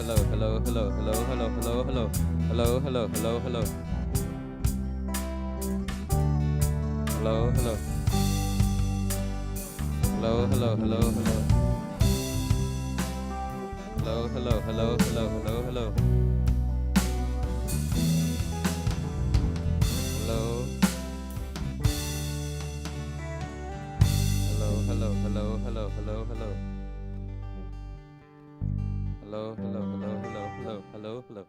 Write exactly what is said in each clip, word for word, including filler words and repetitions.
Hello, hello, hello, hello, hello, hello, hello. Hello, hello, hello, hello. Hello, hello. Hello, hello, hello, hello. Hello, hello, hello, hello, hello, hello. Hello. Hello, hello, hello, hello, hello, hello. Hello, hello, hello, hello, hello, hello, hello.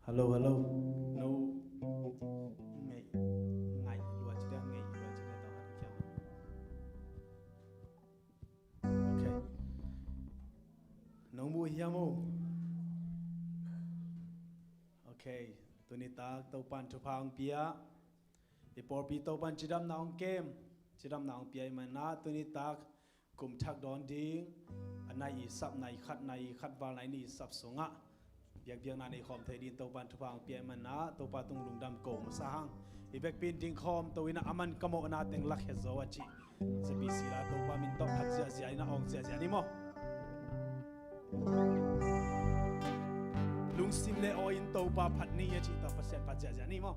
Hello, hello. No. Ngei, ngei lua ci dia, ngei lua ci dia, tau hat kiam. Okay. Nong mu hiam o? Okay. Tuni tak Topan thupha hong pia. I pawlpi Topan cidamna hong kem, cidamna hong pia i manah tuni tak kum thak dawn ding, a nai i sap, nai khat, nai khat val, nai nih i sap sungah biakbiakna nei khawm thei ding Topan thupha hong pia i manah Topa tung lungdam ko masa hang. I vekpi in ding khawm to inah a man ka mawhna teng lak het zo a cih Z B C la Topa min tawh phat ziahziah inah awng ziahziah ni maw? Topa phat ni a cih tawh Pasian phat ziahziah ni maw?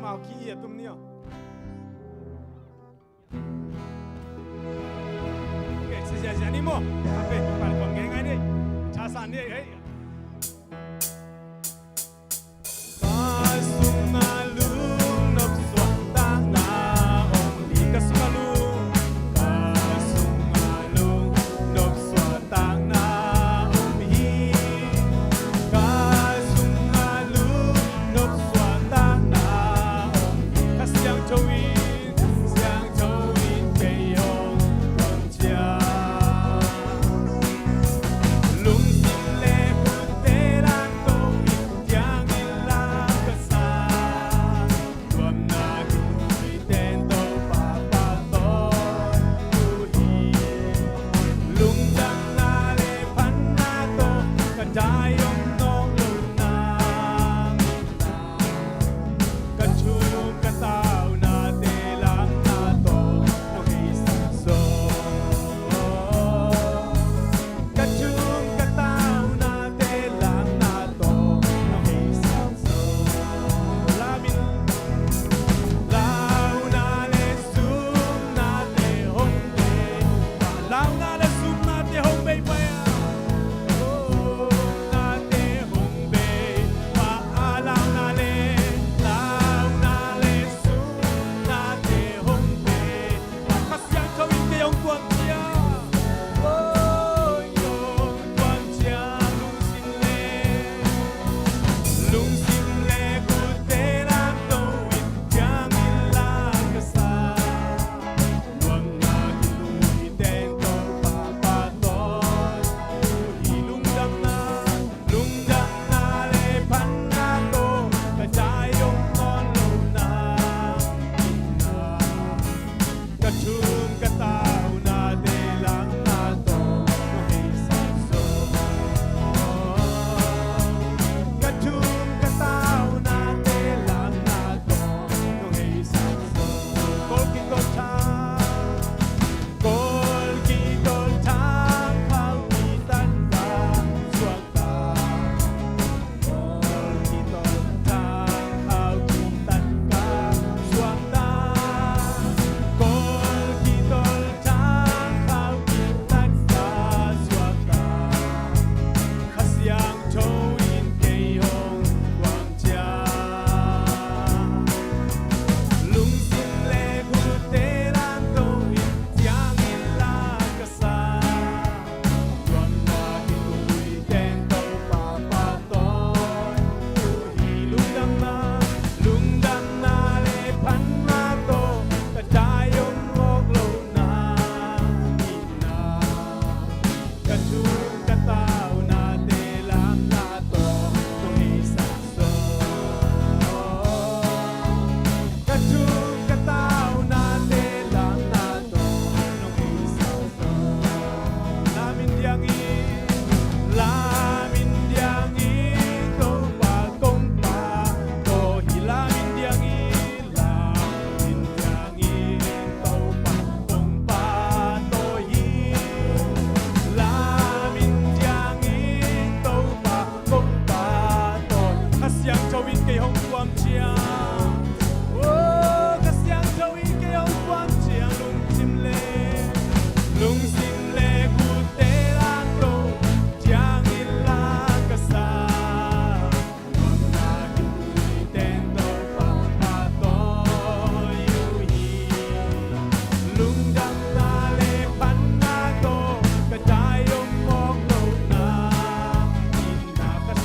Mau ki i a tum ni aw. Okay, sia sia sia ni maw. Ape, pan kong ngai ngai ni. Cha san ni hei. Ka sungah lungnop suahtakna om hi, ka sungah lung, ka sungah lungnop suahtakna om hi. Ka sungah lungnop suahtakna om hi. Kha Siangtho in, Siangtho in kei hong kuan ciat. Lungsim le khutte lam tawh in ciangin lam ka sa. Nuamna kituite in Topa pahtawi uh hi. Lungdamna le phatna tawh ka dai om nawk lo nang. Ka thum ka taunate lamna tawh nong heisak zaw. Ka thum ka taunate lamna tawh nong heisak zaw. Lamin, launa le sumnate hong bei. Launa le sumnate hong bei pai a. Sumnate hong bei pai a, launa le, launa le sumnate hong bei pai a. Kha Siangtho in kei hong kuan ciat. Oi, hong kuan ciat lungsim le, lungsim le khutte lam tawh in ciangin lam ka sa. Nuamna kituite in Topa pahtawi uh hi. Lungdamna, lungdamna le phatna tawh ka dai om nawn lo nang. Ka thum ka taunate lamna tawh nong heisak zaw. Ka thum ka taunate lamna tawh nong heisak zaw. Kawl kitol thang, Kawl kitol thang khau kitan ka suak ta. Kawl kitol thang khau kitan ka suak ta. Kawl kitol thang khau kitan ka suak ta. Kha Siangtho in kei hong kuan ciat. Lungsim le khutte lam tawh in ciangin lam ka sa. Nuamna kituite in Topa pahtawi uh hi. Lungdamna, lungdamna le phatna tawh ka dai om nawk lo nang. Ka thum ka taunate lamna tawh nong heisak zaw. Ka thum ka taunate lamna tawh nong heisak zaw. Lamin diangin, lamin diangin Topa kong pahtawi hi. Lamin diangin, lamin diangin Topa kong pahtawi hi. Lamin diangin Topa kong pahtawi. Kha Siangtho in kei hong kuan ciat. Oh, Kha Siangtho in kei hong kuan ciat. Lungsim le, lungsim le khutte lam tawh ciangin lam ka sa. Nuamna kituite in Topa pahtawi uh hi. Lungdamna le phatna tawh ka dai om nawk lo nang.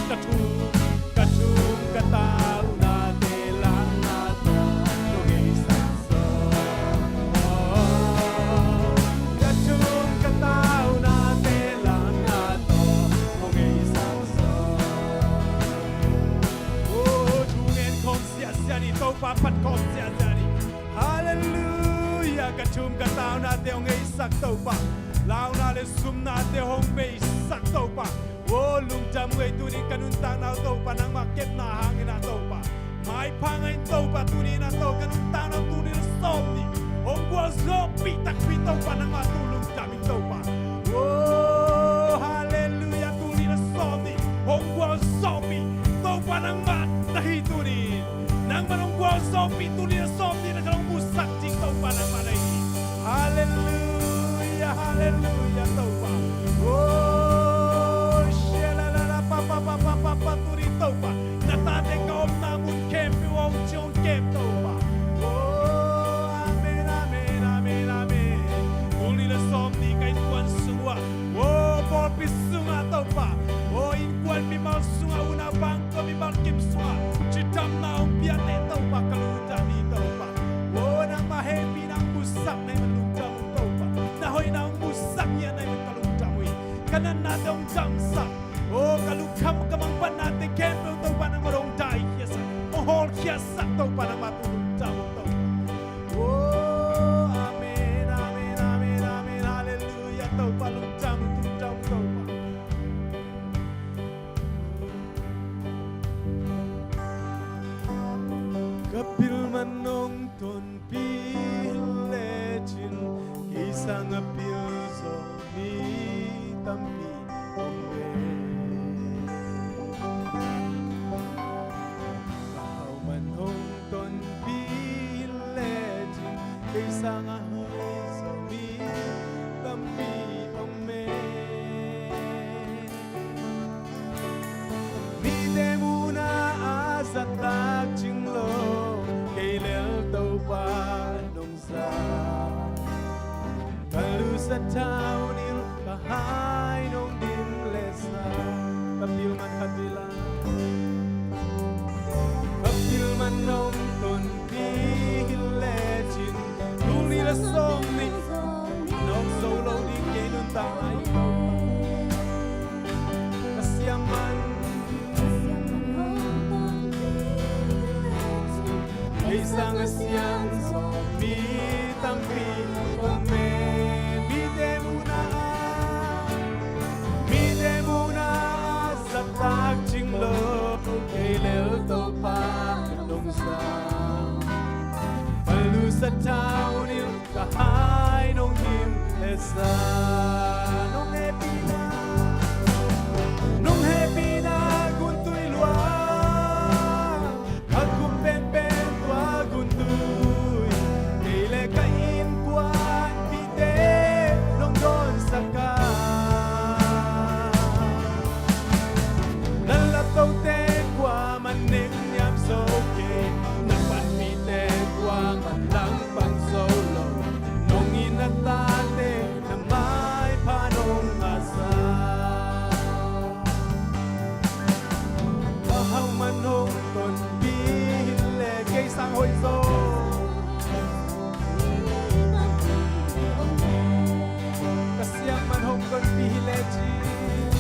Ka thum, ka thum ka taunate lamna tawh nong heisak zaw. Ka thum ka taunate lamna tawh nong heisak zaw. Oh, thu ngen khawm siahsiah ni, Topa phat khawm siahsiah ni. Halleluiah. Ka thum ka taunate hong heisak Topa, launa le sumnate hong beisak Topa. Oh, lungdam ngei tuni in ka nuntakna uh Topa, nangmah kepna hangin ah Topa. Maipha ngei in Topa, tuni in ah Topa ka nuntakna uh tuni in ah sawm ni. Hong gualzawhpih takpi Topa, nangmah tu lungdam ing Topa. Oh, halleluiah, tuni in ah sawm ni. Hong gualzawhpih Topa, nangmah na hi tuni in. Nangmah hong Kua hong sawpih, tuni le sawm ni le ka hong musak ding Topa nangmah na hi. Halleluia, halleluia Topa. Oh, shia la la la pa pa pa pa pa pa, tuni Topa na tate ka omna mun khempeuh ah hong ciong kem Topa. Oh, amen, amen, amen, amen. Tuni le sawm ni ka innkuan sung uah, oh, pawlpi sungah Topa, oh, innkuan mimal sungah, unau bang ko mimal kim sungah cidamna hong piate Topa ka lungdam hi Topa. Oh, nangmah hehpihna hong musak na hih man lungdam uh Topa. Na hoihna hong musak ngiat na hih man ka lungdam uh hi. Ka natnate hong damsak, oh, ka lungkham ka mangpatnate khempeuh Topa nangmah hong daikhiasak, hong hawlkhiasak Topa nangmah tung lungdam uh Topa. Oh, amen, amen, amen, amen. Halleluia Topa lungdam uh, lungdam uh Topa. Ka pil man nong tonpih lecin, kei sang a pil zaw mi tampi om e. Ka hau man hong tonpih lecin, kei sang a hau zaw mi tampi om e. Mite muhna a zahtak cing lo, kei lel Topa nong zang. Ka lusa thaunil ka hai nong dim le sa. Ka pil man khat vei la. Ka pil man nong tonpih hi lecin, tuni le sawm ni nong zo lo ding kei nuntak lai. Ka siam man, kei sang a siam zaw mi tampi om e. Mite muhna, mite muhna zahtak cing lo, kei lel Topa nong zang. Ka lusa thaunil ka hai nong dim le sa. Nong hehpihna, nong hehpihna gun tui lua, a kum penpen tua gun tui, kei le ka innkuanpihte nong dawnsak a. Na laptote kuaman neng niam zo kei, na panpihte kuaman langpang zo lo, nong it na tate na maipha nong ngahsak. Ka hau man hong tonpih hi le, kei sang hoih zaw. Ka siam man hong tonpih hi lecin,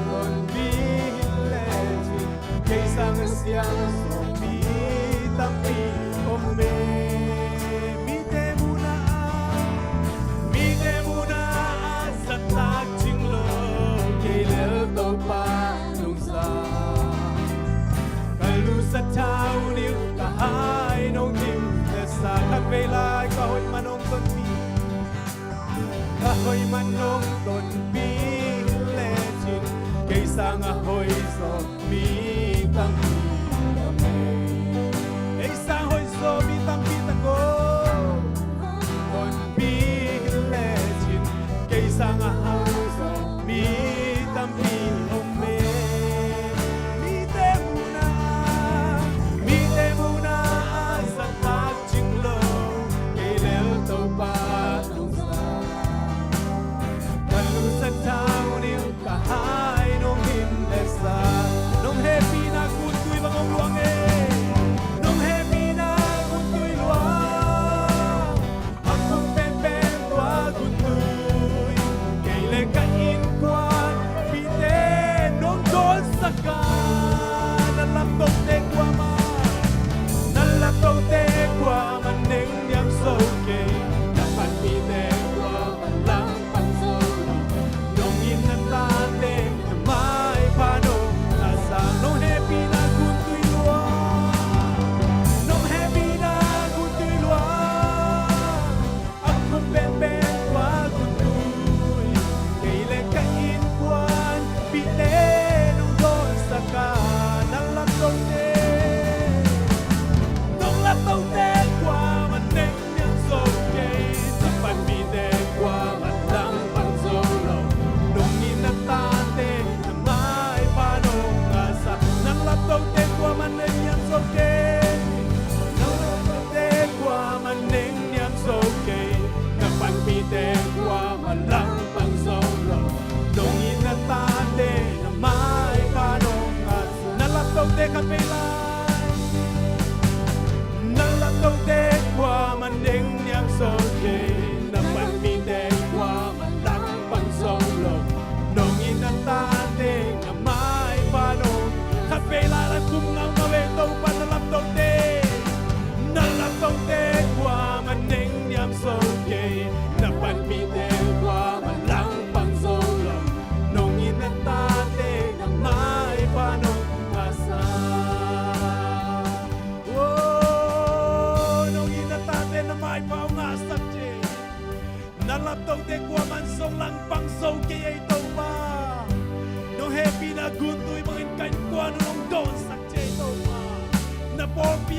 tonpih hi lecin, kei sang a siam zaw mi tampi om e. Mite muhna, mite muhna a zahtak cing lo, kei lel Topa nong zang. Ka lusa thaunil ka hai nong dim le sa. Khat vei lai, ka hoih man hong tonpih. Ka hoih man nong tonpih lecin, kei sang a hoih zaw mi tampi om e. Kei sang hoih zaw mi tampi tak o. Tonpih lecin, kei sang a hoih zaw mi tampi om e. Mite muhna, mite muhna a zahtak cing lo, kei lel Topa nong zang. Ka lusa thaunil ka hai nong dim le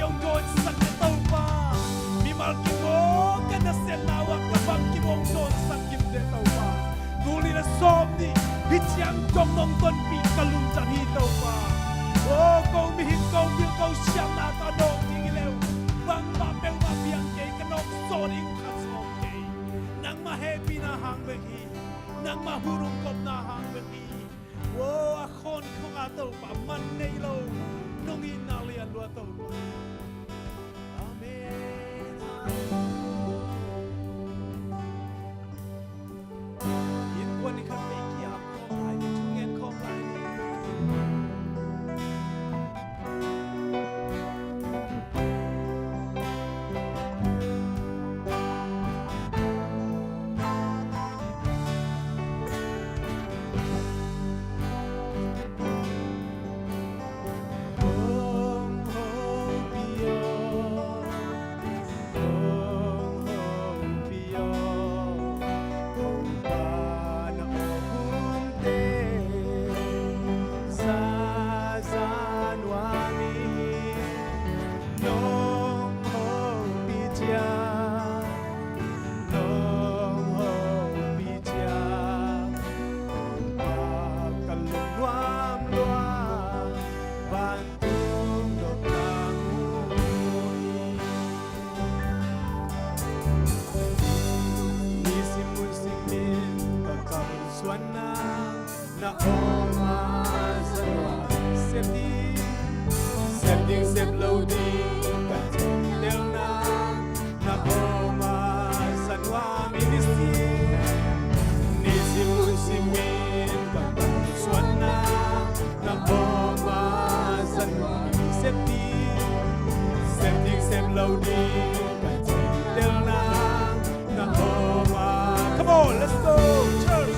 hong dawnsak ding Topa. Mimal kim aw, ka nasepna uah ka bang kim hong dawnsak kim ding Topa. Tul nih le sawm nih hih ciang dong nong tonpih ka lungtang hi Topa. Aw, ko mihing, ko bil, ko siamna tawh dawng ding hi leh bangmah peuhmah piang kei, ka nawk sawm ding khat sawm kei. Nangmah hehpihna hang bek hi. Nangmah hun hong kopna hang bek hi. Aw, a khawn khong a Topa, man nei lo nong itna lian lua Topa. Amen. Amen. Innkuan in khat vei ki-ap khawm lai ni, thu ngen khawm lai ni. Nisim hun simin ka kalsuanna, na awm a sa nuam. Sep ding, sep ding, sep lo ding ka telna, na awm a sa nuam. Nisim, nisim hun simin ka kalsuanna, na awm a sa nuam. Sep ding, sep ding, sep lo ding ka telna, na awm a. Come on, let's go, church.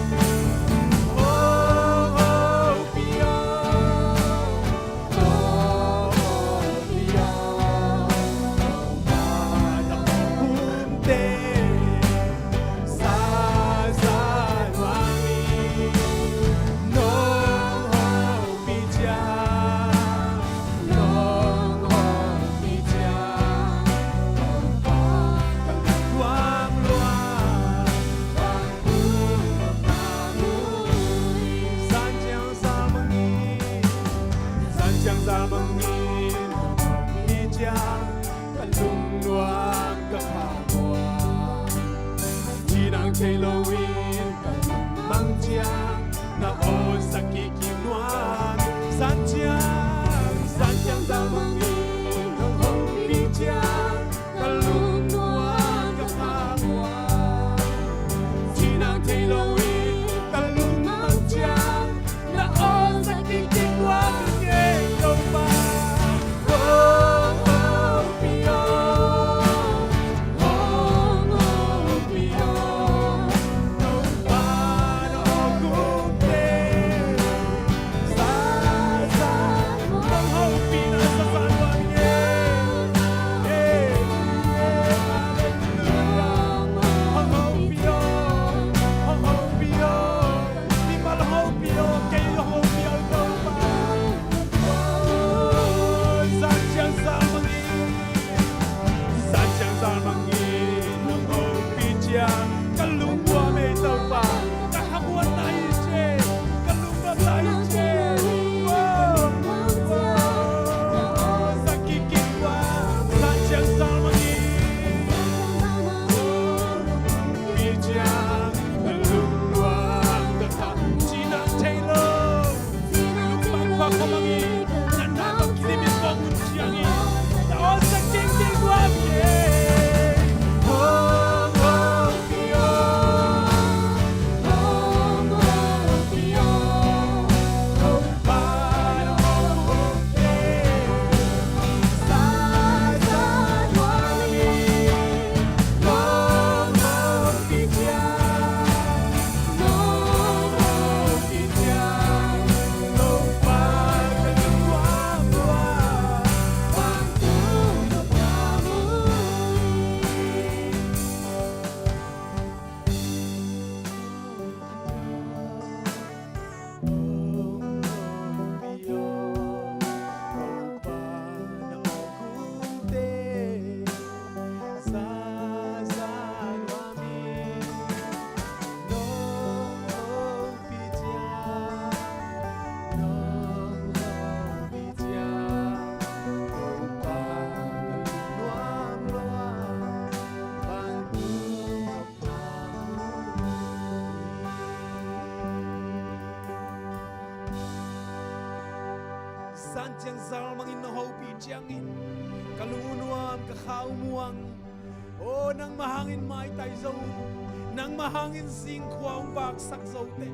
Oh, oh, Pi-aw. Oh, oh, Pi-aw. Ka lungnuam ka phamawh, cinang thei loin ka lungmang ciang, na awlsak kik nuam. Zan ciang, zan ciang zalmang in hong hopih ciang, ka lungnuam ka phamawh, cinang thei loin ka lungmang ciang, na awlsak kik nuam ing ei Topa. Oh, oh, Pi-aw. Oh, oh, Pi-aw. Topa na awlgumte, sa, sa, hong hopihna sa, sa nuam ing ei. Hey. Zan ciang zal mangin na hopih ciangin ka lung uh nuam, ka kha uh muang. Aw, nangmah hangin maitai zo uh, nangmah hangin zingkhua hong vaksak zo teh,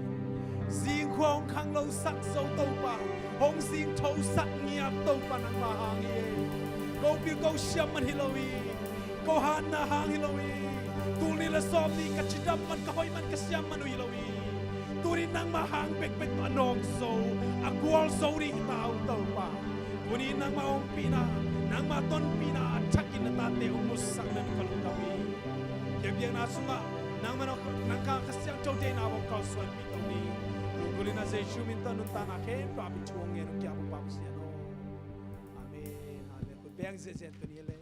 zingkhua hong khanglosak zo Topa, hong zingthosak ngiat Topa nangmah hang hi. Ko pil ko siam man hi lo hi. Ko hatna hang hi lo hi. Tul nih le sawm nih ka cidam man, ka hoih man, ka siam man uh hi lo hi. Tuni nangmah hang bekbek tawh a nawk zo, a gual zo ding hi ta uh Topa. Tuni nangmah ompihna, nangmah tonpihna a thakin na tate hong musak na ka lungdam hi. Biakna sungah nangmah nang ka Kha Siangtho deihna hong kalsuanpih to ni. Lungdam in a Jesu min tawh nuntakna khempeuh a pi thu hong ngen uh kia Topa Pasian aw. Amen. Amen. Khut beng ziahziah tuni le.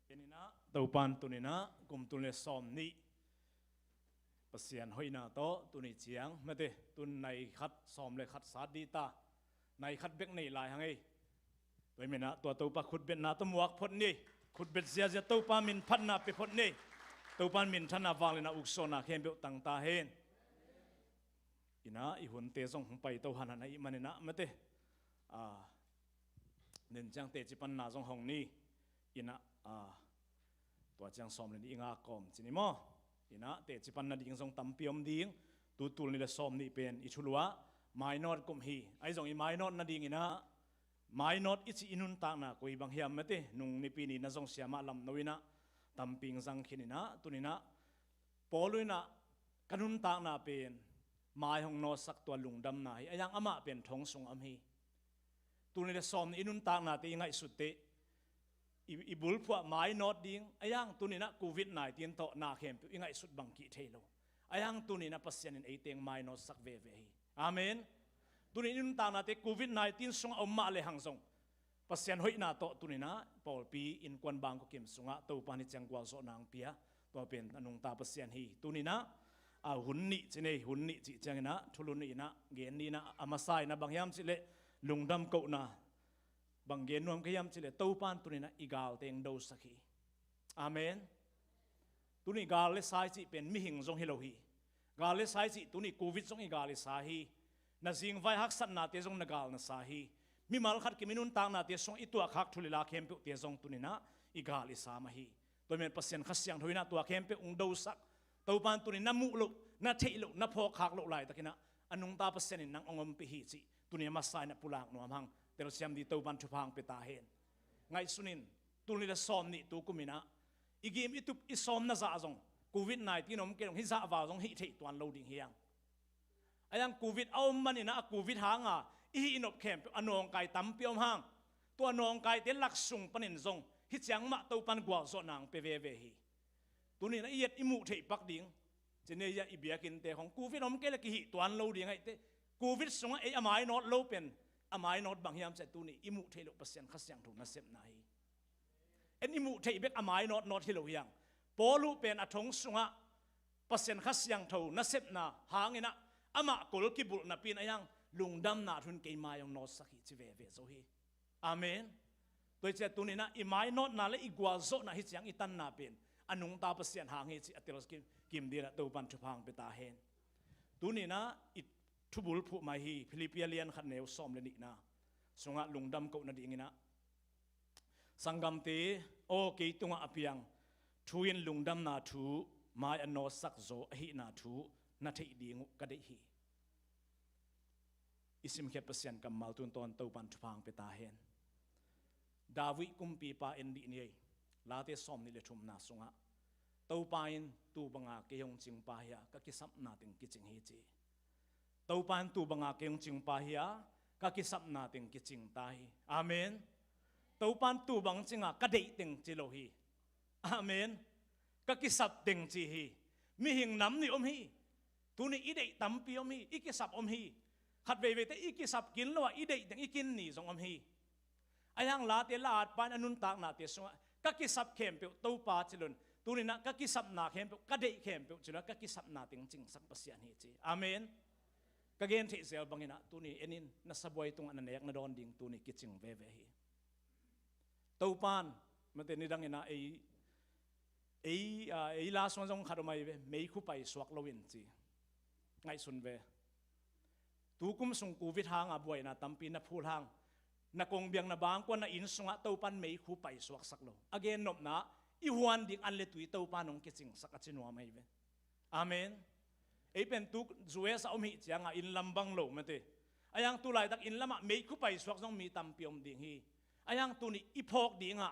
Tuni in ah, Topan tuni in ah kum tul le sawm nih Pasian hoihna tawh tuni ciang mate, tun nai khat sawm le khat sat dih ta, nai khat bek nei lai hang ei. Tua hi manin ah tua Topa khutbetna tawh muak phot ni. Khutbet ziahziah Topa min phatna pe phot ni. Topa min thanna vangliatna uksuahna khempeuh tang ta hen. In ah i hunte zong hong pai to hanhan ahih manin ah mate, a, nin ciang teci panna zong hong ni. In ah, a, tua ciang sawm le nih i ngak kawm ci ni maw? In ah teci panna ding zong tampi om ding. Tu tul nih le sawm nih pen i thulu ah mainawt kum hi. Ahi zong i mainawt nading in ah, mainawt i cih i nuntakna koi bang hiam mate, nung Nipi ni na zong siamah lamno in ah tampi zang khin in ah, tuni in ah Paul in ah ka nuntakna pen mai hong nawtsak tua lungdamna hi. A yang amah pen thong sung a om hi. Tul nih le sawm nih i nuntaknate i ngaihsut teh, i, i bulphuh ah mainawt ding, a yang tuni in ah covid nineteen tawh na khempeuh i ngaihsut bang kih thei lo. A yang tuni in ah Pasian in ei teng mainawtsak veve hi. Amen. Tuni in i nuntaknate covid nineteen sungah om mah le hang zong Pasian hoihna tawh tuni in ah pawlpi innkuan bangkua kim sungah Topa in hih ciang gualzawhna hong pia. Tua pen a nungta Pasian hi. Tuni in ah, a, hun nih ci ni, hun nih cih ciangin ah thulu nih in ah gen ni in ah, a masa in ah bang hiam cih leh lungdam kohna. Bang gen nuam ka hiam cih leh Topan tuni in ah i gal teng dosak hi. Amen. Tuni gal le sa i cih pen mihing zong hi lo hi. Gal le sa i cih tuni covid zong i gal i sa hi. Na zingvai haksatnate zong na gal na sa hi. Mimal khat kim i nuntaknate sungah i tuahkhak thu le la khempeuhte zong tuni in ah i gal i sa mah hi. Tua hi manin Pasian Kha Siangtho in ah tua khempeuh hong dosak. Topan tuni na muh loh, na theih loh, na phawkkhak loh laitakin ah a nungta Pasian in nang hong ompih hi cih tuni a masa in ah pulak nuam hang. Telsiam ding Topan thupha hong pia ta hen. Ngaihsun in, tul nih le sawm nih tu kum in ah i gim i tup i sawm na zah zong covid nineteen om kei zong hih zah val zong hih theih tuan lo ding hi hang. A yang covid a om manin ah a covid hanga i hih i nop khempeuh a nawngkai tampi om hang. Tua nawngkaite lak sung panin zong hih ciang mah Topan gualzawhna hong pia veve hi. Tuni in ah i et i muh theih pak ding. Ci ni a, i biakinnte khong covid om kei leh kihih tuan lo ding ahih teh, covid sungah ei a mainawt lo pen a mainawt bang hiam cih leh tuni i muh theih loh Pasian Kha Siangtho nasepna hi. En i muh theih bek a mainawt nawt hi lo hi hang. Paul uh pen a thong sungah Pasian Kha Siangtho nasepna hangin ah amah kol kibulh napi in a yang lungdamna thu in kei mai hong nawtsak hi ci veve zo hi. Amen. Tua hi ciah tuni in ah i mainawtna le i gualzawhna hih ciang i tanna pen a nungta Pasian hang hi cih a tel kim ding in ah Topan thupha hong pia ta hen. Tuni in ah i thubulphuh mai hi, Philippi a lian khat neu sawm le nihna sungah lungdam kohna dingin ah, sanggamte aw, kei tungah a piang thu in lungdamna thu mai a nawtsak zaw ahihna thu na theih ding uh ka deih hi. I simkhiat Pasian kammal tun tawn Topan thupha hong pia ta hen. David kumpipa en dih ni ei. Late sawm nih le thumna sungah Topa in tu banga kei hong cingpa hi a, ka kisapna teng kicing hi ci. Topa in tu banga kei hong cingpa hi a, ka kisapna teng kicing ta hi. Amen. Topan tu bang cinga ka deih teng ci lo hi. Amen. Ka kisap teng ci hi. Mihing nam nih om hi. Tuni i deih tampi om hi, i kisap om hi. Khat veiveite i kisap kin lo a, i deih teng i kin ni zong om hi. Ahi hang Late la atpa in a nuntaknate sungah ka kisap khempeuh Topa ci lo in, tuninah ka kisapna khempeuh, ka deih khempeuh ci lo a, ka kisapna teng cingsak Pasian hi ci. Amen. Ka gen theih zel banginah tuni enin na sabuai tungah na nek na dawn ding tuni kicing veve hi. Topan, mate, nidanginah ei, ei, a, ei la sungah zong khat om ahi ve, meikhu paisuak loin ci. Ngaihsun ve. Tukum sung Covid hanga buaina tampi na phul hang, na kongbiang na bangkua na inn sungah Topan meikhu paisuaksak lo. A gennopna, i huan ding an le tui Topan hong kicingsak a ci nuam ahi ve. Amen. Ei pen tu U S a om hi cianga inn lam bang lo mate. Ahi hang tu laitak inn lamah meikhu paisuak zong mi tampi om ding hi. Ahi hang tuni i phawk dingah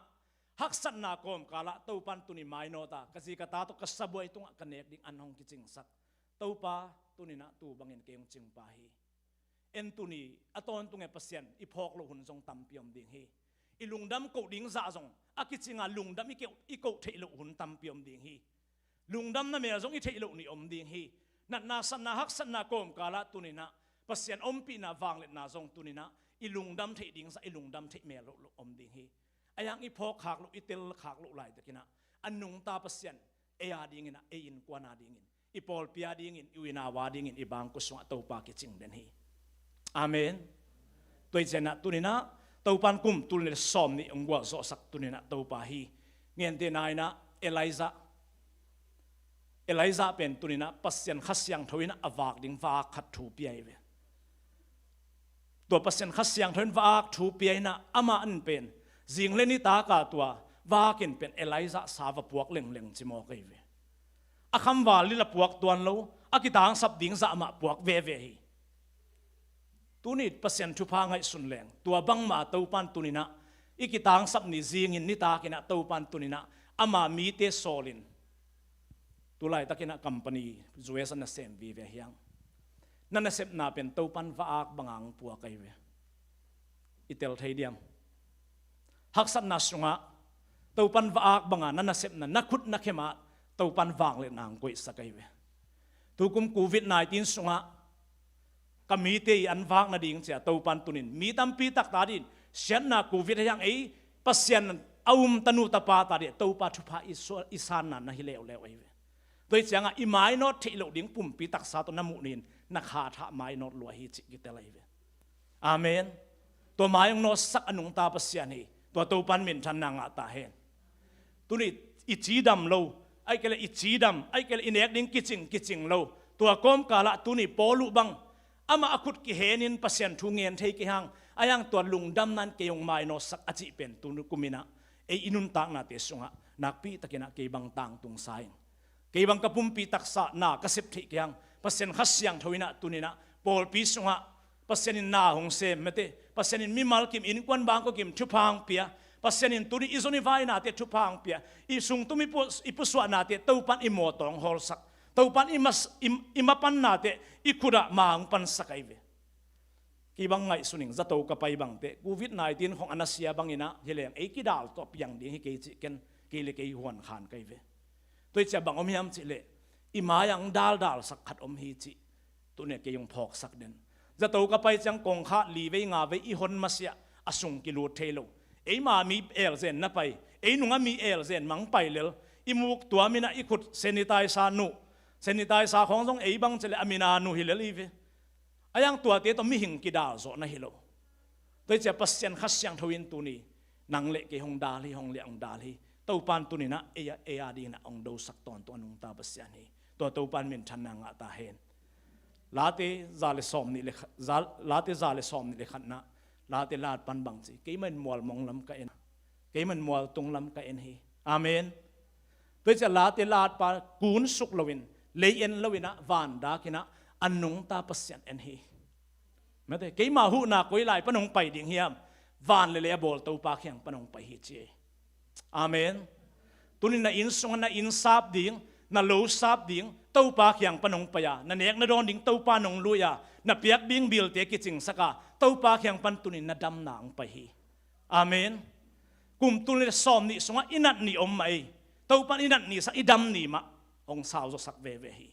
haksatna kawmkalah Topan tuni mainawta ka zi ka ta tawh ka sabuai tungah ka nek ding an hong kicingsak. Topa tuninah tu bangin kei hong cingpa hi. En tuni a tawntung e Pasian i phawk loh hun zong tampi om ding hi. I lungdam koh ding zah zong a kicinga lungdam i keuh, i koh theih loh hun tampi om ding hi. Lungdamna mel zong i theih loh nih om ding hi. Natna, satna, haksatna kawmkalah tuninah Pasian ompihna, vangliatna zong tuninah i lungdam theih ding zah i lungdam theih mel loh, loh om ding hi. Ahi hang i phawk khak loh, i tel khak loh laitakinah a nungta Pasian ei a dinginah, ei innkuan a dingin, i pawlpi a dingin, i u i nau a dingin, i bangkua sungah Topa kicing den hi. Amen. Tua hi cianah tuninah Topan kum tul nih le sawm nih hong gualzawhsak tuninah Topa hi. Ngente nainah Elijah, Elijah pen tuninah Pasian Kha Siangtho inah a vak ding vaak khat thu pia hi ve. Tua Pasian Kha Siangtho in vaak thu pia inah amah in pen zing le nitaka tua vaak in pen Elijah sa va puak lengleng ci mawk ahi ve. A khamval lila puak tuan lo, a kitangsap ding zah mah puak veve hi. Tuni Pasian thupha ngaihsun leng tua bangmah Topan tuninah i kitangsap ni zingin nitakinah Topan tuninah ama mite sawlin tu laitakinah company U S a nasem vive hiang. Na nasepna pen Topan vaak banga hong puak ahi ve. I tel thei diam? Haksatna sungah Topan vaak banga na nasepna, na khut na khe mah Topan vangliatna hong koihsak ahi ve. Tukum Covid nineteen sungah ka mite i an vak nading cia Topan tunin mi tampi takta din siatna Covid ahi hang ei Pasian a um tanu tapa ta dih Topa thupha i sua-, i sanna na hi leuleu ahi ve. Tua hi ciangah i mainawt theih loh ding pumpi taksa tawh na muh nin na kha thah mainawt lua hi cih kitel ahi ve. Amen. Tua mai hong nawtsak a nungta Pasian hi. Tua Topan minthanna ngah ta hen. Tuni i cidam lo, ahih kei leh i cidam, ahih kei leh i nek ding kicing, kicing lo. Tua kawmkalah tuni Paul uh bang amah a khut kihenin Pasian thu ngen thei kei hang, ahi hang tua lungdamna in kei hong mainawtsak a cih pen tuni kuminah ei i nuntaknate sungah nakpitakinah kei bang tangtung sa ing. Kei bang ka pumpi taksa na ka sep theih kei hang, Pasian Kha Siangtho inah tuninah pawlpi sungah Pasian in na hong sem mate, Pasian in mimal kim, innkuan bangkua kim thupha hong pia, Pasian in tuni i zon i vainate thupha hong pia, i sungtum i pu-, i pusuahnate Topan i mawtaw hong hawlsak, Topan i mas-, i, i mapannate i khutah ma hong pansak ahi ve. Kei bang ngaihsun ing, zato ka pai bangte Covid nineteen khong a nasia banginah hi leng ei kidal tawh piang ding hi kei cih ken, kei le kei huan khan ka hi ve. Tua hi ciah bang om hiam cih leh i mai-ah hong daldalsak khat om hi cih tuni kei hong phawksak den. Zato ka pai ciang kongkhak li vei nga vei i hon masiah a sung kilut thei lo. Eima mi elzen na pai, ei nunga mi elzen mang pai lel, i muk tuaminah i khut sanitizer nuh, sanitizer khawng zong ei bang cih leh a mina nuh hi lel hi ve. Ahi hang tuate tawh mihing kidal zawh na hi lo. Tua hi ciah Pasian Kha Siangtho in tuni nang le kei hong dal hi, hong liah hong dal hi. Topan tuninah ei a, ei a dinginah hong dosak tawntung a nungta Pasian hi. Tua Topan minthanna ngah ta hen. Late za le sawm nih le kha-, za, Late za le sawm nih le khatna, Late lat pan bang ci, keimah in mual mong lam ka en, keimah in mual tung lam ka en hi. Amen. Tua hi ciah Late lat pa kun suk loin, lei en loinah, van dakinah a nungta Pasian en hi. Mate, keima huhna koi lai pan hong pai ding hiam? Van le lei a bawl Topa kiang pan hong pai hi ci. Amen. Tuni na inn sungah na inn sap ding, na lo sap ding Topa kiang pan hong pai a, na nek na dawn ding Topa nong lui a, na piak ding bilte kicingsak a, Topa kiang pan tuni na damna hong pai hi. Amen. Kum tul nih le sawm nih sungah i nat ni om mah ei. Topan i nat ni sang, i dam ni mah hong sauzaw sak veve hi.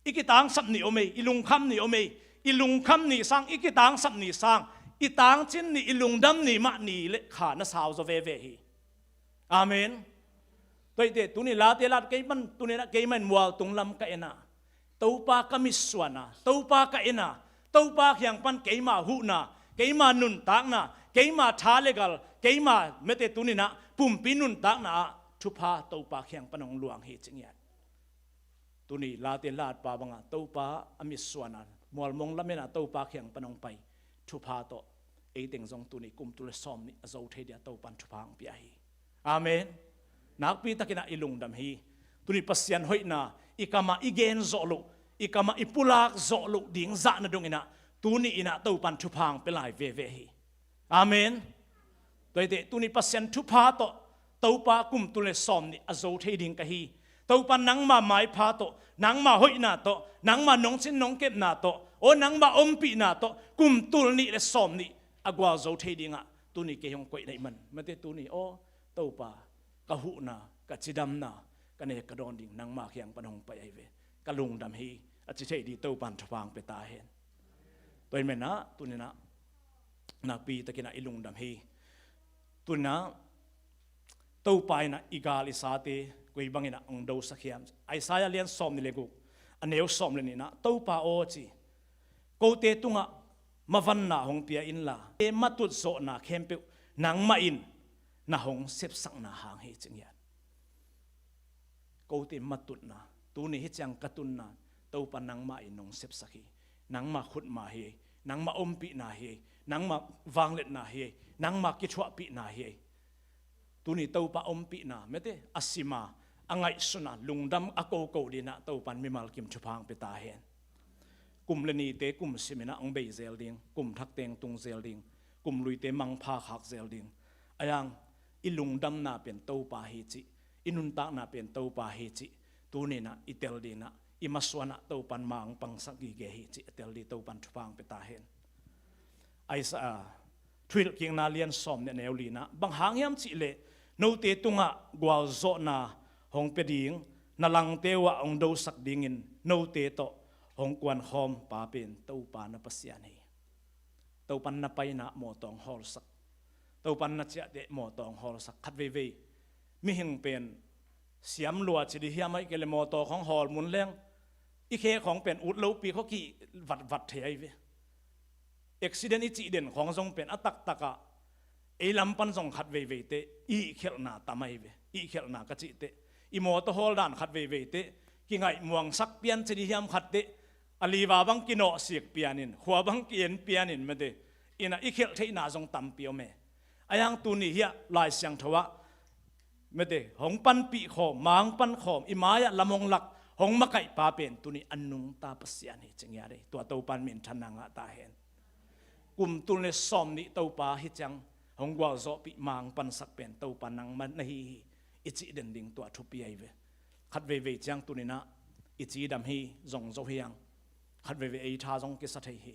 I kitangsap ni om ei, i lungkham ni om ei. I lungkham ni sang, i kitangsap ni sang, i tangcin ni, i lungdam ni mah ni le kha na sauzaw veve hi. Amen. Tua ahih teh tuni late lat kei pan, tuni na kei man mualtung lam ka en a, Topa ka mitsuan a, Topa ka en a, Topa kiang pan keima huhna, keima nuntakna, keima tha le gal, keima mete tuni na pumpi nuntakna ah thupha Topa kiang pan hong luang hi ci ngiat. Tuni late latpa banga Topa a mitsuan a, mualmong lam en a Topa kiang pan hong pai thupha tawh, ei teng zong tuni kum tul le sawm nih a zo thei dia Topan thupha hong pia hi. Amen. Nakpi takin ah i lungdam hi. Tuni Pasian hoihna i kamah i gen zawh loh, i kamah i pulak zawh loh ding zahna dongin ah tuni in ah Topan thupha hong pia lai veve hi. Amen. Tua ahih teh tuni Pasian thupha tawh Topa kum tul le sawm nih a zo thei ding ka hi. Topa nangma maipha tawh, nangma hoihna tawh, nangma nongcin nongkepna tawh, aw nangma ompihna tawh kum tul nih le sawm nih a gualzo thei dingah tuni kei hong koih na hih man. Mate tuni aw Topa, ka huhna, ka cidamna, ka nek ka dawn ding nangma kiang pan hong pai ahi ve. Ka lungdam hi, a ci thei ding Topan thupha hong pia ta hen. Tua ahih manin ah tuni na nakpi takin ah i lungdam hi. Tuni na Topa in ah i gal i sate koi bangin ah hong dosak hiam? Isaiah lian sawm nih le guk, a neu sawm le nih na, Topa aw ci, kote tungah mavanna hong pia inla, e matut zawhna khempeuh nangmah in na hong sepsakna hang hi ci ngiat. Kote matutna, tuni hi ciang ka tunna, Topa nangmah in nong sepsak hi. Nangmah khutma hi, nangmah ompihna hi, nangmah vangliatna hi, nangmah kithuahpihna hi. Tuni Topa ompihna mete a sima, a ngaihsuna, lungdam a koko dinah Topan mimal kim thupha hong pia ta hen. Kum le nite kum siminah hong bei zel ding, kum thakte hong tung zel ding, kum luite mangpha khak zel ding. Ayang i lungdamna pen Topa hi cih, i nuntakna pen Topa hi cih, tuninah i tel dinah i masuanah Topan ma hong pangsak gige hi cih a tel di Topan thupha hong pia ta hen. Isaiah, Thuhilhkikna lian sawm nih a neu linah, bang hang hiam cihleh note tungah gualzawhna hong pia ding, na langte uhah hong dosak dingin note tawh hong kuankhawm pa pen Topa na Pasian hi. Topan na paina mawtaw hong hawlsak, Topan na ciahte mawtaw hong hawlsak. Khat veivei mihing pen siam lua ci dih hiam, ahih kei le mawtaw khawng hawl mun leng i khe khawng pen ut lopi khawng kih vatvat thei ahi ve. Accident i cih den khawng zong pen a taktakah ei lam pan zong khat veiveite i hihkhelhna tam ahi ve. I hihkhelhna ka cihteh i mawtaw hawl dan khat veiveite kingaih muangsak pian ci dih hiam, khatteh a liva bang kinawhsik pianin, khua bang ki-en pianin mete inah i khelh theihna zong tampi om e. Ayang tuni hiah Lai Siangtho ah mete hong panpih khawm, ma hong pan khawm, i mai-ah lam hong lak, hong makaihpa pen tuni a nungta Pasian hi ci ngiat ei. Tua Topan minthanna ngah ta hen. Kum tul le sawm nih Topa hi ciang hong gualzawhpih, ma hong pansak pen Topa nangmah na hi hi i cih den ding tua thupi ahi ve. Khat veivei ciang tuninah i cidam hi zong zo hiang, khat veivei ei tha zong kisa thei hi.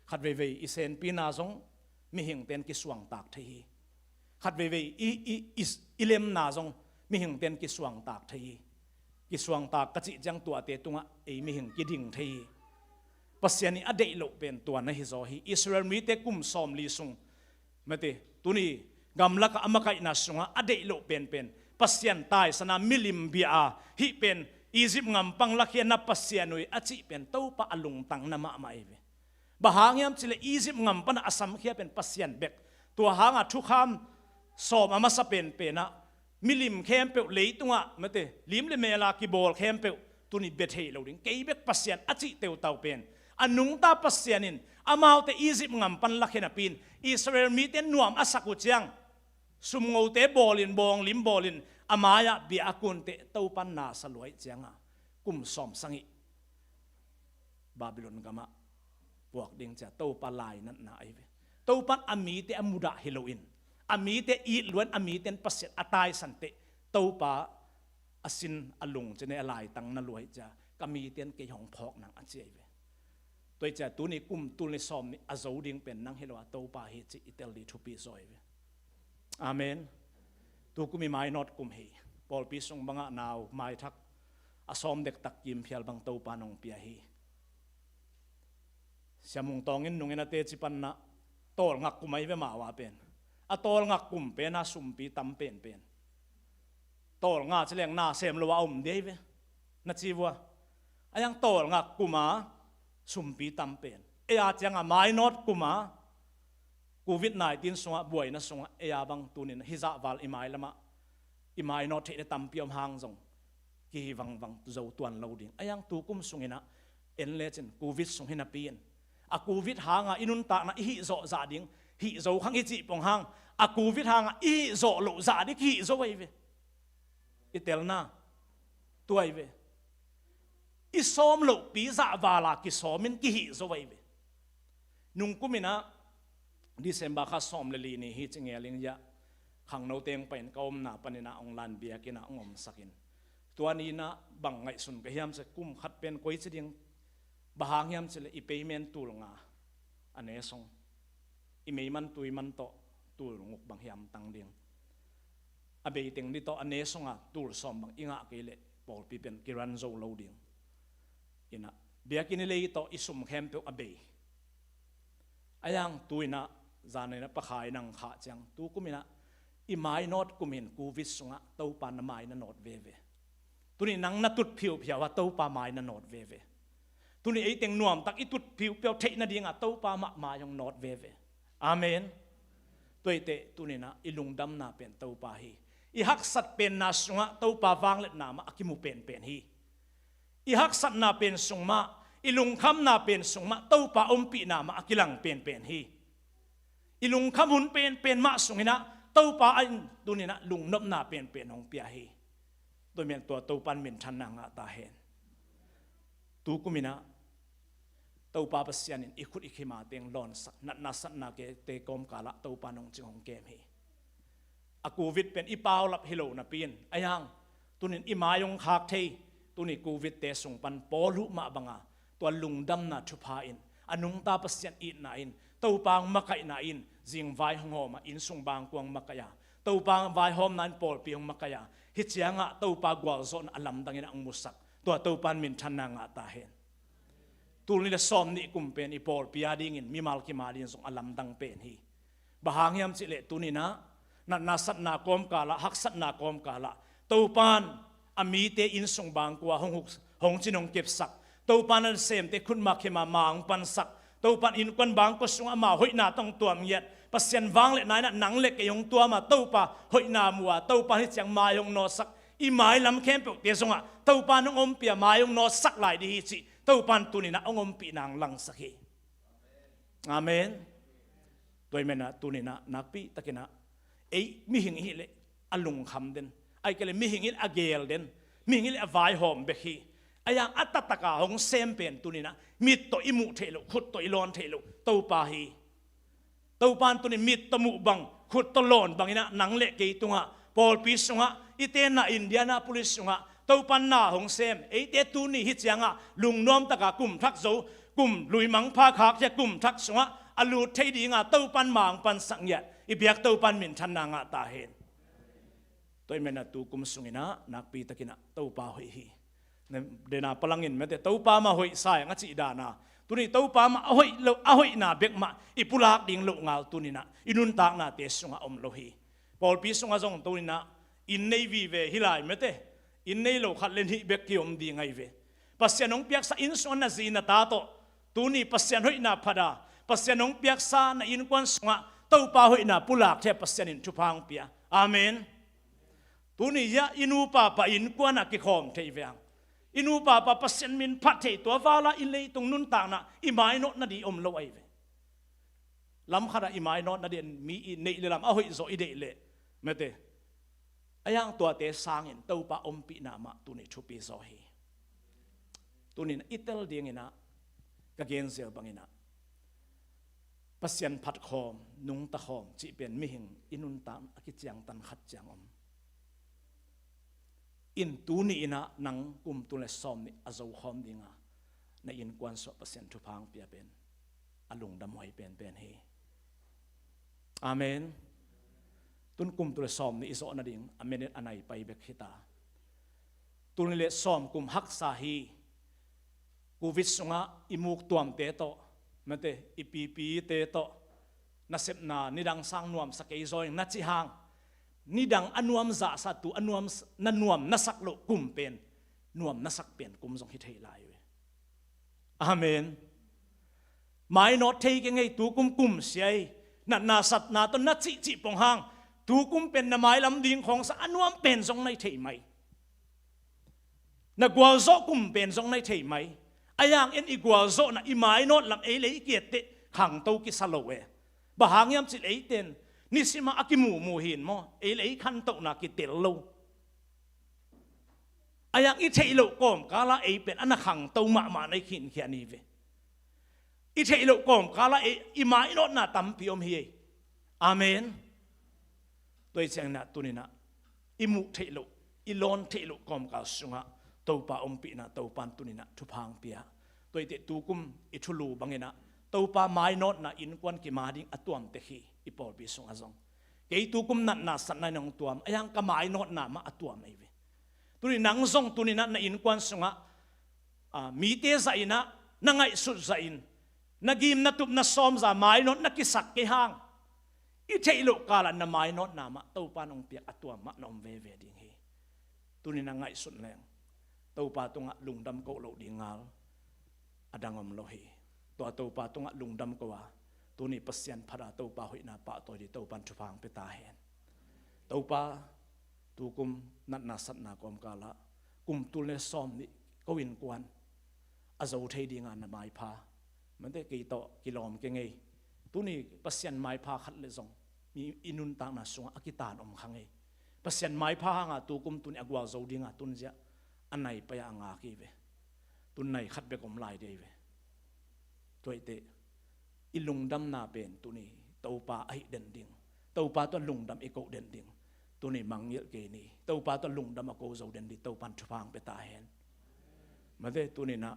Khat veivei i senpina zong mihingten kisuangtak thei hi. Khat veivei i, i, i, i lemna zong mihingten kisuangtak thei hi. Kisuangtak ka cih ciang tuate tungah ei mihing kiding thei hi. Pasian ih a deih loh pen tua na hi zaw hi. Israel mite kum sawmli sung mete tuni gamlakah a makaihna sungah a deih loh penpen Pasian taisana milim bia a hih pen Egypt ngam pan lakhia na Pasian uh hi a cih pen Topa a lungtang na mahmah ahi ve. Bang hang hiam cihleh Egypt ngam panah a samkhia pen Pasian bek. Tua hanga thukham sawm a masa penpenah milim khempeuh leitungah mete lim le mela kibawl khempeuh tuni bia thei lo ding, kei bek Pasian a cih teutau pen a nungta Pasian in amaute Egypt ngam pan lakhia napi-in Israel mite nuam a sak uh ciang sumngote bawlin, bawnglim bawlin a mai-ah bia a kunteh Topan na sa luai cianga kum sawm sangih Babylon gamah puak ding cia Topa lainatna ahi ve. Topan a mite a mudah hi loin a mite it luan, a mite in Pasian a taisanteh Topa a sin a lungcine a laitang na luai cia ka mite in kei hong phawk nang a ci ahi ve. Tua hi cia tuni kum tul ni sawm nih a zo ding pen nang hi lo a Topa hi cih i tel di thupi zaw ahi ve. Amen. Tukum i mainawt kum hi. Pawlpi sung bangah nau maithak a sawm dektak kim phial bang Topa nong pia hi. Siamung tawngin nungin a teci panna tawlngak kum ahi ve mah ua pen. A tawlngak kum pen a sumpi tam penpen. Tawlnga ci leng na sem lo a om dei ve. Na ci vua. A yang tawlngak kuma sumpi tam pen. Ei a cianga mainawt kuma covid nineteen sungah buaina sungah ei a bang tunin hizah val i mai lamah i mainawt theihna tampi om hang zong kihi vangvang zo tuan lo ding. A yang tukum sunginah en lecin covid sung hi napi in a covid hanga i nuntakna i hihzawh zah ding hihzo khang i cih pong hang a covid hanga i hihzawh loh zah ding hihzo ahi ve. I telna tuai ve. I sawm lohpi zah vala kisawmin kihihzo ahi ve. Nungkuminah December kha sawm le li ni hi ci ngeling iah khangno teng pahin ka omna paninah ong lan biakinah ong omsakin tua ninah bang ngaihsun ka hiam ci kum khat pen koi ci ding bang hang hiam ci le i payment tul nga a ne song i meiman tuiman tawh tul nguk bang hiam tang ding a beiteng ni tawh a ne songa tul sawm bang i ngah kei leh pawlpi pen kiran zo lo ding. Inah biakinn i lei tawh i sum khempeuh a bei. A yang tu inah zan inah pakha inang khah ciang tukum inah i mainawt kumin covid sungah Topa na mai na nawt veve. Tuni nang na tut phiuphiau a Topa mai na nawt veve. Tuni eiteng nuamtak i tut phiuphiau theih nadinga Topa mah mai hong nawt veve. Amen. Tuaite tuninah i lungdamna pen Topa hi. I haksat penna sungah Topa vangliatna mah a kimu penpen hi. I haksatna pen sung mah i lungkhamna pen sung mah Topa ompihna mah a kilang penpen hi. I lungkham hun penpen mah sunginah Topa a in tuninah lungnopna penpen hong pia hi. Tua mian tua Topan minthanna ngah ta hen. Tukuminah Topa Pasian in i khut i khima teng lawnsak natna satna ke te kawmkalah Topa nong cing hong kem hi. A covid pen i paulap hi lo napi in a yang tunin i mai hong khak thei. Tuni covid te sung pan Paul huh mah banga tua lungdamna thupha in a nungta Pasian itna in Topa hong makaihna in zingvai hong hawma inn sung bangkuang makaih a Topa vaihawmna in pawlpi hong makaih a hih ciangah Topa gualzawhna a lamdangin a hong musak. Tua Topan minthanna ngah ta hen. Tul ni le sawm nih kum pen i pawlpi a dingin mimal kim a dingin zong a lamdang pen hi. Bang hang hiam cihleh tuninah natna satna kawmkalah haksatna kawmkalah Topan a mite inn sung bangkua hong huk hong cin hong kepsak. Topan a nasemte khutma khema ma hong pansak. Topan innkuan bangkua sungah ama hoihna tawh hong tuam ngiat Pasian vangliatna inah nang le kei hong tuama Topa hoihna mua Topan hih ciang mai hong nawtsak. I mailam khempeuhte zongah Topan hong ompia mai hong nawtsak lai dih hi cih Topan tuninah hong ompihna hong langsak hi. Amen. Tua i menah tuninah nakpi takinah ei mihing i hileh a lungkham den. Ai kei le mihing i hileh a geel den. Mihing i hileh a vaihawm bek hi. A yang a taktaka hong sem pen tuninah mit tawh i muh theih loh khut tawh i lawn theih loh Topa hi. Topan tuni mit tawh muh bang khut tawh lawn banginah nang le kei tungah pawlpi sungah i tenna Indianapolis sungah Topan na hong sem eite tuni hih ciangah lungnuam taka kum thak zo kum lui mangpha khak hia kum thak sungah a lut thei dinga Topan ma hong pansak ngiat i biak Topan minthanna ngah ta hen. Tua i menah tukum sunginah nakpi takinah Topa hoih hi. Dena palangin mete Topa mah hoih sa eng a cih dana tuni Topa mah a hoih lo a hoihna bek mah i pulak ding loh ngal tuninah i nuntaknate sungah om lo hi. Pawlpi sungah zong tuninah inn nei vive hi lai mete inn nei lo khat le nih bek kiom ding ahi ve. Pasian hong piaksa inn sungah na zi na ta tawh tuni Pasian hoihna phada Pasian hong piaksa na innkuan sungah Topa hoihna pulak thei a Pasian in thupha hong pia. Amen. Tuni hiah i nupa pa innkuanah kikhawm thei ve ang. I nupa pa Pasian min phat thei tua vala i leitung nuntakna i mainawt nadih om lo ahi ve. Lam khatah i mainawt nadih mi i neih le lam a hoih zawh i deih leh mete a yang tuate sangin Topa ompihna mah tuni thupi zaw hi. Tunin i tel dinginah ka genzel banginah Pasian phatkhawm nungtakhawm cih pen mihing i nuntak a kiciangtan khat ciang om. In tuni inah nang kum tul le sawm nih a zokhawm dinga na innkuan suah Pasian thupha hong pia pen a lungdam huai penpen hi. Amen. Tun kum tul le sawm nih i zawh nading a minute a nai pai bek hi ta. Tul nih le sawm kum haksa hi. Covid sungah i muk tuamte tawh, mate, i pipite tawh, nasepna nidang sang nuamsa kei zaw ing na cih hang, nidang a nuam zahsa tu a nuam, na nuam na sak loh kum pen nuam na sak pen kum zong hi thei lai ve. Amen. Mainawt thei kei ngei tu kum kum sia hi. Natna satna tawh na cihcih pong hang, tu kum pen na mailam ding khawngsa a nuam pen zong nai thei mai. Na gualzawh kum pen zong nai thei mai. A yang en i gualzawhna i mainawt lam ei le i kiatteh khangto kisa lo e. Bang hang hiam cih le eiten nisimah a kimuhmuh hin maw, ei le ei khantohna kitel lo. A yang i theih loh kawmkalah ei pen a na khangto mahmah nai khinkhian hi ve. I theih loh kawmkalah ei i mainawtna tampi om hi ei. Amen. Tua hi cianginah tuninah i muh theih loh, i lawn theih loh kawmkal sungah Topa ompihna Topan tuninah thupha hong pia. Tua hi teh tukum i thulu banginah Topa mainawtna innkuan kima ding a tuamtek hi i pawlpi sungah zong. Kei tukum natna satna in hong tuam, a yang ka mainawtna mah a tuam ei ve. Tuni nang zong tuninah na innkuan sungah, ah, mite zahinah na ngaihsut zahin, na gim na tup na sawm zah mainawt na kisak kei hang, i theih loh kalah na mainawtna mah Topa nong piak a tuam mah na om veve ding hi. Tuninah ngaihsun leng Topa tungah lungdam koh loh ding ngal a dang om lo hi. Tua Topa tungah lungdam ko a, tuni Pasian phat a Topa hoihna pahtawi ding Topan thupha hong pia ta hen. Topa, tukum natna satna kawmkalah kum tul le sawm nih ko innkuan a zo thei dinga na maipha, mate, kei tawh kilawm kei ngei. Tuni Pasian maipha khat le zong mi i nuntakna sungah a kitaan om kha ngei. Pasian maipha hanga tukum tuni a gualzo dinga tunziah a nai pai-ah a ngak hi ve. Tun nai khat bek om lai dei ve. Tua hi teh i lungdamna pen tuni Topa a hih den ding, Topa tawh lungdam i koh den ding, tuni mangngilh kei ni. Topa tawh lungdam a ko zo den ding Topan thupha hong pia ta hen. Mate, tuninah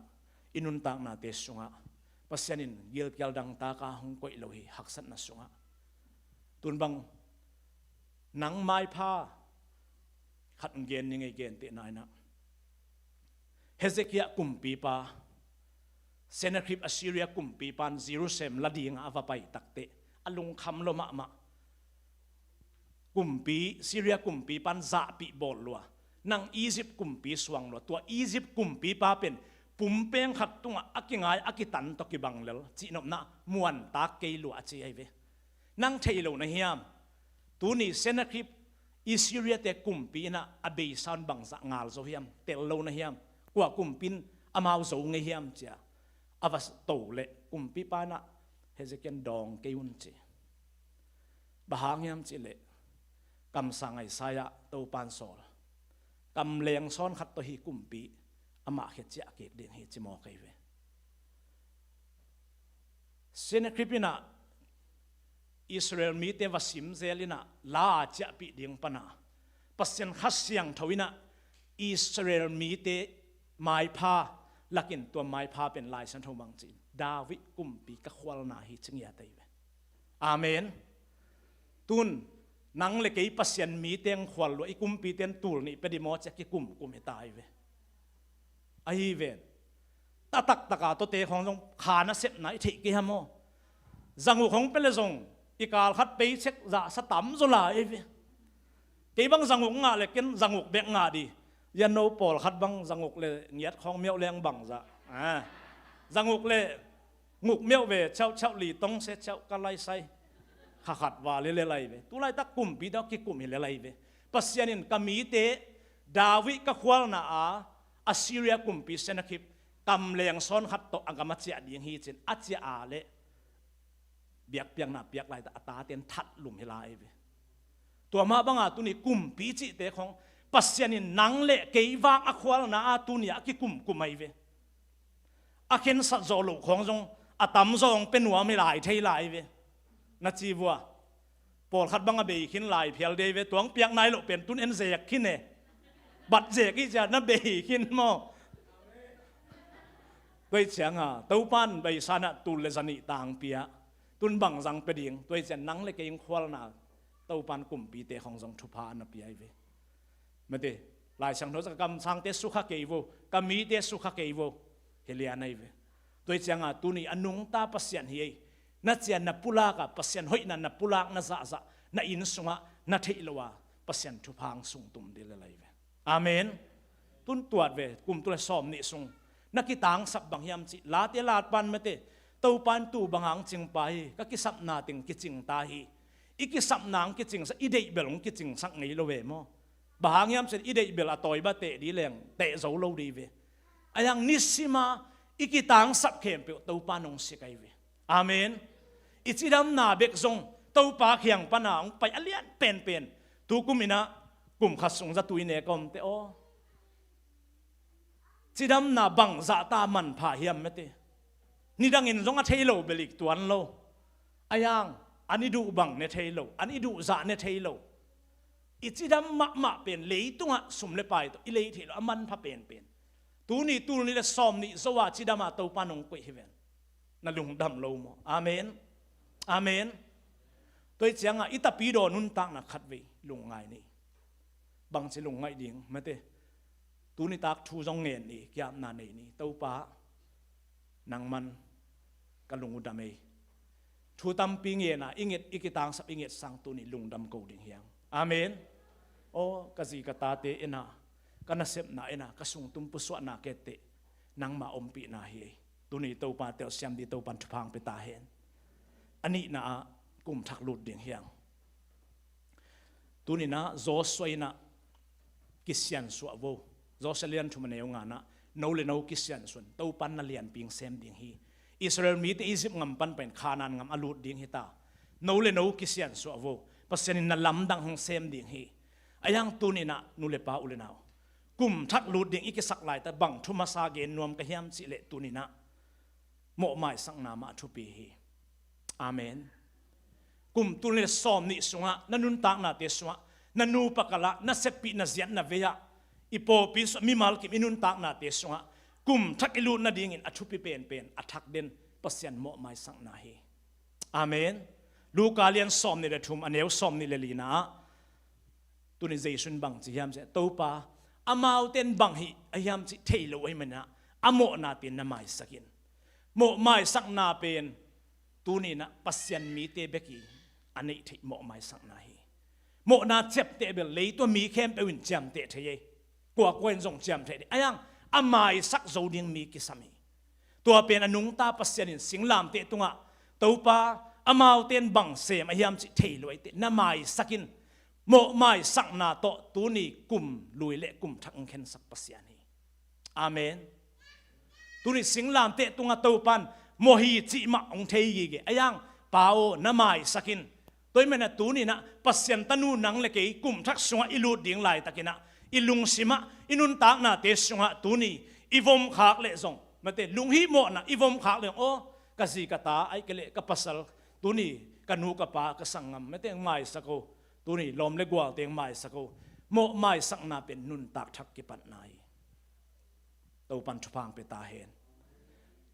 i nuntaknate sungah Pasian in gilkial dangtaka hong koih lo hi. Haksatna sungah tun bang nang maipha khat gen ning ei, gentehna inah Hezekiah kumpipa, Sennacherib Assyria kumpipan Jerusalem la dinga a va pai takteh a lungkham lua mahmah. Kumpi, Syria kumpipan zahpih bawl lua, nang Egypt kumpi suang lua, tua Egypt kumpipa pen pumpeng khat tungah a kingai a kitan tawh kibang lel, cihnopna muantak kei lua a ci ahi ve. Nang thei lo na hiam? Tuni Sennacherib i Syria-te kumpi inah a beisa un bangzah ngal zo hiam? Tel lo na hiam? Kua kumpi in amau zo ngei hiam cia a va to leh kumpipa inah Hezekiah dawng kei un ci. Bang hang hiam cihleh kamsang Isaiah Topan sawl, kam lengsawn khat tawh hih kumpi amah khia ciah kik ding hi ci mawk ahi ve. Sennacherib inah Israel mite va simzel inah la a ciahpih ding pana Pasian Kha Siangtho inah Israel mite maipha lakin tua maipha pen Lai Siangtho bang ci, David kumpi ka khualna hi ci ngiat ahi ve. Amen. Tun nang le kei Pasian mite hong khual lua, i kumpite in tul nih pia dih maw cia kikumkum hi ta ahi ve. Ahi ven. A taktaka tawte khawng zong kha nasepna i theih kei hiam aw? Zanguk hong pia le zong i kal khat paycheck zahsa tam zaw lai ahi ve. Kei bang zanguk ngah le ken zanguk bek ngah dih. Yano pawlkhat bang zanguk le ngiat khawng miauh leng bangzah. Ah. Zanguk le nguk miauh ve, chauh chauh li tong se chauh ka laisai. Kha khat va le le lai ve. Tulaitak kumpi deuh kikum hi le lai ve. Pasian in ka mite David ka khualna a Assyria kumpi Sennacherib kam lengsawn khat tawh a gam a ciah ding hi cin a ciah a leh biakpiakna piak laitak a taten that lum hi lai ve. Tua mah banga tuni kumpi cihte khawng Pasian in nang le kei vang a khualna a tuni a kikumkum ahi ve. A khensat zawh loh khawng zong a tam zawng pe nuam hi lai thei lai ve. Na ci vua. Pawlkhat bang a bei khin lai phial dei ve, tuang piak nai loh pen tun en zek khin e. Bat zek i cia na bei khin maw? Tua i cianga Topan bei sanah tul le zanih tang pia. Tun bang zang pe ding, tua i cian nang le kei hong khualna Topan kumpite khong zong thupha a na pia hi ve. Mate, Lai Siangtho zong ka kamsangte sukha kei vo, ka mite sukha kei vo, hi lian ahi ve. Tua hi cianga tuni a nungta Pasian hi ei. Na cian na pulak a, Pasian hoihna na pulak na zahzah, na inn sungah na theih lo a, Pasian thupha hong sungtum dih lel ahi ve. Amen. Tun tuat ve, kum tul le sawm nih sung na kitangsap bang hiam cih late lat pan mate, Topan tu bang hang cing pa hi, ka kisapna teng kicing ta hi. I kisapna hong kicingsak, i deih bel hong kicingsak ngei lo ve maw? Bang hang hiam cih i deih bel a tawi ba teh dih leng teh zo lo dih ve. A yang nisima i kitangsap khempeuh Topan hong sik ahi ve. Amen. I cidamna bek zong Topa kiang pana hong pai a lian penpen. Tu kum inah kum khat sung zatui ne ka omte aw. Cidamna bangzah ta manpha hiam mate. Nidangin zong a thei lo belik tuan lo. A yang, an i duh bang ne thei lo, an i duh zah ne thei lo. I cidam mahmah pen leitungah sum le pai tawh i lei thei lo, a manpha penpen. Tuni tul nih le sawm nih zo a cidama Topa nong koih hi ven. Na lungdam lo maw? Amen. Amen. Tua hi cianga i tapidaw nuntakna khatvei lungngai ni. Bangci lungngaih ding mate. Tuni tak thu zong ngen ni, kiapna nei ni. Topa, nangman ka lung uh dam ei. Thu tampi ngena i nget, i kitangsap i nget sang tuni lungdam ko ding hiang. Amen. Aw ka zi ka tate ena, ka nasepna ena, ka sungtum pusuahna kette nangma ompihna hi ei. Tuni Topa telsiam di Topan thupha hong pia ta hen. A nihna ah kum thak lut ding hiang. Tuninah Joshua inah kisiansuah vo. Joshua lian thum a neu nganah no le no kisiansuan Topan na lianping sem ding hi. Israel mite Egypt ngam panpain Khanan ngam a lut ding hita. No le no kisiansuah vo. Pasian in na lamdang hong sem ding hi. A yang tuninah nu le pa u le nau, kum thak lut ding i kisak laita bang thu masa gen nuam ka hiam cihleh tuninah mawhmaisakna mah a thupi hi. Amen. Kum tul nih le sawm nih sungah na nuntaknate sungah na nupa kalah na seppih na ziat na veiah i pawlpi sungah mimal kim i nuntaknate sungah kum thak i lut nadingin a thupi penpen a thak den Pasian mawhmaisakna hi. Amen. Luka lian sawm nih le thum a neu sawm nih le lina ah tuni Jesu in bang ci hiam cih Topa, amaute in bang hi a hiam cih thei lo ahih maninah a mawhna pen na maisak in. Mawhmaisakna pen tuninah Pasian mite bek i a neih theih mawhmaisakna hi. Mawhna ciapteh bel leitua mi khempeuh in ciamteh thei ei. Kuakua in zong ciam thei ding a yang a maisak zo ding mi kisam hi. Tua pen a nungta Pasian in singlamteh tungah Topa, amaute in bang sem a hiam cih thei lo ei teh na maisak in. Mawhmaisakna tawh tuni kum lui le kum thak hong khensak Pasian hi. Amen. Tuni singlamteh tungah Topan mawh hi cih mah hong thei gige a yang, Pa aw na maisak in. Tua ahih maninah tuninah Pasian tanu nang le kei kum thak sungah i lut ding laitakinah i lungsimah i nuntaknate sungah tuni i vomkhak leh zong mate lunghih mawhna i vomkhak leh zong aw ka zi ka ta ahih kei leh ka pasal tuni ka nu ka pa ka sanggam mate hong maisak o. Tuni lawm le gualte hong maisak o. Mawhmaisakna pen nuntak thak kipatna hi. Topan thupha hong pia ta hen.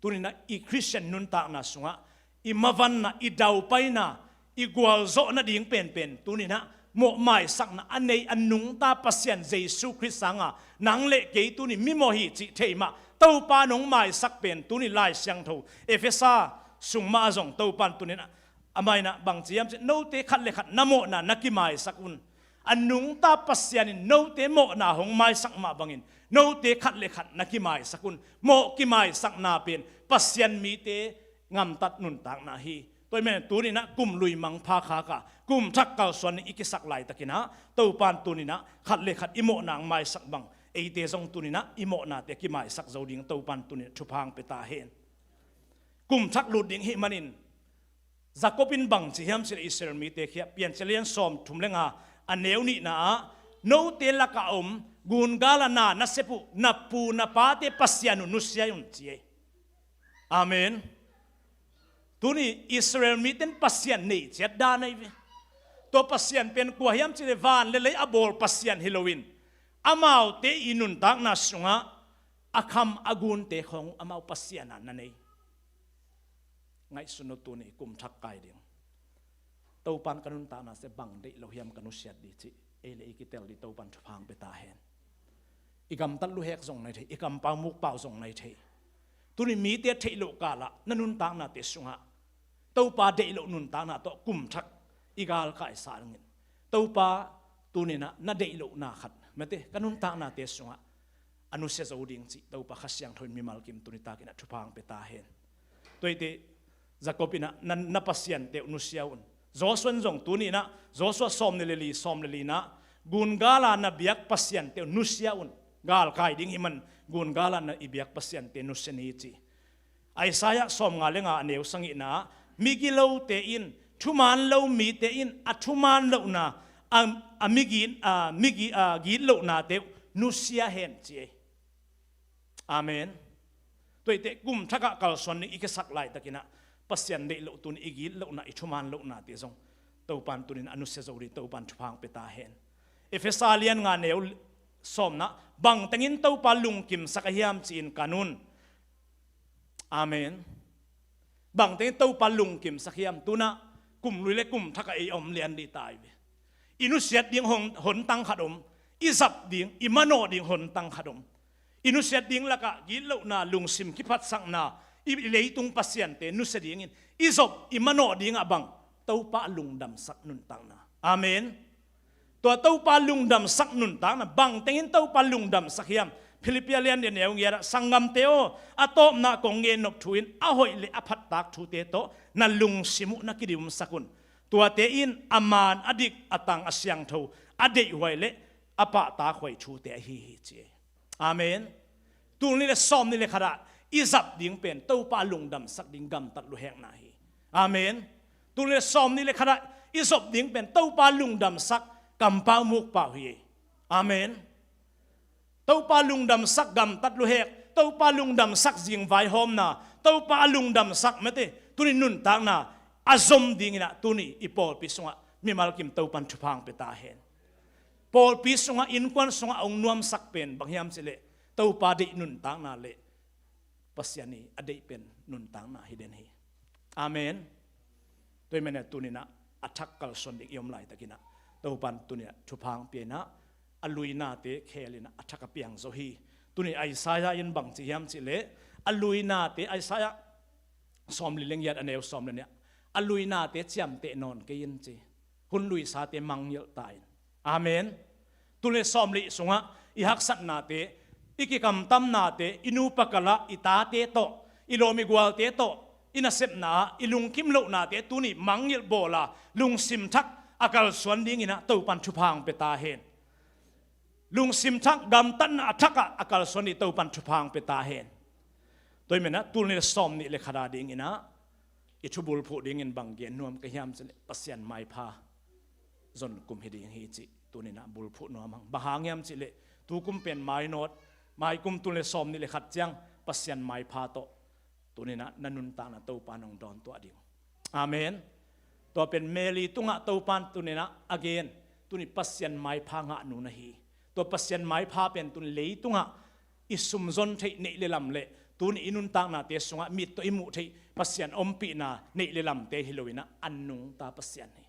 Tuninah i Khristian nuntakna sungah i mavanna, i daupaina, i gualzawh nading penpen tuninah mawhmaisakna a nei a nungta Pasian Jesu Khrist sanga nang le kei tuni mi mawh hi cih thei mah Topa nong maisak pen tuni Lai Siangtho Efesa sung mah ah zong Topan tuninah amah inah bang ci hiam cih note khat le khat na mawhna na kimaisak un. A nungta Pasian in note mawhna hong maisak mah bangin note khat le khat na kimaisak un. Mawh kimaisakna pen Pasian mite ngamtat nuntakna hi. Tua ahih manin tuninah kum lui mangpha khaka kum thak kalsuan ding i kisak laitakinah Topan tuninah khat le khat i mawhna hong maisak bang eite zong tuninah i mawhnate kimaisak zo ding Topan tuninah thupha hong pia ta hen. Kum thak lut ding hih manin Jakob in bang ci hiam cih leh Israel mite khiah Piancil lian sawm thum le nga a neu nihna ah note lakah a om gungal a na nasep uh na pu na pate Pasian uh nusia un ci ei. Amen. Tuni Israel mite in Pasian nei ciat dan ahi ve. Tua Pasian pen kua hiam cih leh van le lei a bawl Pasian hi loin amaute i nuntakna sungah a kham a gunte khawng uh amau Pasian a na nei. Ngaihsun uh tuni kum thak kai ding. Topan ka nuntakna se bang deih lo hiam ka nusiat dih cih ei le i kitel dih Topan thupha hong pia ta hen. I gamtat luhek zong na hi thei, i kampau mukpau zong na hi thei. Tuni mite theih loh kalah na nuntaknate sungah Topa deih loh nuntakna tawh kum thak i galkai sa dingin Topa tuninah na deih lohna khat mate ka nuntaknate sungah a nusia zo ding cih Topa Kha Siangtho in mimal kim tuni takinah thupha hong pia ta hen. Tuaite Jacob inah na, na pasiante uh nusia un. Joshua in zong tuninah Joshua sawm ni le li sawm le linah gungala na biak pasiante uh nusia un. Galkai ding hi man gungala na i biak pasiante nusia ni ci. Isaiah sawm nga le nga a neu sagihna migilote in thuman lo mite in a thuman lohna a, a migi, a migi, a git lohnate uh nusia hen ci ei. Amen. Tuaite kum thakah kalsuan ding i kisak laitakinah Pasian deih loh tuni i git lohna i thuman lohnate zong Topan tunin a nusia zo ding Topan thupha hong pia ta hen. Efesa lian nga neu sawmna bangtengin Topa lungkimsak a hiam ci-in kan un. Amen. Bangtengin Topa lungkimsak hiam tunah kum lui le kum thakah ei om lian dih ta i ve. I nusiat ding hon, hontang khat om, i zap ding i manawh ding hontang khat om. I nusiat ding lakah gitlohna lungsim kiphatsakna i leitung pasiante nusia dingin i zop i manawh dingah bang Topa a lungdamsak nuntakna. Amen. Tua Topa lungdamsak nuntakna bangtengin Topa lungdamsak hiam? Philippia lian dia neu ngiatah sanggamte aw a tawpna kong gen nop thu in a hoih le a phattak thute tawh na lungsim uh na kidimsak un. Tuate in a man a dik a tang a siangtho a deihhuai le a pahtakhuai thute ahi hi ci. Amen. Tul ni le sawm ni le khatah i zap ding pen Topa lungdamsak ding gamtat luhekna hi. Amen. Tul ni le sawm ni le khatah i zop ding pen Topa lungdamsak kampau mukpau hi. Amen. Topa lungdamsak gamtat luhek, Topa lungdamsak zingvaihawmna, Topa a lungdamsak mate tuni nuntakna a zom dinginah tuni i pawlpi sungah mimal kim Topan thupha hong pia ta hen. Pawlpi sungah innkuan sungah a hong nuamsak pen bang hiam cileh Topa deih nuntakna le Pasian i a deih pen nuntakna hi den hi. Amen. Tua i menah tuninah a thak kalsuan ding i om laitakinah Topan tuninah thupha hong pia inah a luinate khelinah a thak a piang zo hi. Tuni Isaiah in bang ci hiam cileh a luinate Isaiah sawm li le ngiat a neu sawm le nih a luinate ciamteh nawn kei in ci. Hun luisate mangngilh ta in. Amen. Tul ni le sawm li sungah i haksatnate, i kikamtamnate, i nupa kalah i tate tawh, i lawm i gualte tawh i nasepna ah i lungkim lohnate tuni mangngilh bawla lungsim thak a kalsuan dinginah Topan thupha hong pia ta hen. Lungsim thak gamtatna a thakah a kalsuan ding Topan thupha hong pia ta hen. Tua i menah tul ni le sawm nih le khat a dinginah i thubulphuh dingin bang gen nuam ka hiam cileh Pasian maipha zon kum hi ding hi cih tuninah bulphuh nuam hang. Bang hang hiam cileh tukum pen mainawt, maikum tul ni le sawm nih le khat ciang Pasian maipha tawh tuninah na nuntakna Topa nong dawn tuah ding. Amen. Tua pen Meli tungah Topan tuninah a gen tuni Pasian maipha ngahnu na hi. Tua Pasian maipha pen tuni leitungah i sumzon theih neih le lam le tuni i nuntaknate sungah mit tawh i muh theih Pasian ompihna neih le lamte hi loinah an nungta Pasian hi.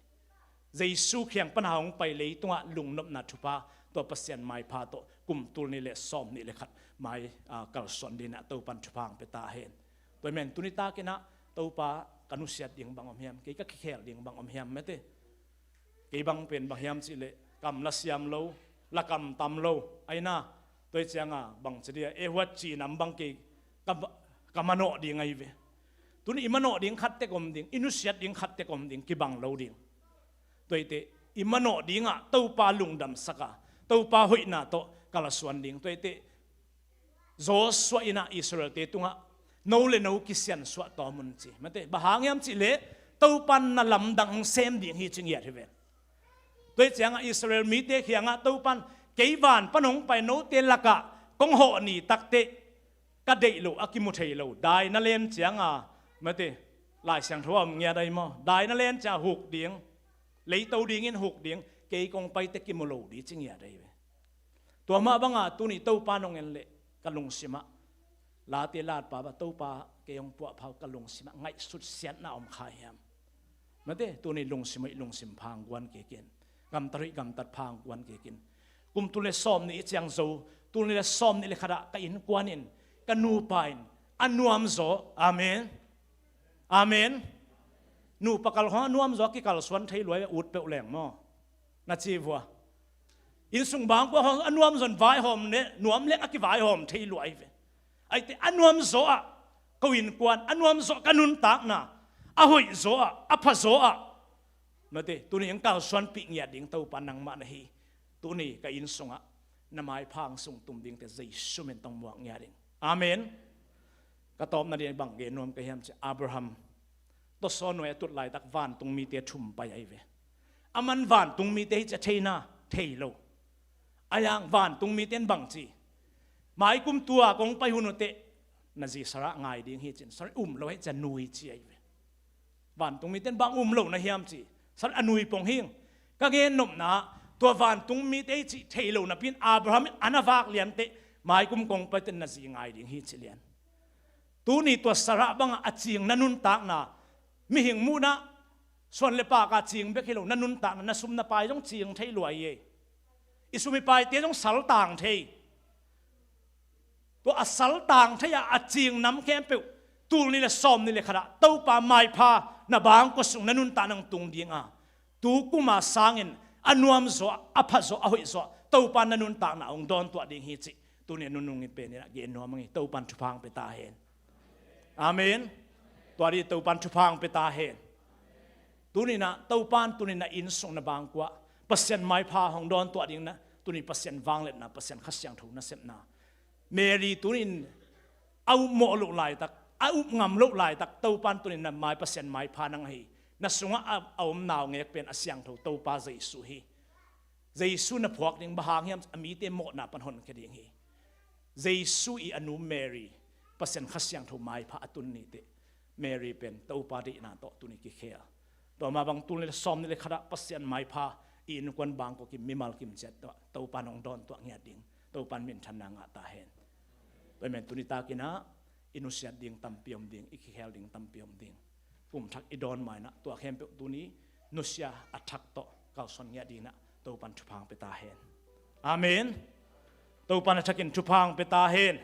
Jesu kiang pana hong pai leitungah lungnopna thupha tua Pasian maipha tawh kum tul ni le sawm nih le khat mai a kalsuan dinah Topan thupha hong pia ta hen. Tua i men tuni takinah Topa ka nusiat ding bang om hiam, kei ka kikhel ding bang om hiam mete. Kei bang pen bang hiam cileh kam la siam lo, la kam tam lo aina. Tua i cianga bang ci dia e huat ci nam bang kei ka, ka manawh ding ahi ve. Tuni i manawh ding khat tek om ding, i nusiat ding khat tek om ding, kibang lo ding. Tuaite i manawh dingah Topa lungdamsaka Topa hoihna tawh kalsuan ding. Tuaite Joshua inah Israelte tungah no le no kisiansuah tawm un ci mate. Bang hang hiam cihleh Topan na lamdang hong sem ding hi ci ngiat hi ven. Tua i ciangah Israel mite kiangah Topan kei van pan hong pai note lakah kong hawh ni takteh ka deih lo a kimu thei lo dai na len cianga mate. Lai Siangtho a om ngiat ahi maw? Dai na len cianga huk ding, leito dingin huk ding, kei kong paite kimu lo ding ci ngiat ahi ve. Tua mah banga tuni Topa nong en leh ka lungsimah late latpa ba Topa kei hong puahpha uh ka lungsimah ngaihsut siatna om kha hiam? Mate, tuni lungsim hoih lungsim pha hong guan kik in. Gamtat hoih gamtat pha hong guan kik in. Kum tul nih le sawm nih i ciang zo, tul nih le sawm nih le khat ah ka innkuan in, ka nupa in, a nuamzaw, amen. Amen. Nupa kal khawng a nuamzaw a kikalsuan thei lua hi ve, ut peuh leng maw. Na ci vua. Innsung bangkua khawng a nuamzaw in vaihawm le, nuam leng a kivaihawm thei lua hi ve. Aite a nuamzaw ah, ko innkuan, a nuamzaw ah ka nuntakna, a hoihzaw ah, a phazaw ah. Mate, tuni hong kalsuanpih ngiat ding Topa nangmah na hi. Tuni ka innsungah na maipha hong sung tum dingte Jesu min tawh muak ngiat ding. Amen. Ka tawpna ding bang gen nuam ka hiam cih leh Abraham tawsaw nuai a tut laitak vantung mite thum pai ahi ve. Aman vantung mite hi ci a theina thei lo. A yang vantung mite in bang ci, mai kum tua kong pai hun uh teh na zi Sarah ngai ding hi ci-in, Sarah um lo hi ci a nui ci ahi ve. Vantung mite in bang um lo na hiam ci, Sarah a nui pong hi. Ka gen nopna ah tua vantung mite hi cih thei lo napi-in Abraham in a na vak lian teh mai kum kong pai teh na zi ngai ding hi ci lian. Tuni tua Sarah bangah a cing na nuntakna, mihing muhna, suan le pak a cing bek hi lo, na nuntakna, na sum na pai zong cing thei lua hi. I sum i paite zong saltang thei. Tua a saltang thei a, a cing nam khempeuh, tul nih le sawm nih le khat ah Topa maipha na bangkua sung na nuntakna hong tung ding a, tu kum a sangin a nuamzaw ah, a phazaw ah, a hoihzaw ah Topa na nuntakna hong dawntuah ding hi cih tuni a nunung in pen in a gen nuam ing. Topan thupha hong pia ta hen. Amen. Tua ding Topan thupha hong pia ta hen. Tuni-in ah Topan tuni-in ah innsung na bangkua Pasian maipha hong dawntuah ding na, tuni Pasian vangliatna, Pasian Kha Siangtho nasepna. Mary tuni-in a upmawh loh laitak, a up ngam loh laitak, Topan tuni-in na mai Pasian maipha nang ahi, na sungah a, a om naungek pen a siangtho Topa Jesu hi. Jesu na phuak ding bang hang hiam, a mite mawhna pan honkhia ding hi. Jesu i a nu Mary, Pasian Kha Siangtho maipha a tun ni teh, Mary pen Topa deihna tawh tuni kikhel. Tua mah bang tul nih le sawm nih le khat ah Pasian maipha i innkuan bangkua kim, mimal kim ciat tawh Topa in hong dawntuah ngiat ding, Topa in minthanna ngah ta hen. Tua ahih manin tuni takin ah i nusiat ding tampi om ding, i kikhel ding tampi om ding. Kum thak i dawn ma-in ah tua khempeuh tuni nusia a thak tawh kalsuan ngiat dingin ah Topa in thupha hong pia ta hen. Amen. Topa in a thakin thupha hong pia ta hen.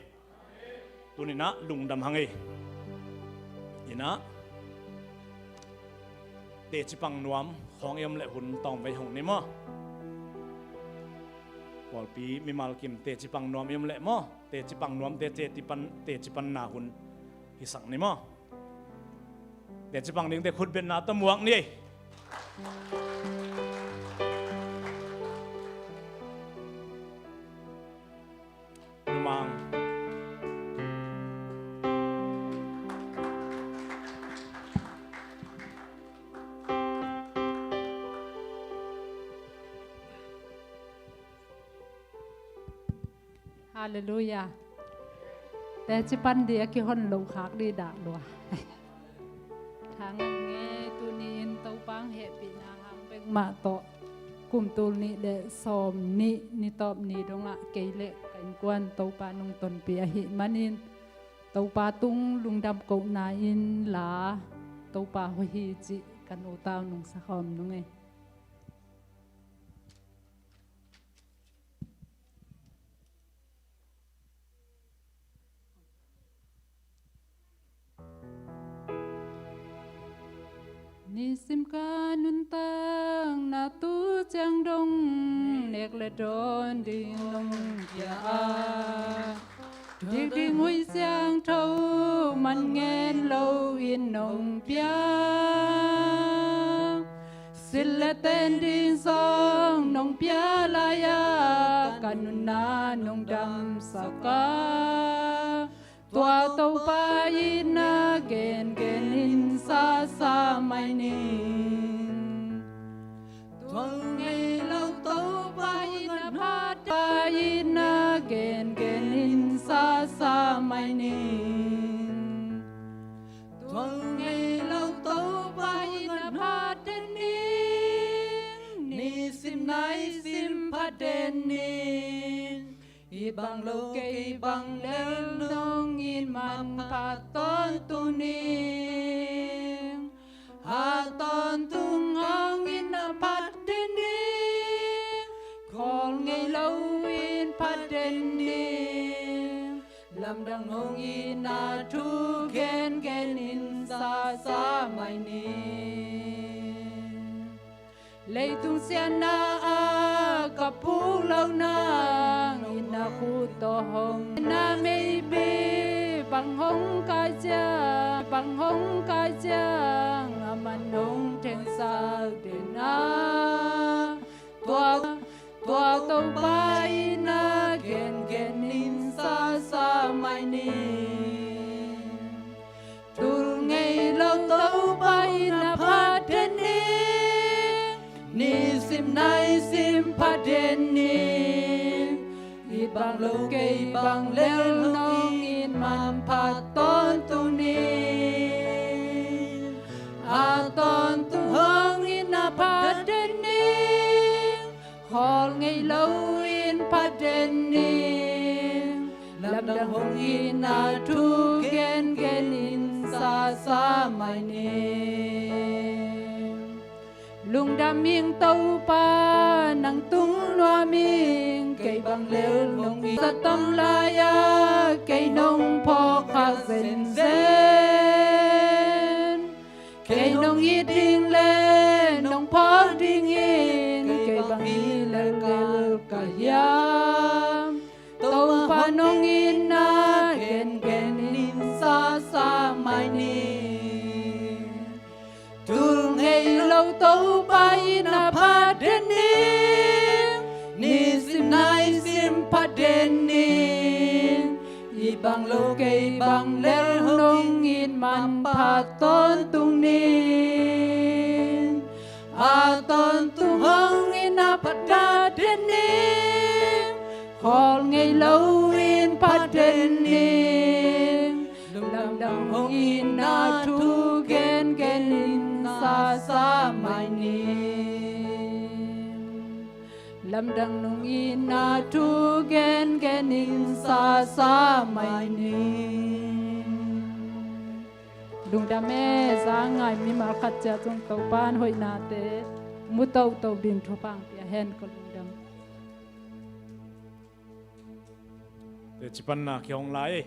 Tuni in ah lungdam hang ei. In ah teci pang nuam khawng i om leh hun tawmvei hong ni maw? Pawlpi mimal kim teci pang nuam i om leh maw? Teci pang nuamte teci pan, teci panna hun hisak ni maw? Teci pang dingte khutbetna tawh muak ni ei. Numang. Halleluiah. Teci pan ding a kihon loh khak ding dah lua. Tha ngen ing ei, tuni-in Topa hong hehpihna hang bek mah tawh kum tul nih le sawm nih ni tawp ni dongah kei le ka innkuan Topa in hong tonpih ahih manin Topa tung lungdam kohna in la, Topa hoih hi cih kan u tau nungsak a om nung ei. Nisim ka nuntakna tu ciang dong nek le dawn ding nong pia a, dik ding huih siangtho man ngen loin nong pia. Silh le ten ding zong nong pia lai-ah ka nunna nong damsak a, tua Topa itna gengen in sasa mai ning. Tua ngei lo Topa itna pha, Topa itna gengen in sasa mai ning. Tua ngei lo Topa itna pha den ning, nisim naisim pha den ning. I bang lo kei bang lel nong it manpha tawntung ning. A tawntung Lamdang hong itna thu gengen in sasa mai ni. Leitung siatna ah ka puk loh nang in na khut tawh hong na meipi bang hong kai ciang, bang hong kai ciang a man hong thengsak den a. Tua, tua Topa itna gengen in sasa mai ni. Tul ngei lo Topa itna phat den ni. Nisim naisim phat den ni. It bang lo kei bang lel nong it manpha tawntung ni. A tawntung hong itna phat den ni. Khawl ngei lo in phat den ni. Lamdang hong itna thu gengen in sasa mai ni. Lungdam ing Topa nang tung nuam ing, kei bang lel nong it sa tam lai-a kei nong phawk khak zenzen. Kei nong it ding le nong phawk dingin kei bang hi lel ka hiam. Topa nong itna gengen in sasa mai ni. Tul ngei lo Topa itna phat den ni. Nisim naisim phat den ni. It bang lo kei bang lel nong it manpha tawntung ni. A tawntung hong itna phat den ni. Khawl ngei lo in phat den ni. Lamdang hong itna thu gengen in sasa mai ni. Lamdang nong itna thu gengen in sasa mai ni. Lungdam e, za ngai mimal khat ciat zong Topa'n hoihnate mu toto ding thupha hong pia hen. Ka lungdam. Te cipanna kihong lai e.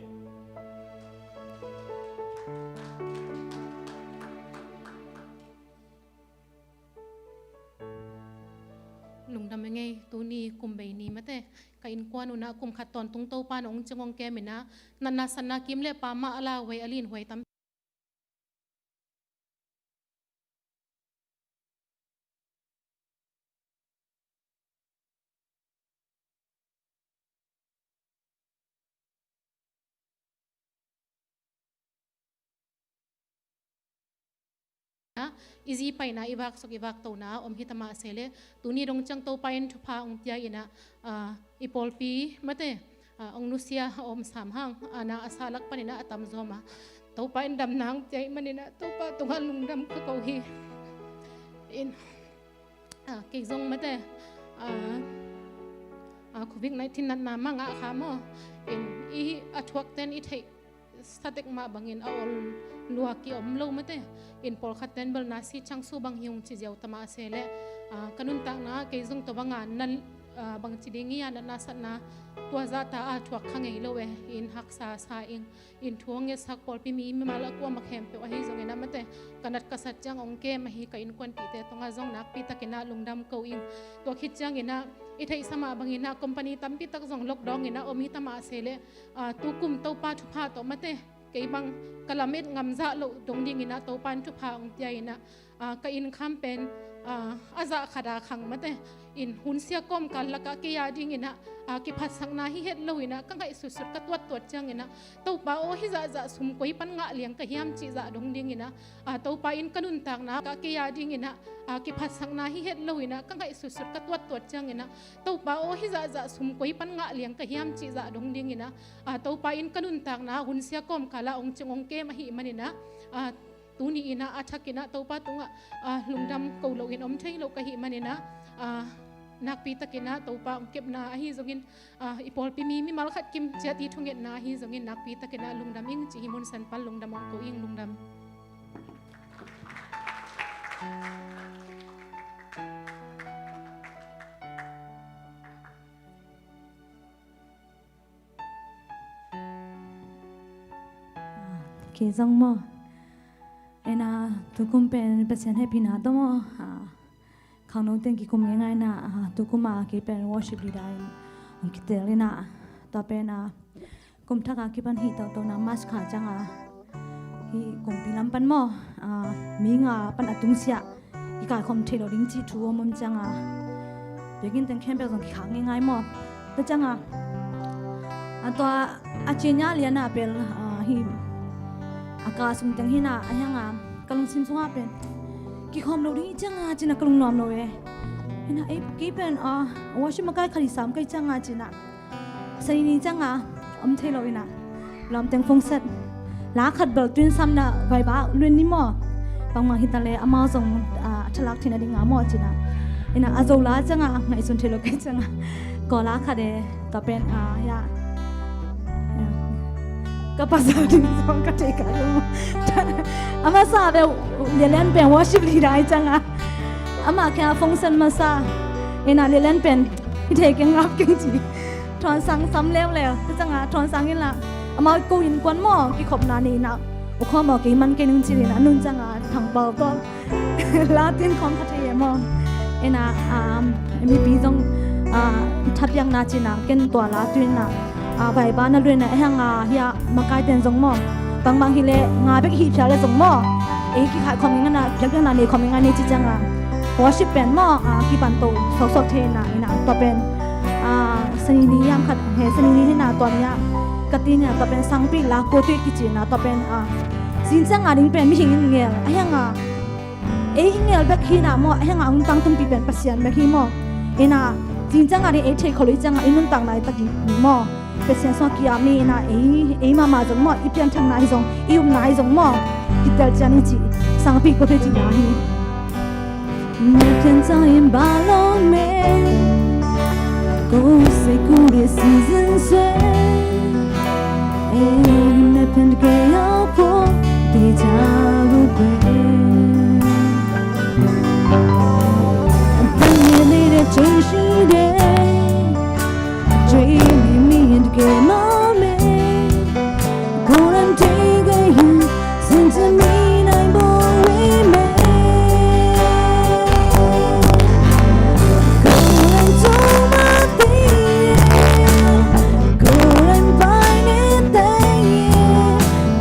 Lungdam e ngei, tuni kum bei ni mate, ka innkuan un ah kum khat tawntung Topa'n hong cing hong kem in ah, natna satna kim le pam a lauhuai a linhuai tam i zi paina, i vaksuk i vaktona om hi ta mah se leh, tuni dong ciang Topa in thupha hong pia in ah, ah, i pawlpi mate, ah, hong nusia a om sam hang, a na a sa lak panin ah a tam zawm a, Topa in damna hong pia ahih manin ah Topa tungah lungdam ka ko hi. In, ah, kei zong mate, ah, ah, covid nineteen natna mah ngah kha maw. In, i a thuakte'n i theih sa tek mah bangin a ol lua ki om lo mate. In, pawlkhatte'n bel na si ciang su bang hi ung ci ziau ta mah se leh, ah, ka nuntakna kei zong tua banga na, ah, bangci ding hi a, natna satna tua zahta a thuak kha ngei lo e. In, haksa sa ing. In, thu hong ngetsak pawlpi mi mimal a kuamah khempeuh ahi zongin ah mate, ka nat ka sat ciang hong kem ahi ka innkuanpihte tungah zong nakpi takin ah lungdam ko ing. Tua khit ciangin ah i theihsa mah bangin ah company tampi tak zong lockdown in ah om hi ta mah se leh, ah, tu kum Topa thupha tawh mate, kei bang ka lamet ngam zah loh dong dingin ah Topa'n thupha hong pia in ah, ah, ka inn kham pen, ah, a zah khat a khang mate. In, hun sia kawmkal lakah kei a dingin ah, ah, kiphatsakna hi het lo in ah ka ngaihsutsut ka tuattuat ciangin ah, Topa aw, hih zahzah sum koi pan ngah liang ka hiam cih zah dong dingin ah, ah, Topa in ka nuntakna ka kei a dingin ah, ah, kiphatsakna hi het lo in ah ka ngaihsutsut ka tuattuat ciangin ah, Topa aw, hih zahzah sum koi pan ngah liang ka hiam cih zah dong dingin ah, ah, Topa in ka nuntakna hun sia kawmkal ah hong cing hong kem ahih manin ah, ah, tuni in ah a thakin ah Topa tungah, ah, lungdam ko loin om thei lo ka hih manin ah, ah, nakpi takin ah Topa hong kepna ahi zongin, ah, i pawlpi mi mimal khat kim ciat i thungetna ahi zongin nakpi takin ah lungdam ing ci hi. Mun san pan lungdam hong ko ing. Lungdam. Kei zong maw. Ena, tukum pen Pasian hehpihna tawh maw. Ah, khangno teng kikum ngeingai na, ah, tukum a kei pen worship leader in hong kitel ina. Tua pen, ah, kum thak a kipan hih toto na March kha ciang a, hih kumpi lam pan maw, ah, mi nga pan a tungsiah kikaikhawm thei lo ding cih thu om om ciang a, biakinn teng khempeuh zong kikhak ngeingai maw. Tua ciang a, a tua a cinya lian a pel, ah, hih a ka sung teng hi na, a hiang a ka lungsim sung a pen kikhawm lo ding hi ciang a, ci na ka lungnuam lo e. Hi na, ei, kei pen, ah, worship makai khat hi sam kei ciang a, ci na. Sani ni ciang a om thei lo ina, lawm teng phone set, la khat bel tun sam na, Vaiba luen ni maw. Bangmah hi ta le amau zong, ah, a thalak thei na ding a maw, ci na. Ina, a Zo la ciang a ngaihsun thei lo kei ciang a, Kawl la khat e, tua pen, ah, ya, ya, ka pasal ding zong ka thei ka lo. A masa bel Lianlian pen worship leader hi ciang a, amah kia phone set masa. Ina, Lianlian pen hi thei keng, ngap keng, ci. Thawnsang sam leuleu. Tua ciang a Thawnsang in la, amau ko innkuan maw, kikhopna nei na, u khawm maw, kei man kei nung, ci ina, a nung ciang a Thangpau tawh la tun khawm kha thei e maw. Ina, um, mipi zong, ah, thapiakna ci na, ken tua la tun na, ah, Vaiba na luen na, a hiang a hih a makai ten zong maw, bangbang hi le nga bek hih phial le zong maw, ei kikaikhawm ngeingai na, biakpiakna nei khawm ngeingai ni ci ciang a, worship pen maw, ah, kipan to suaksuak thei na, ina, tua pen, ah, Sani ni yam khat, he Sani ni hi na, tua ni a ka ti ni a, tua pen sangpi la ko tui kici na, tua pen, ah, zing ciang a ding pen mihing in ngel, a hiang a ei i ngel bek hi na maw, a hiang a nuntakna tumpih pen Pasian bek hi maw. Ina, zing ciang a ding ei thei kho lo hi ciang a, i nuntakna i tak hi maw, Pasian sung a ki-ap ni. Ina, ei, ei mahmah zong maw, i pianthakna hi zong, i upna hi zong maw, kitel cian hi ci, sangpi ko thei ci na hi. Mei pian ciang in ba lo mei, ko se ku de si zin sue. Ei, mei pian ke yau ko, de ja bu be. Pian ye ni de chen shi de. Dreaming in game of me. Go and take a you since I mean I'm going mad. Go and do my thing. Go and find it there.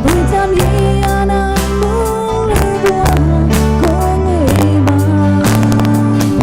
Put some ye and I'm moving on. Go away, bye.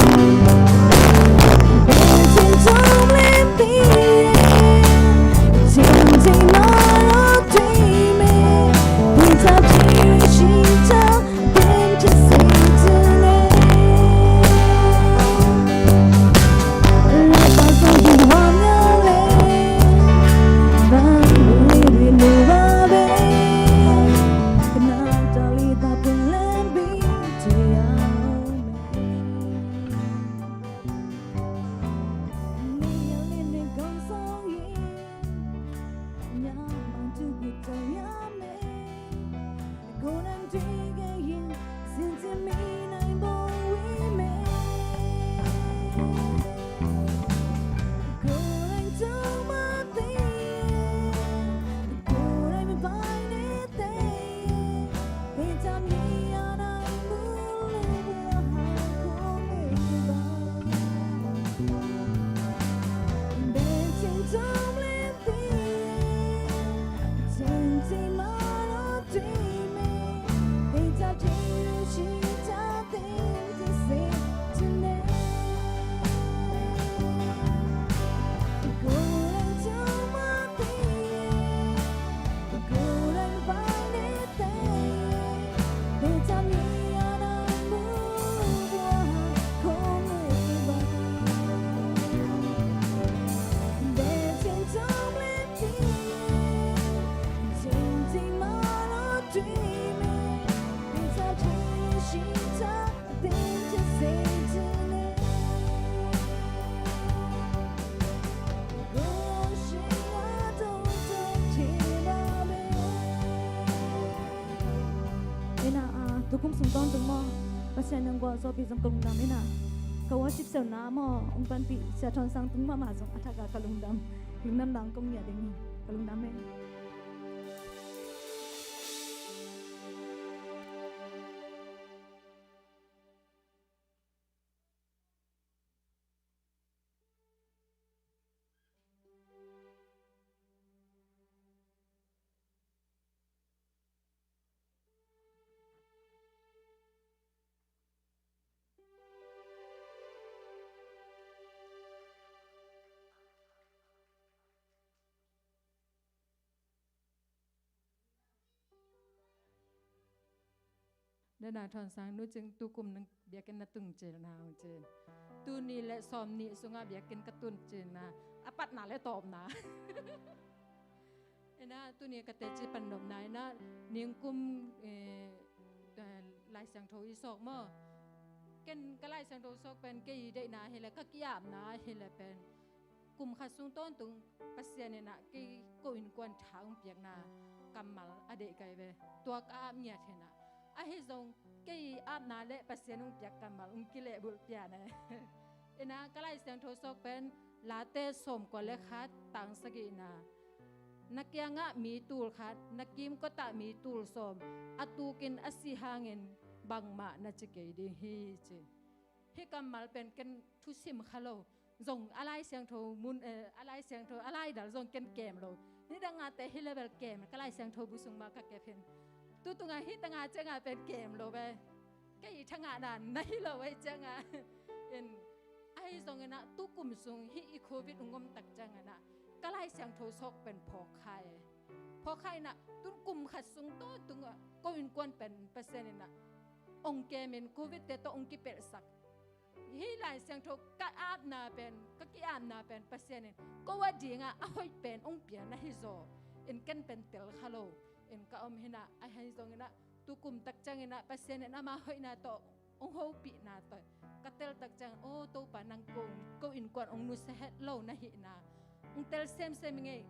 Ina, ah, tukum sung tawntung maw, Pasian nang gualzawhpih zong ka lungdam ina. Ka worship selna maw, hong panpih Sia Thawn Sang tung mahmah zong a thak a ka lungdam. Lungdam dang kong ngiat ding hi. Ka lungdam e. Na Thawn Sang nu cing, tukum nang biakinn na tun cil na hong cin. Tuni le sawm nih sungah biakinn ka tun cil na, a patna le tawpna. Ina, tuni ka teci pan nopna ina, ningkum, eh, eh, Lai Siangtho i sawk maw? Ken ka Lai Siangtho sawk pen kei deihna hi le ka ki-apna hi le pen kum khat sung tawntung Pasian ina kei ko innkuan tha hong piakna kammal a deih kai ve. Tua ka ap ngiat hina. Ahi zong kei apna le Pasian hong piak kammal hong kilehbulh pian e. Ina ka Lai Siangtho sawk pen Late sawmkua le khat tang sagihna, na kiangah mi tul khat, na kimkotah mi tul sawm, a tukin a si hangin bangmah na ci kei ding hi ci. Hih kammal pen ken thusim kha lo. Zong a Lai Siangtho mun, eh, a Lai Siangtho a laidal zong ken kem lo. Nidangate hih level kem ka Lai Siangtho bu sung mah ka kep hin. Tutungah hih tangah ciangah pen kem lo ve. Kei i thangahna na hi lo ve ciangah. In, ahi zong ina tukum sung hih i Covid ung om tak ciang ina ka Lai Siangtho sawk pen phawk kha e. Phawk kha ina tun kum khat sung tawntungah ko innkuan pen Pasian ina ong kemin Covid te tawh ong kipelhsak. Hih Lai Siangtho ka apna pen, ka ki-apna pen Pasian in ko a dingah a hoih pen ong pia na hi zaw. In ken pen tel kha lo. In ka om hina, ahi zong ina tukum tak ciang ina Pasian in ama hoihna tawh ong hopihna tawh ka tel tak ciang, aw Topa, nang ko, ko innkuan ong nusia het lo na hihna ong tel semsem ngei.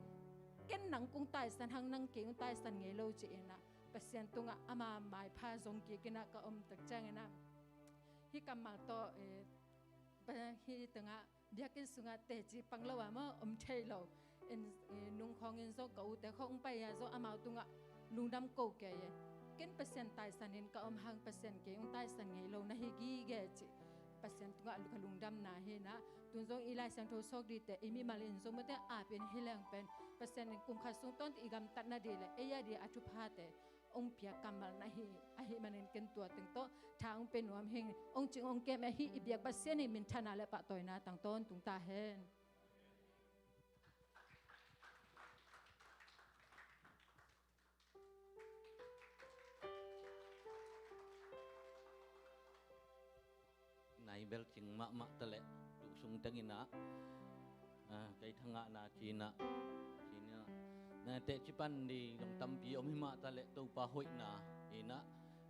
Ken nang kong taisan hang, nang kei ong taisan ngei lo ci ina Pasian tungah ama maipha zong kik ina ka om tak ciang ina hih kammal tawh, eh, hih tungah biakinn sungah teci pang lo a maw, om thei lo. In, eh, nung khawngin zong ka ute khawng pai a zong amau tungah lungdam ko kei e. Ken Pasian taisanin ka om hang Pasian kei ong taisan ngei lo na hi gige ci. Pasian tungah ka lungdamna hi na. Tun zong i Lai Siangtho sawk dite i mimal in zong mate apin hi leng pen Pasian in kum khat sung tawntung i gamtatna di le ei a di a thuphate ong piak kammal na hi, ahih manin ken tua teng tawh tha ong pe nuam hing. Ong cing ong kem ahi i biak Pasian i minthana le pahtawina tang tawntung ta hen. Nai bel cing mahmah ta leh, tusung teng ina, ah, kei thangahna cina, cina, na teci pan di zong tampi om hi mah ta leh, Topa hoihna ina,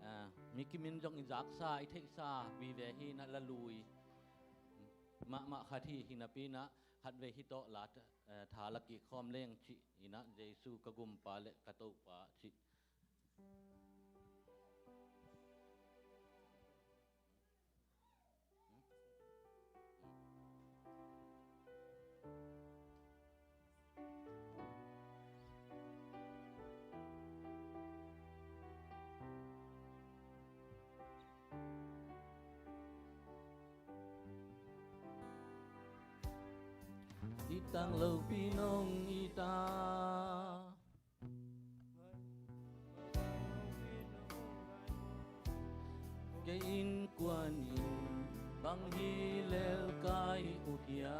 ah, mi kimin zong i zaksa, i theihsa vive hi na, la lui mahmah khat hi, hi napi na khatvei hi tawh la, eh, tha la kik khawm leng cih ina, Jesu ka gumpa le ka Topa cih. I tang lopi nong i ta. Kei innkuan in bang hi lel ka hi uh hiam?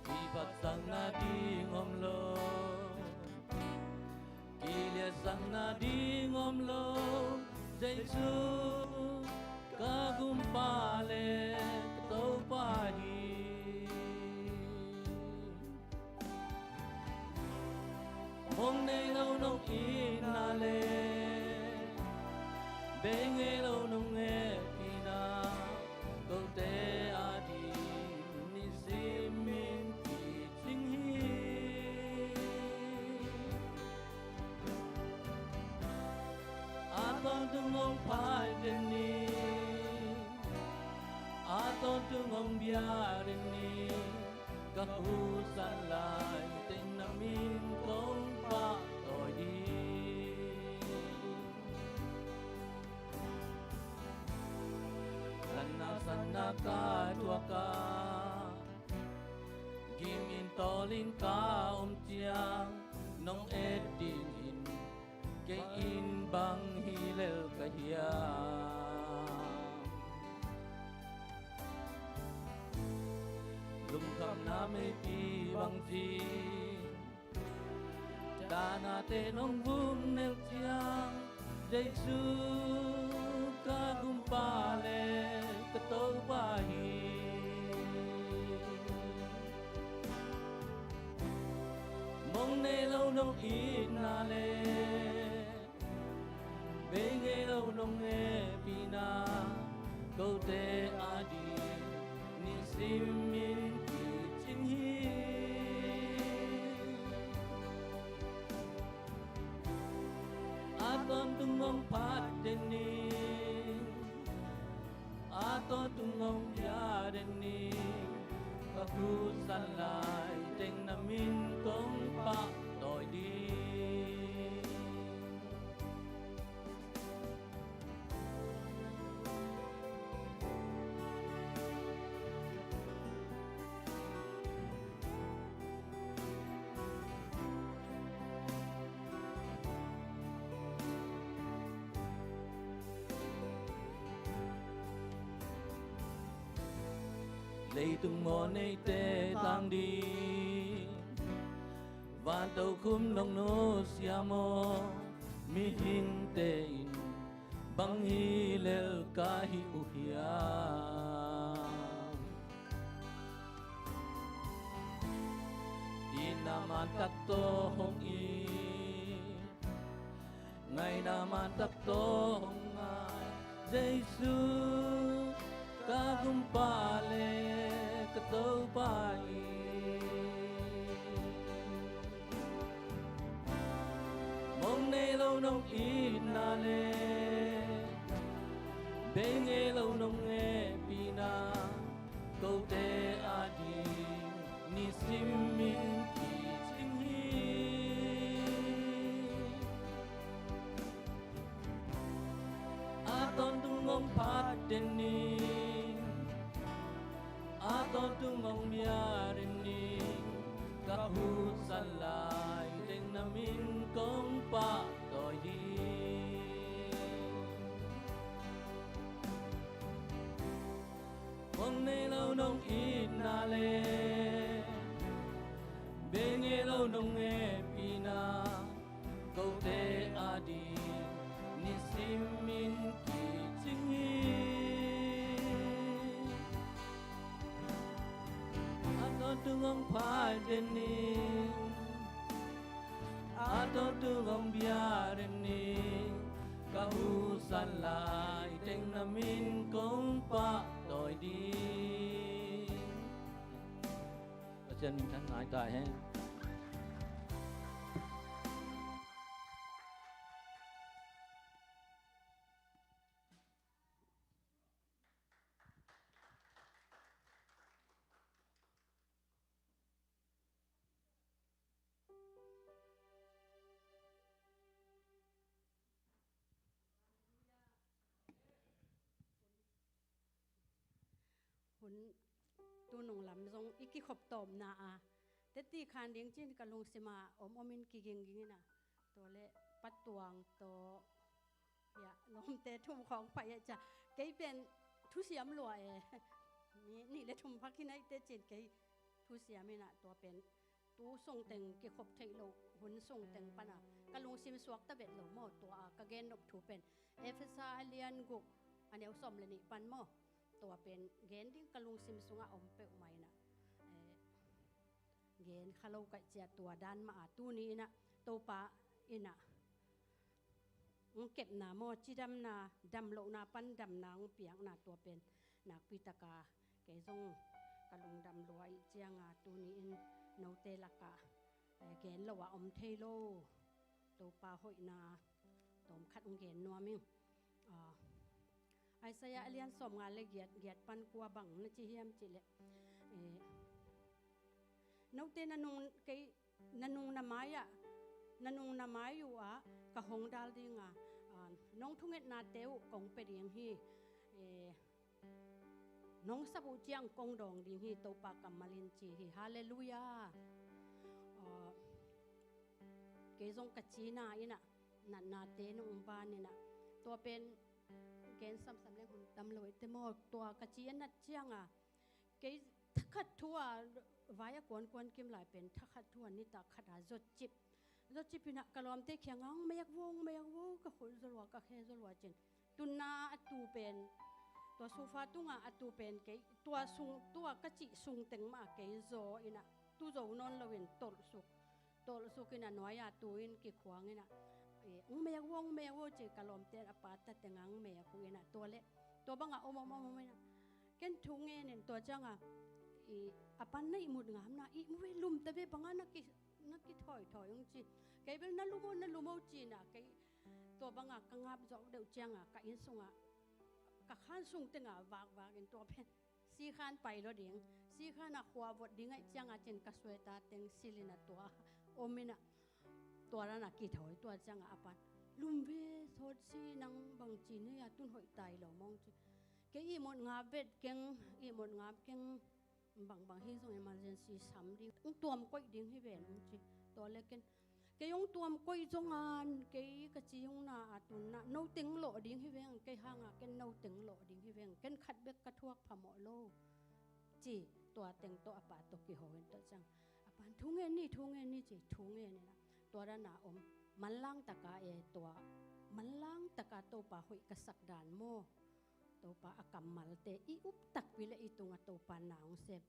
Kiphatsakna ding om lo, kiliatsakna ding om lo, Jesu ka gumpa le ka Topa hi. Mong nei lo nong itna le bei ngei lo nong hehpihna, kote a ding nisimin kicing hi. A tawntung hong pha den ni, a tawntung hong bia den ni, ka husan lai teng na min kong pahtawi ding. Lanna sanna ka thuak a, gim in tawl in ka om ciang, nong et dingin kei in bang hi lel ka hiam? Lungkhamna meipi bang ci, Ka nate nong vum neu ciang, Jesu ka gumpa le ka Topa hi. Mong nei lo nong itna le, bei ngei lo nong hehpihna, kote a ding nisim in kicing hi. A tawntung hong phat den ni, a tawntung hong bia den ni, ka husan lai teng na min kong pahtawi ding. Leitung mawhneite tang ding, van tokhom nong nusia maw? Mihingte in bang hi lel ka hi uh hiam? Itna man tak tawh hong it, ngaihna man tak tawh hong ngai, Jesu ka gumpa le ka Topa hi. Mong nei lo nong itna le, bei ngei lo nong hehpihna, kote a ding nisim in kicing hi. A tawntung hong phat den ni, a tawntung hong bia den ni, ka husan lai teng na min kong pahtawi ding. Mong nei lo nong itna le, bei ngei lo nong hehpihna, kote a ding nisim in kicing hi. A tawntung hong phat den ni, a tawntung hong bia den ni, ka husan lai teng na min kong pahtawi ding. Pasian minthanna hi ta hen. Hun tunung lam zong i kikhop tawpna a, teti khan ding cin ka lungsima om omin kigingging ina. Tua le patuang tawh, ya, lawmte thum khawng pha ya cia. Kei pen thusiam lua e. Mi nih le thum phak hi naite cin kei thusiam ina tua pen tu sungteng kikhop theih loh hun sungteng pana ka lungsim suakta vet lo maw? Tua a ka gen nop thu pen Efesa a lian guk a neu sawm le nih pan maw? Tua pen gen ding ka lungsim sungah om peuhmah ina, eh, gen kha lo kaih cia tua dan mah a tuni ina Topa ina hong kepna maw, cidamna, damlohna pan damna hong piakna tua pen nakpi taka kei zong ka lungdam lua ih cianga tuni in note lakah, eh, gen lo a om thei lo Topa hoihna tawmkhat hong gen nuam ing. Ah, Isaiah a lian sawmnga le giat, giat pan kua bang na ci hiam cih leh, eh, note na nung kei na nung na mai ah, na nung na mai uh ah ka hong dal dinga, ah, nong thungetnate uh kong pia ding hi, eh, nong sap uh ciang kong dawng ding hi, Topa kammal in ci hi. Halleluiah. Ah, kei zong ka cina ina natnate nong ban ina tua pen gen samsam leng hun tam lo ite maw? Tua ka ci a nat cianga kei thakhat thu a vai a kuankuan kim lai pen thakhat thu a nita khat a zot cip Zawcipin ah ka lawmte kiangah, "Hong meek vo, hong meek vo, ka khut zaw lua, ka khe zaw lua," ci-in. Tunna a tu pen, tua sofa tungah a tu pen kei, tua sung, tua ka cih sung teng mah kei zaw in ah, tu zo nawn loin tolhsuk. Tolhsuk in a nuai-a tu in kikhuang in ah, "Eh, hong meek vo, hong meek vo," ci-in ka lawmte a pa ta tengah hong meek uh in ah, tua leh tua bangah om om om om in ah, ken thu ngenin, tua ciangah, "Eh, a pan na ihmut ngam na, ihmu ve, lum ta ve, bangah na ki, na kithawi thawi," hong ci. Kei bel, "Na lum o, na lum o," ci-in ah, kei tua bangah ka ngap zawh deuh ciangah ka inn sungah, ka khan sung tengah vakvak in, tua pen sikhan pai lo ding, sikhan ah khua vot ding ahih ciangah ci-in ka sweater teng silh in ah tua om in ah, tua dan a kithawi, tua ciangah a pan, "Lum ve, sawt si, nang bang ci ni a, tun hoih tai lo maw," hong ci. "Kei ihmut ngap vet keng, ihmut ngap keng, bangbang hi zong emergency sam ding, hong tuam koih ding hi ven," hong ci. Tua leh ken, "Kei hong tuam koih zong a, kei ka ci hong na a, tunna no teng lawh ding hi veng, kei hangah ken no teng lawh ding hi veng, ken khat bek ka thuak phamawh lo," ci. Tua teng tawh a pa tawh kiho in, tua ciang a pan, "Thu ngen ni, thu ngen ni," ci, thu ngen in ah, tua dan a om. Manlang taka e, tua manlang taka Topa hoih ka sak dan maw, Topa a kammalte i up takpi leh i tungah Topa na hong sem.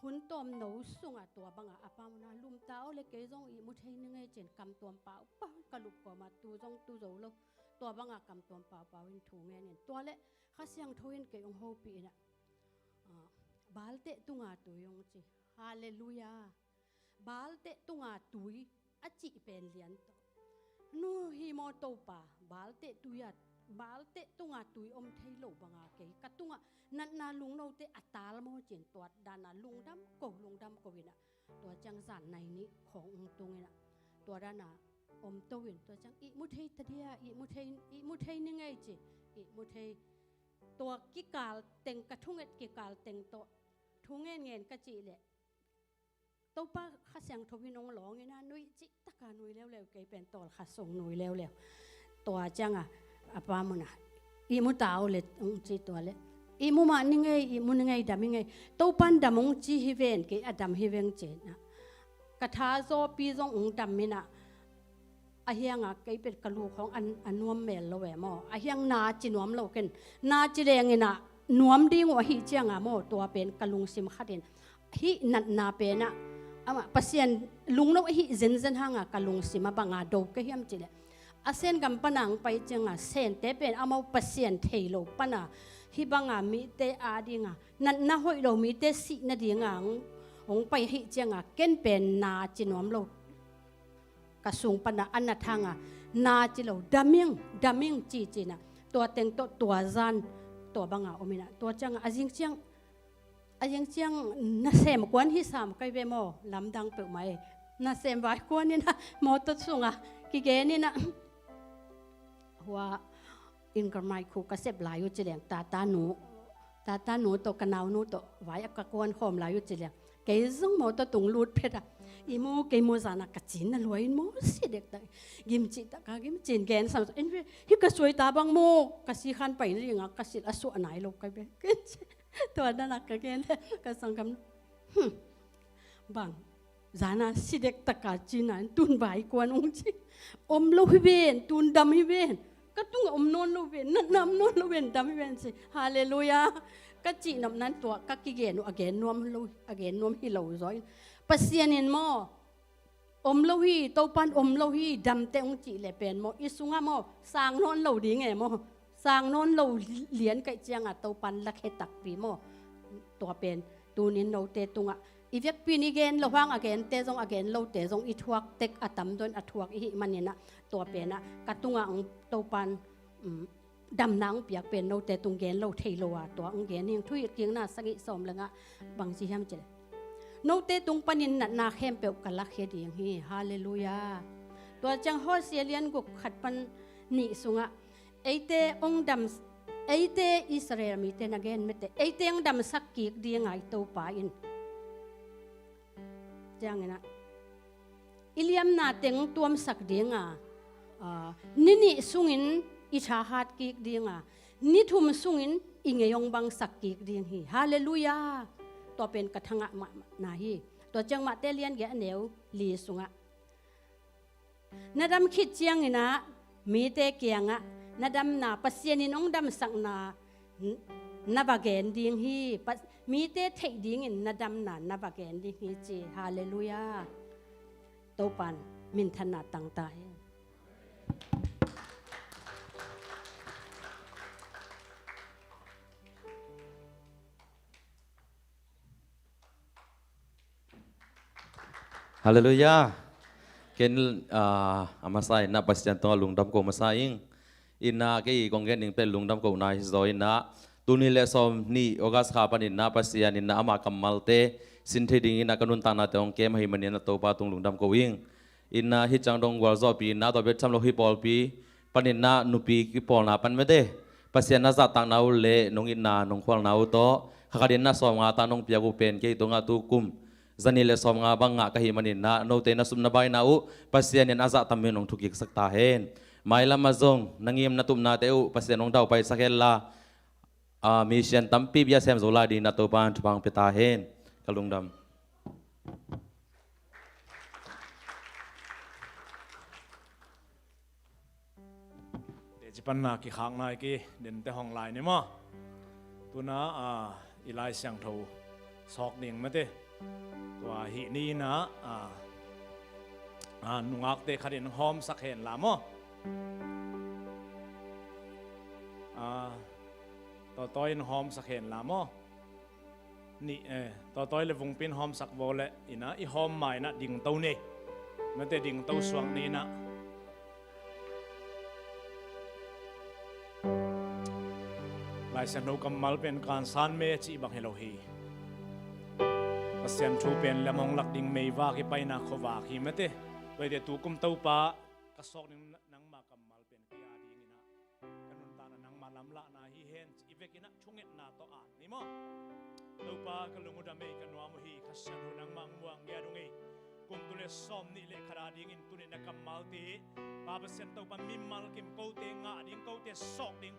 Hun tawmno sungah tua bangah a pa mun ah, "Lum ta o leh kei zong ihmu thei ning ei," ci-in kam tuam paupau in ka lup kawm ah, tu zong tu zo lo. Tua bangah kam tuam paupau in thu ngenin, tua leh Kha Siangtho in kei hong hopih in ah, ah, "Balte tunga tui," hong ci. Halleluiah. Balte tunga tui a cih pen lian tawh. Nu hi maw Topa, balte tui a, balte tunga tui om thei lo banga kei ka tungah natna lungnote a tal maw ci-in, tua dan a lungdam ko, lungdam ko in ah, tua ciang zan nai nih khawng hong tung in ah, tua dan a om to in, tua ciang, "Ihmu thei ta dia, ihmu thei, ihmu thei ning ei," ci, ihmu thei. Tua kikal teng, ka thunget kikal teng tawh thu ngen ngen ka cih leh, Topa Kha Siangtho in hong lawng in ah, nui cih taka nui leuleu, kei pen tawlkhat sung nui leuleu. Tua ciangah a pa mun ah, "Ihmu ta o leh," hong ci, tua leh, "Ihmu mah ning ei, ihmu ning ei, dam ing ei. Topan dam hong ci hi ven, kei a dam hi veng," ci-in ah, ka tha zawpi zong hong dam in ah, a hiangah kei pen ka lu khawng a, a nuam mel lo e maw. A hiang na ci nuam lo ken. Na ci leng in ah nuam ding uh ahih ciangah maw, tua pen ka lungsim khat in, hih natna pen ah, amah Pasian lungno ahih zenzen hangah ka lungsim a bangah do ka hiam cih leh, a Sen gam pana hong pai ciangah Sente pen amau Pasian thei lo pana hih bangah mite adingah, natna hoih lo mite sih nadingah hong, hong pai ahih ciangah, ken pen na ci nuam lo, ka sung pana a nat hangah na ci lo, "Dam ing, dam ing," ci ci-in ah, tua teng tawh tua zan tua banga om in ah, tua ciangah a zing ciang, a zing ciang nasem kuan hi sam kai ve maw, lamdang peuhmah e. Nasem vai kuan in ah mawtaw sungah kigen in ah, hua Ingermaikhu ka sep lai uh ci leng, tata nu, tata nu tawh ka naunu tawh vai a ka kuan khawm lai uh ci leng, kei zong mawtaw tung lut phet ah, "Ihmu, kei mu zan ah ka cin na lua in maw, si dek ta, gim cih ta ka gim cin gen sam in ve, hih ka sweater bang maw, ka sikhan pai nadingah ka silh a suah nai lo kai ve," ken ci. Tua dan ah ka gen leh ka sanggam, "Hmm, bang zan ah si dek taka cin ah, tun vai kuan," hong ci. "Om lo hi ven, tun dam hi ven. Ka tungah om nawn lo ven, natna om nawn lo ven, dam hi ven," ci. Halleluiah. Ka cihnopna in tua ka kigen uh a gen nuam lo, a gen nuam hi lo zaw in, Pasian in maw, om lo hi, Topan om lo hi, dam teh hong cih leh pen maw, i sungah maw, sang nawn lo ding e maw. Sang nawn lo lian ka hih ciangah Topan lakhe takpi maw. Tua pen tunin note tungah i vekpi in i gen loh hang, a gente zong, a gen lote zong i thuak tek, a tamzaw in a thuak i hih manin ah, tua pen ah ka tungah hong Topan, um, damna hong piak pen note tung gen lo thei lo a, tua hong gen hi ing. Thuhilhkikna sagih sawm le nga bang ci hiam cih leh, "Note tung panin natna khempeuh ka lakhia ding hi." Halleluiah. Tua ciang Hosea lian guk khat pan nih sungah, eite hong dam, eite Israel mite na gen mete, eite hong damsak kik ding a i Topa in, ciangin ah, i liamna teng tuamsak ding a, a, ni nih sungin i thahat kik ding a, ni thum sungin i ngei hong bangsak kik ding hi. Halleluiah. Tua pen ka thangah mahmahna hi. Tua ciang Mate lian giat a neu li sungah, Na dam khit ciangin ah mite kiangah na damna, Pasian in hong damsakna n-, na va gen ding hi. Pa-, mite theih dingin na damna na va gen ding hi ci. Halleluiah. Topan minthanna tang ta hen. Halleluiah. Ken, ah, a masa in ah Pasian tungah lungdam ko masa ing. In ah kei kong gen ding pen lungdam kohna hi zaw in ah, tul nih le sawm nih August kha panin ah Pasian in ah ama kammalte sin thei dingin ah ka nuntaknate hong kem ahih manin ah Topa tung lungdam ko ing. In ah hih ciang dong gualzawhpih in ah tua bek tham lo hih pawlpi panin ah nupi kipawlna pan mate Pasian na zahtakna uh le nong itna nong khualna uh tawh kha khat in ah sawmnga ta nong piak uh pen kei tungah tu kum zanih le sawmnga bang ngah ka hih manin ah note na sum na baina uh Pasian in a zah tam in hong thukiksak ta hen. Mailam ah zong na ngim na tupnate uh Pasian hong daupaisak hen la, a, mi sian tampi bia sem zo lai dingin ah Topa in thupha hong pia ta hen. Ka lungdam. Teci panna kikhakna i ki dente hong lai ni maw? Tuna, a, i Lai Siangtho sawk ding mate. Tua hih ni in ah, a, a, nungakte khat in hawmsak hen la maw? A, tawtawi in hawmsak hen la maw? Nih, eh, tawtawi le vungpi in hawmsak vaw le in ah i hawm ma in ah dingto ni. Mate dingto suak ni in ah. Lai Siangtho kammal pen kansan me cih bang hi lo hi. Pasian thu pen lam hong lak ding meivak hi, paina khuavak hi mate. Tuate tu kum Topa ka sawk ding nangma kammal pen kei a dingin ah ka nuntakna nangma lamlahna hi hen cih i vekin ah thungetna tawh at ni maw? Topa ka lung uh dam ei, ka nuam uh hi, Kha Siangtho nangmah hong muang ngiat ung ei. Kum tul le sawm nih le khat a dingin tuni na kammalte Pa Pasian Topa mimal kim kote ngah ding, kote sawk ding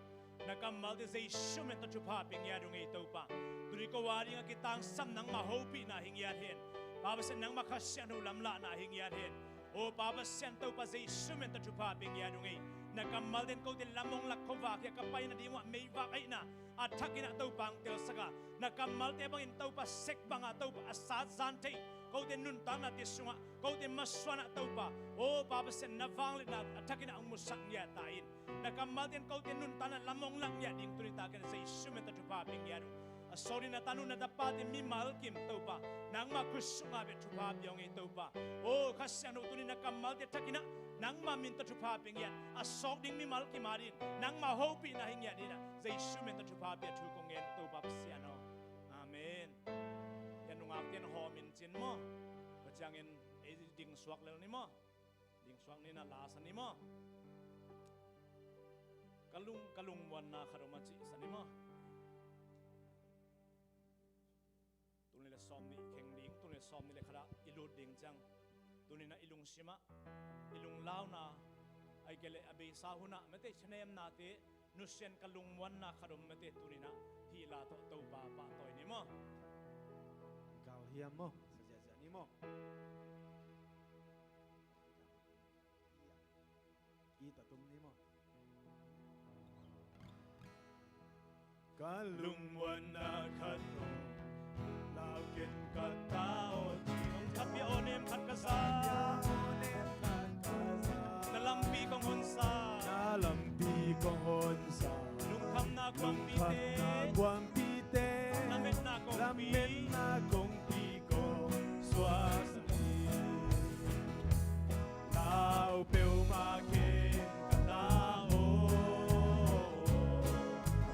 na kammalte Jesu min tawh thupha pia ngiat ung ei Topa. Tuni ko a dingah kitangsam nangma hopihna hi ngiat hen. Pa Pasian nangma Kha Siangtho lamlahna hi ngiat hen. Aw Pa Pasian Topa Jesu min tawh thupha pia ngiat ung ei. Na kammalte in kote lam hong lak khuavak hi a, ka paina ding uh ah meivak ahihna a thakin ah Topa hong telsak a, na kammalte bangin Topa sek banga Topa a sat zan thei kote nuntakna te sungah kote masuanah Topa, aw Pa Pasian na vangliatna a thakin ah hong musak ngiat ta in. Na kammalte in kote nuntakna lam hong lak ngiat ding tuni takin Jesu min tawh thupha pia ngiat ung. A sawt in a tan uh na tapate mimal kim Topa nangma khut sungah bek thupha pia ung ei Topa. Aw Kha Siangtho tuni na kammalte thakin ah nangma min tawh thupha pia ngiat, a sawk ding mimal kim a dingin nangma hopihna hi ngiat dingin ah Jesu min tawh thupha pia thu kong ngen Topa Pasian aw. Amen. Hih a nungakte in hawm in cin maw? Tua ciangin ei ding suak lel ni maw? Ding suak ni in ah lasa ni maw? Ka lung, ka lungmuanna khat om a cih sa ni maw? Tul nih le sawm nih kheng ding, tul nih le sawm nih le khat ah i lut ding ciang tuni in ah i lungsim ah, i lunglauna, ahih kei leh a beisa hun ah mate thanemnate nusia in ka lungmuanna khat om mate tuni in ah hih la tawh Topa pahtawi ni maw? Gal hiam maw? Sa ziahziah ni maw? It a tum ni maw? Ka lungmuanna khat om, lau ken ka ta aw ci. Nong thapiak aw nem khat ka za. Na lampi kong honsa. Na lampi kong honsa. Lungkhamna kuampite. Lungkhamna kuampite. Lametna kongpi. Lametna kongpi kong suaksak hi. Lau peuhmah ken ka ta aw,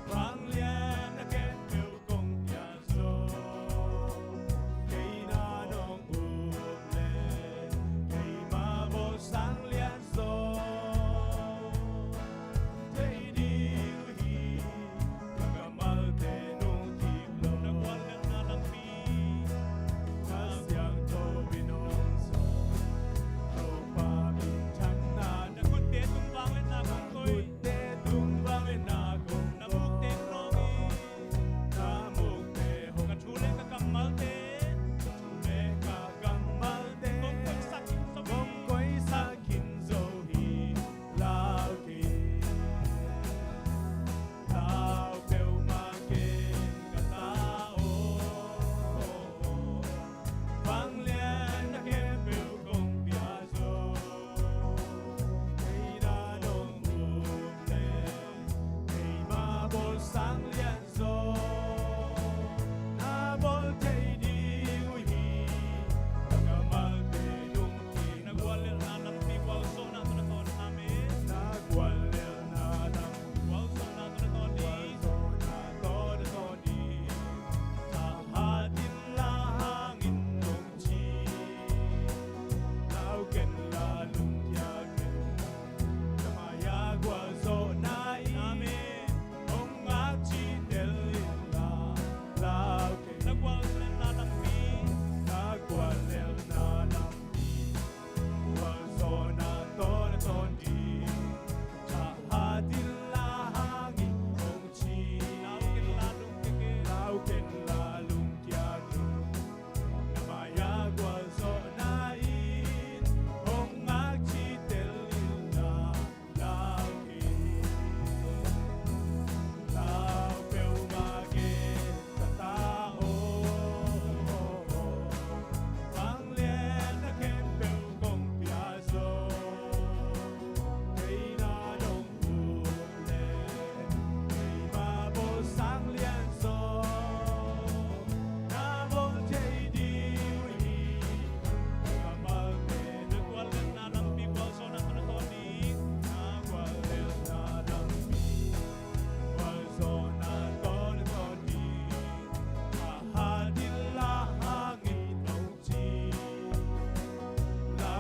vanglian na khempeuh kong piak zaw. Kei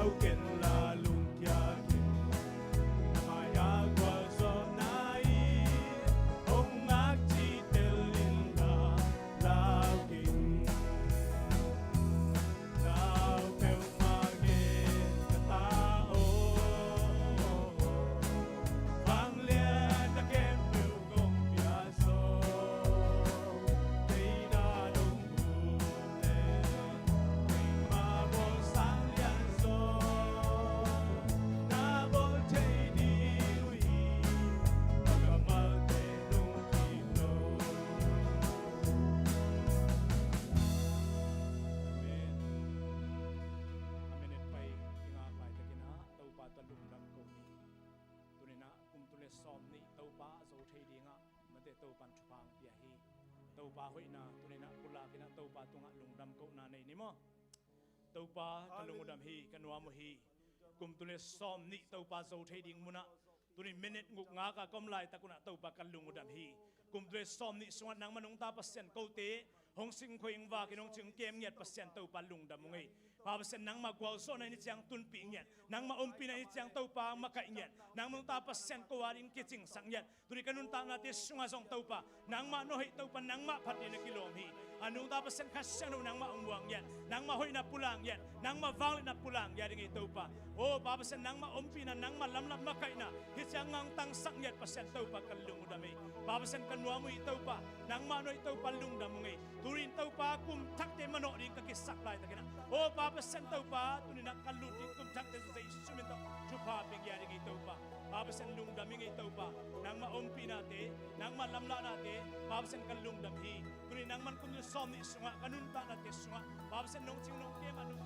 Ken la lungkia ken, na mai-a gualzawhna in hong ngak cihtel inla, lau ken. Lau peuhmah gen ka ta aw, vanglian na khempeuh kong pia zaw, tei na dong Topa tawh lungdam ko ni. Tuninah kum tul le sawm nih Topa a zo thei dingah mate Topan thupha hong pia hi. Topa hoihna tuninah pulak inah Topa tungah lungdam kohna nei ni maw? Topa ka lung uh dam hi, ka nuam uh hi. Kum tul le sawm nih Topa zo thei ding munah tuni minute nguk ngaka ka om laitak unah Topa ka lung uh dam hi. Kum tul le sawm nih sungah nangma nungta Pasian kote hong singkhuai hong vakin hong cing kem ngiat Pasian Topa lungdam uh ngei. Pa Pasian nangma gualzawhna in i ciang tunpih ngiat, nangma ompihna in i ciang Topa makaih ngiat, nangma nungta Pasian ko a ding kicingsak ngiat. Tuni ka nuntaknate sungah zong Topa nangmah nawhih Topa nangmah phat ding na kilawm hi. A nungta Pasian Kha Siangtho nangmah hong muang ngiat, nangmah hoihna pulak ngiat, nangmah vangliatna pulak ngiat ding hi Topa. O Pa Pasian nangmah ompihna, nangmah lamlap makaihna hih ciang ngangtangsak ngiat Pasian Topa ka lung uh dam hi. Pa Pasian ka nuam uh hi Topa, nangmah nawhih Topa lungdam uh ngei. Tunin Topa kum thakte manawh ding ka kisak laitakinah, o Pa Pasian Topa tuninah ka lut ding kum thakte Jesu min tawh thupha pia ngiat ding hi Topa. Pa Pasian lungdam ing ei Topa, nangmah ompihnate, nangmah lamlahnate, Pa Pasian ka lungdam hi. Tuni nangman kum tul sawm nih sungah ka nuntaknate sungah Pa Pasian nong cing nong kem a nong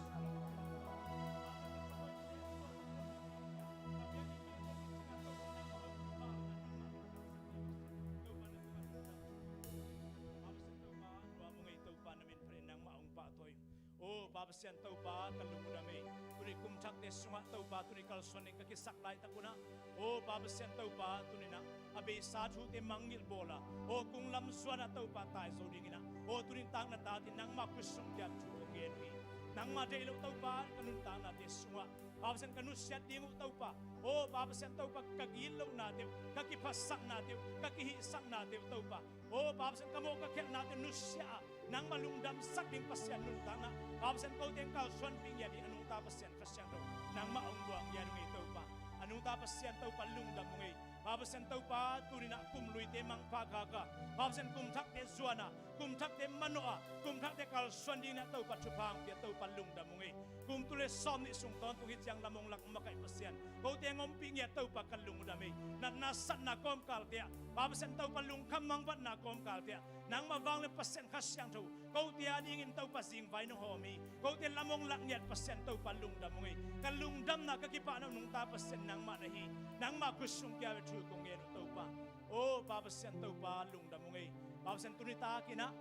Topa na min phanin nangmah hong pahtawi. O Pa Pasian Topa ka lungdam ei. Tuni kum thakte sungah Topa tuni kalsuan ding ka kisak laitak unah, o Pa Pasian Topa tuninah a beisa thute mangngilh bawla, o kung lam zuanah Topa tai zo dinginah, o tunin takna tatin nangmah khutsung kiam thu ka ngen uh hi. Nangmah deih loh Topa ka nuntaknate sungah Pa Pasian ka nusiat ding uh Topa, o Pa Pasian Topa ka gitlohnate uh, ka kiphatsaknate uh, ka kihihsaknate uh Topa, o Pa Pasian ka mawh ka khialhnate uh nusia ah nangmah lungdamsak ding Pasian nuntakna Pa Pasian kote kalsuanpih ngiat ding a nungta Pasian Kha Siangtho nangmah hong buak ngiat uh ngei Topa. A nungta Pasian Topa lungdam uh ngei. Pa Pasian Topa tuninah kum luite mangpha khaka, Pa Pasian kum thakte zuana, kum thakte manawha, kum thakte kalsuan dinginah Topa thupha hong pia Topa lungdam uh ngei. Kum tul le sawm nih sung tawntung hih ciang lam hong lak makaih Pasian kote hong ompih ngiat Topa ka lungdam ei. Natna satna kawmkalte ah Pa Pasian Topa lungkham mangbatna kawmkalte ah nangmah vanglian Pasian Kha Siangtho kote a dingin Topa zingvai nong hawm hi. Kote lam hong lak ngiat Pasian Topa lungdam uh ngei. Ka lungdamna ka kipahna uh nungta Pasian nangmah na hi. Nangmah khutsung kiam thu kong ngen uh Topa. O Pa Pasian Topa lungdam uh ngei. Pa Pasian tuni takinah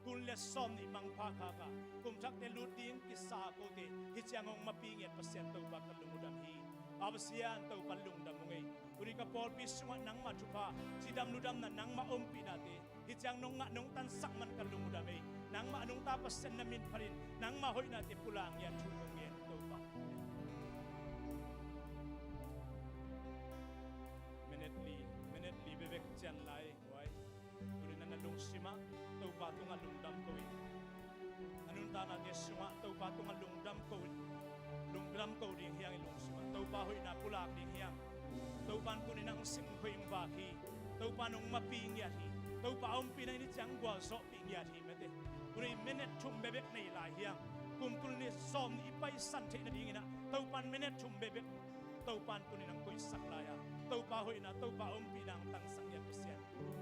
tul le sawm nih mangpha khaka kum thakte lut ding kisa kote hih ciang hong mapih ngiat Pasian Topa ka lungdam hi. Pa Pasian Topa lungdam uh ngei. Tuni ka pawlpi sungah nangmah thupha, cidam ludamna nangmah ompihnate hih ciang nong ngah nong tansak man ka lungdam uh dam ei. Nangmah a nungta Pasian na min phanin nangmah hoihnate pulak ngiat thu kong ngen uh Topa. Minute li, minute li bebek cian lai. Huai tuninah na lungsimah Topa tungah lungdam ko in. Na nuntaknate sungah Topa tungah lungdam ko in. Lungdam ko ding hiang i lungsimah Topa hoihna pulak ding hiang. Topa in tuninah hong singkhuai hong vak hi. Topa in hong mapih ngiat hi. Topa a ompihna in hih ciang gualzawhpih ngiat hi mate. Tuni minute thum bebek nei lai hiang. Kum tul le sawm nih i paisan theih nadinginah Topa in minute thum bebek Topa in tuninah hong koihsak lai-a Topa hoihna Topa ompihna hong tangsak ngiat Pasian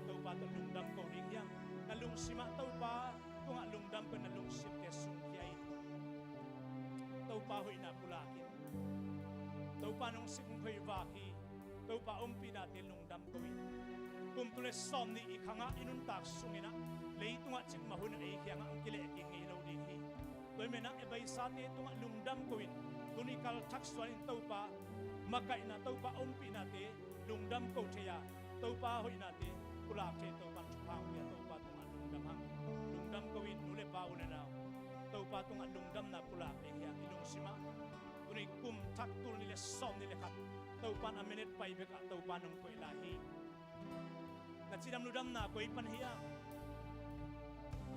Topa tawh lungdam ko ding hiang. Na lungsimah Topa tungah lungdam ko in, na lungsimte sungkhia in Topa hoihna pulak in. Topa in hong singkhuai vak hi. Topa ompihnate lungdam ko in. Kum tul le sawm nih i khangah i nuntak sunginah leitungah cikmah hun ei khiangah hong kilehkik ngei lo ding hi. Tua hi menah i beisate tungah lungdam ko in. Tuni kalthak suanin Topa makaihna Topa ompihnate lungdam ko thei-a Topa hoihnate pulak thei Topa in thupha hong pia Topa tungah lungdam hang. Lungdam ko in nu le pa u le nau. Topa tungah lungdamna pulak ding hiang i lungsimah Tuni kum thak tul nih le sawm nih le khat Topa in a minute pai bekah Topa nong koih lai hi. Na cidam ludamna koi pan hiam?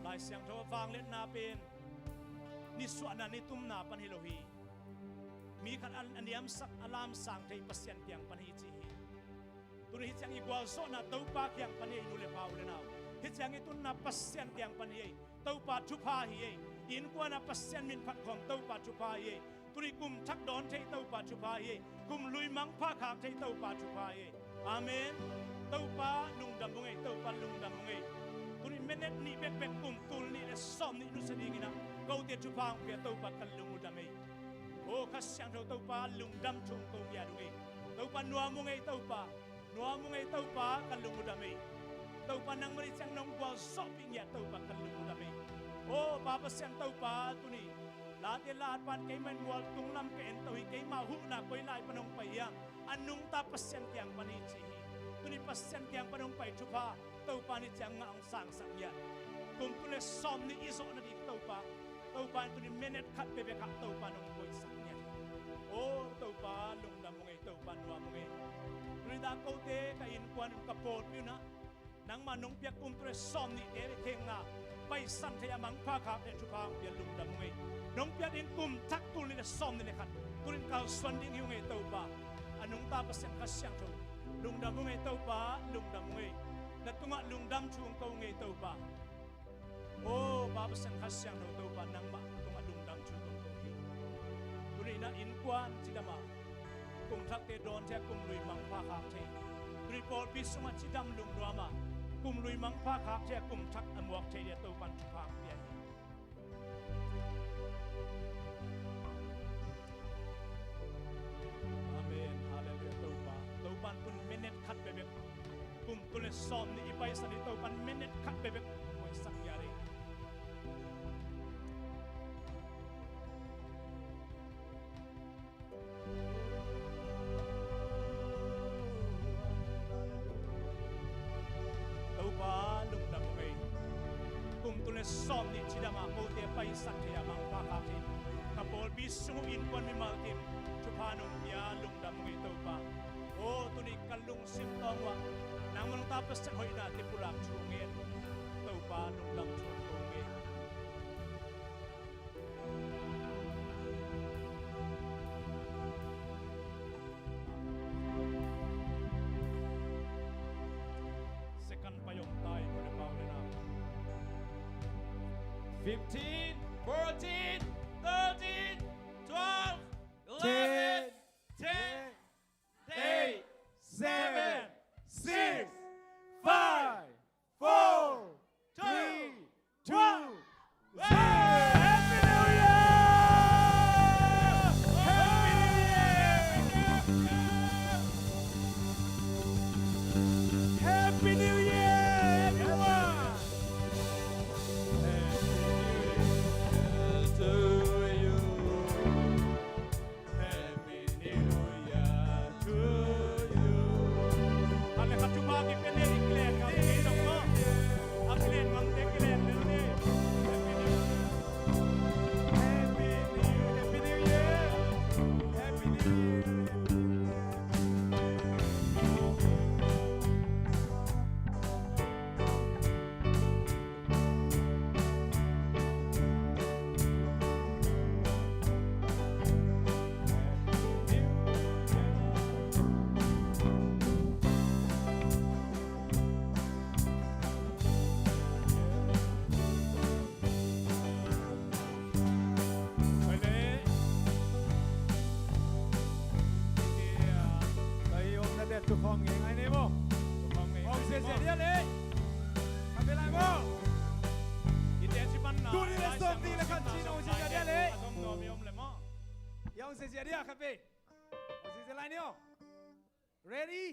Lai Siangtho a vangliatna pen nisuahna nitumna pan hi lo hi. Mi khat a niamsak a lamsang thei Pasian kiang pan hi ci hi. Tuni hih ciang i gualzawhna Topa kiang pan hi ei, nu le pa, u le nau. Hih ciang i tunna Pasian kiang pan hi ei. Topa thupha hi ei. I innkuana Pasian min phat khawm Topa thupha hi ei. Tuni kum thak dawn thei Topa thupha hi ei. Kum lui mangpha khak thei Topa thupha hi ei. Amen. Topa lungdam ung ei, Topa lungdam ung ei. Tuni minute nih bekbek kum tul nih le sawm nih nusia dingin ah kote thupha hong pia Topa ka lung uh dam ei. O Kha Siangtho Topa lungdam thu hong ko ngiat ung ei. Topa nuam ung ei Topa. Nuam ung ei Topa, ka lung uh dam ei. Topa nangmah nih ciang nong gualzawhpih ngiat Topa, ka lung uh dam ei. O Pa Pasian Topa, tuni late la pan keimah in mual tunglam ka en to hi, keima huhna koi lai pan hong pai hiam? A nungta Pasian kiang pan hi ci hi. Tuni Pasian kiang pan hong pai thupha Topa nih ciang ngah hong sangsak ngiat. Kum tul le sawm nih i zawh nading Topa, Topa in tuni minute khat bekbek ah Topa nong koihsak ngiat. O Topa lungdam ung ei. Topa nuam ung ei. Tuni dah kote ka innkuan in ka pawlpi un ah nangmah nong piak kum tul le sawm nihte le khengna paisan thei a mangpha khakte thupha hong pia lungdam ung ei. Nong piak ding kum thak tul nih le sawm nih le khat tunin kalsuan ding hi ung ei Topa. A nungta Pasian Kha Siangtho lungdam ung ei Topa, lungdam ung ei. Na tungah lungdam thu hong ko ung ei Topa. O Pa Pasian Kha Siangtho Topa nangmah tungah lungdam thu kong ko hi. Tuni na innkuan cidam a kum thakte dawn thei a kum lui mangpha khak thei. Tuni pawlpi sungah cidam lungnuam a kum lui mangpha khak thei a kum thak a muak thei dia Topan thupha pia hi. Amen. Halleluiah. Topa, Topan tun minute khat bekbek kum tul le sawm nih i paisan hi Topan minute khat bekbek koihsak ngiat ei. Topa lungdam ung ei. Kum tul le sawm nih cidam a kote paisan thei a mangpha khak thei ka pawlpi sung uh innkuan mimal kim thupha nong pia lungdam ung ei Topa. O tuni ka lungsim tawng uah nangmah nungta Pasian hoihnate pulak thu ngen Topa lungdam thu ko ung ei. Second pa yong tai nu le pa u le nau. Fifteen, fourteen, thirteen, twelve, eleven, ten, eight, seven, six, five, four, three, two, one. Happy New Year! Happy New Year! Happy New Year, everyone! Happy New Year to you. Happy New Year to you. A le khat thupha kipia ni, i kilen ngam te zong maw. A kilen ngam te kilen lel ni. Happy New Year. Happy New Year. Happy New Year. Happy New Year. Tua hi om na det tu khawm ngei ngai ni maw? Om se se dia le. Ka be lai maw? Tuni le sawm ni le khat cin om se se dia le. Ia om se se dia ka be. Om se se lai ni aw. Ready?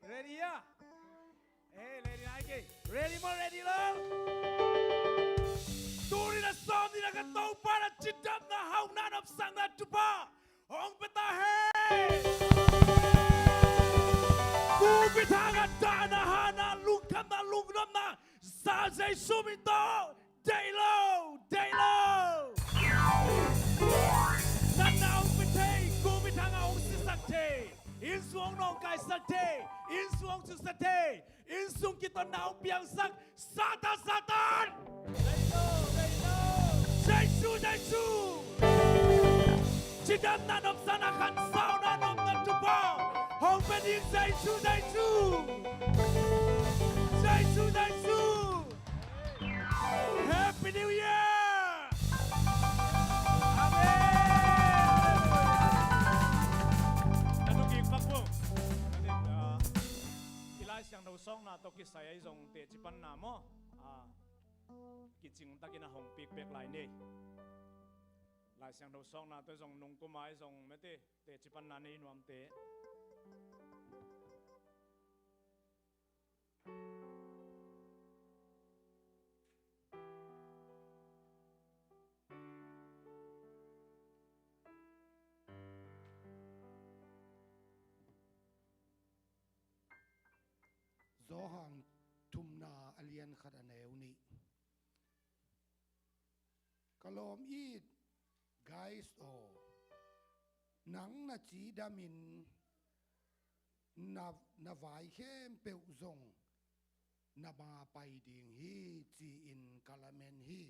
Ready, yeah? Hey, ready, okay. Ready maw, ready lo? Tuni na sawm ni na ka Topa na cidamna hauhna na sang na thupha hong pia ta hen. Kupi thang a dahna hana lungkhamna lungnopna sa Jesu min tawh. Deih lo, deih lo. Na Innsung nawngkaisak thei, innsung susia thei, innsung kitotna hong piangsak Satan, Satan! Jesu, Jesu! Cidamna nopsakna, khansauna nopna thupha hong pia ding Jesu, Jesu! Jesu, Jesu! Happy New Year! Amen! Na lungkim pak vo. I Lai Siangtho sawkna tawh kisai ahi zong teci panna maw? A, kicing takin a hong pikpek lai ni. Lai Siangtho sawkna tawh zong nungkum a ahi zong mete teci panna nei nuamte. Johan thumna a lian khat a neu nih. Ka lawm it guys aw, nang na cidamin na, na vai khempeuh zong na ma pai ding hi, ci-in ka lamen hi.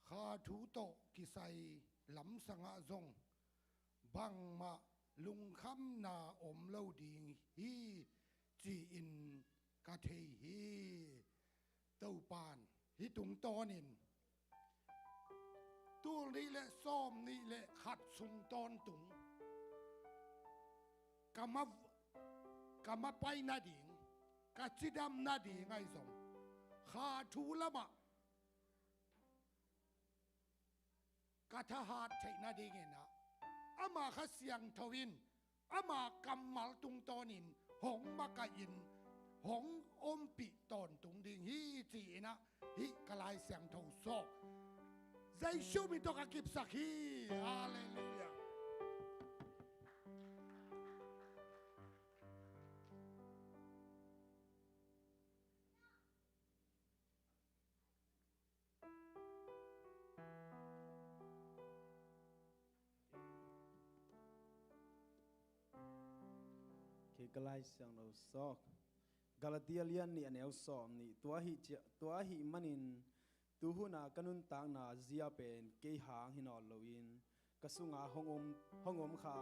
Kha thu tawh kisai lamsangah zong bangmah lungkhamna om lo ding hi, ci-in ka thei hi. Topan hih tungtawnin tul nih le sawm nih le khat sung tawntung ka ma, ka ma pai nading, ka cidam nading ahi zong, kha thu lamah ka thahat theih nadingin ah, ama Kha Siangtho in ama kammal tungtawnin hong makaihin hong ompih tawntung ding hi, ci-in ah hih ka Lai Siangtho sawk Jesu min tawh ka kipsak hi. Halleluiah. Kei ka Lai Siangtho sawk Galatia lian nih a neu sawm nih. Tua ahih cia, tua ahih manin tuhuna ka nuntakna zia pen kei hang hi nawn loin ka sunga hong om, hong om kha,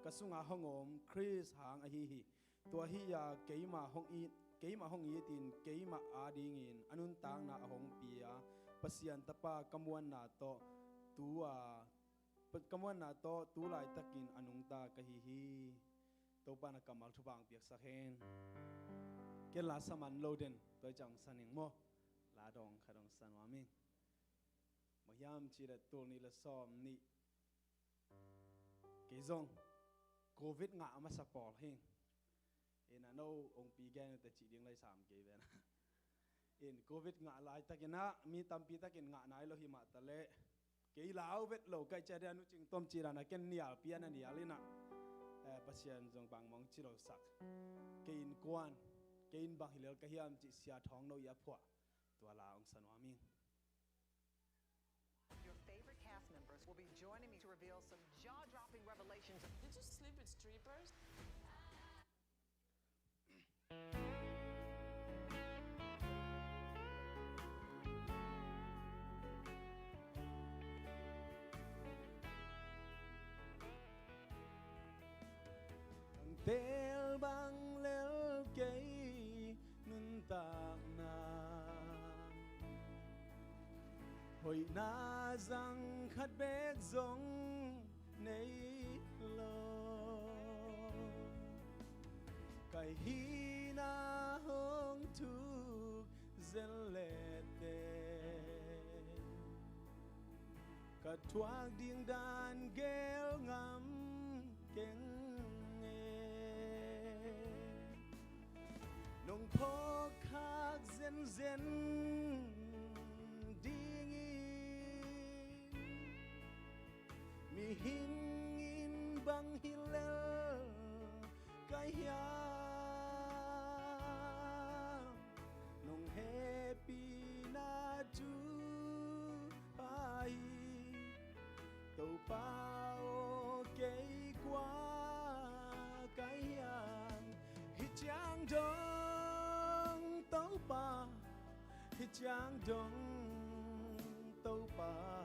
ka sunga hong om Khrist hang ahi hi. Tua hi-a keimah hong it, keimah hong itin keimah adingin a nuntakna a hong pia Pasian Tapa ka muanna tawh tu-a, ka muanna tawh tu laitakin a nungta ka hi hi. Topa na kammal thupha hong piaksak hen. Ken la sa man lo den, tua hi ciang hong sa ning maw. La dawng khat hong sa nuam ing. Bang hiam cih leh tul nih le sawm nih kei zong Covid ngah a masa pawl hi ing. Ina no ong pi gen uh teh cih ding lai sam kei ven. In Covid ngah laitakin ah mi tampi takin ngah nai lo hi mah taleh kei lau vet lo kaih ciat a nu Cing Tom cih dan a ken nial pian a nial in ah, eh, Pasian zong bangmah ong ci lo sak. Kei innkuan, kei in bang hi lel ka hiam cih Sia Thawng No i a phuah tua la ong sa nuam ing. Your favorite cast members will be joining me to reveal some jaw-dropping revelations. Did you sleep with strippers? Teel bang lel kei nuntakna, hoihna zang khat bek zong nei lo. Ka hihna hong thuk zen leh teh ka thuak ding dan geel ngam keng e. Nong phawk khak zenzen dingin mihing in bang hi lel ka hiam? Nong hehpihna thu pha hi Topa aw, kei kua ciang dong Topa,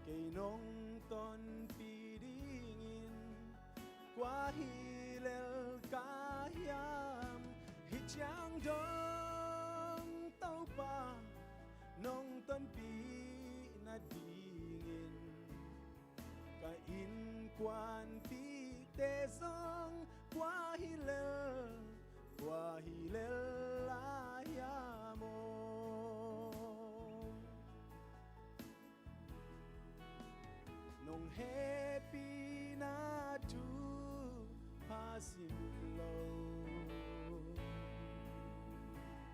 kei nong tonpih dingin kua hi lel ka hiam? Hih ciang dong Topa, nong tonpih nadingin ka innkuanpihte zong kua hi lel, kua hi lel lai hiam aw? Nong hehpihna thu pha sim lo,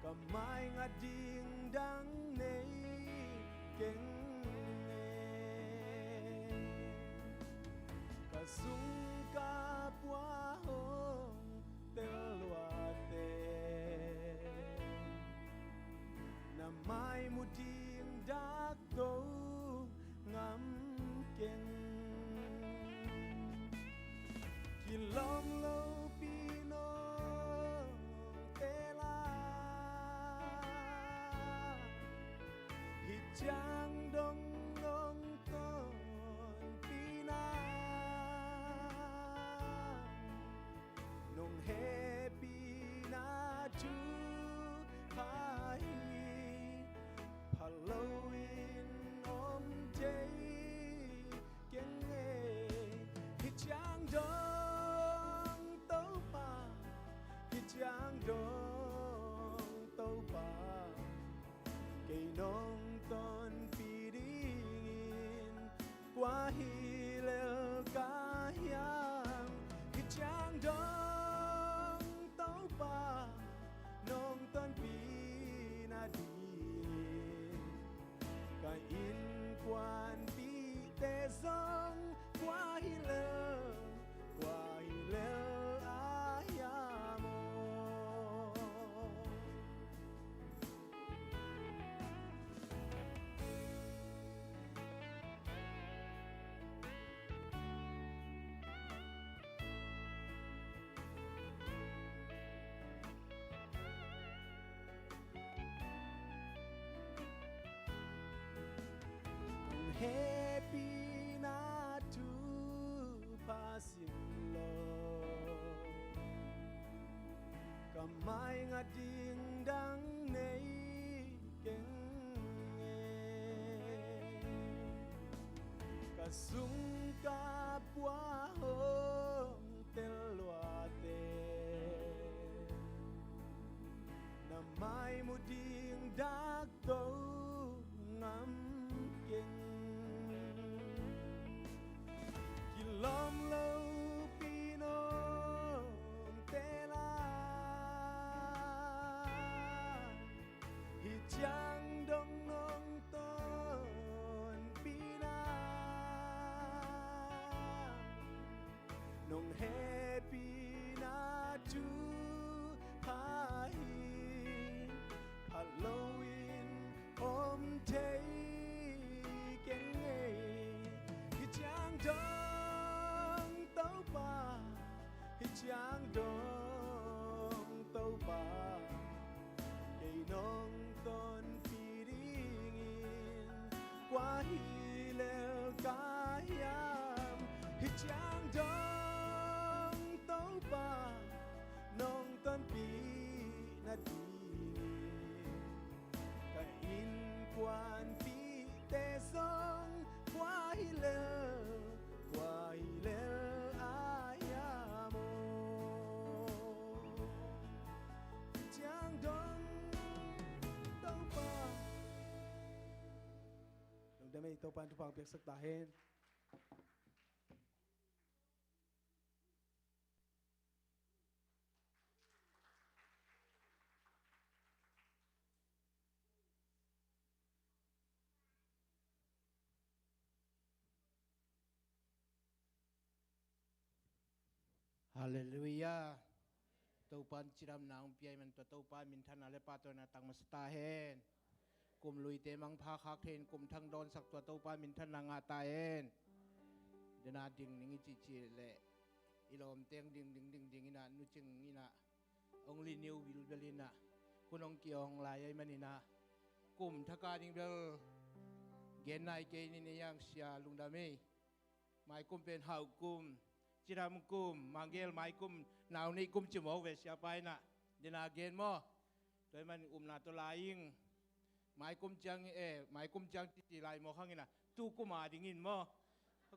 ka mai ngat ding dang nei keng e. Ka sung ka pua hong tel luate, na mai mu ding dak to ngam keng. Kilawm lopi nong teel a, hih ciang dong nong tonpihna, nong hehpihna thu pha hi, pha loin om thei keng e. Hih ciang dong Topa, hih ciang dong Topa, kei nong tonpih dingin kua hi lel ka hiam? Hih ciang dong Topa, nong tonpih nadingin ka innkuanpihte zong kua hi lel, kua hi lel a hiam aw? Hong hehpihna thu pha sim lo, ka mai ngat ding dang nei keng e. Ka sung ka pua hong tel luate, na mai mu ding dak to ngam keng. Kilawm lopi nong teel a, hih ciang dong nong tonpihna, nong hehpihna thu pha hi, pha loin om thei keng e. Hih ciang dong Topa, hih ciang dong Topa, kei nong tonpih dingin kua hi lel ka hiam? Hih ciang dong Topa, nong tonpih nadingin ka innkuanpihte zong kua hi lel, kua hi lel a hiam aw? Ciang dong Topa. Lungdam ei, Topa in thupha piaksak ta hen. Halleluiah. Topa in cidamna hong pia ahih man tua Topa minthanna le pahtawina tang masa ta hen. Kum luite mangpha khak thei in kum thang dawnsak tua Topa minthanna ngah ta hen. Dena ding ning i cihcih leh i lawmteng ding ding ding ding inah nu Cing inah hong li niu bilbel inah hun hong kiawng lai ahih man inah kum thak a ding bel gen nai kei ni, ni ang sia lungdam ei. Mai kum pen hauh kum, cidam kum, mangel mai kum, nau nei kum ci mawk ve siapa in ah. Dena gen maw? Tua hi man upna tawh lai ing. Mai kum ciang, eh, mai kum ciang titi lai mawk hang in ah, tu kum a ding in maw?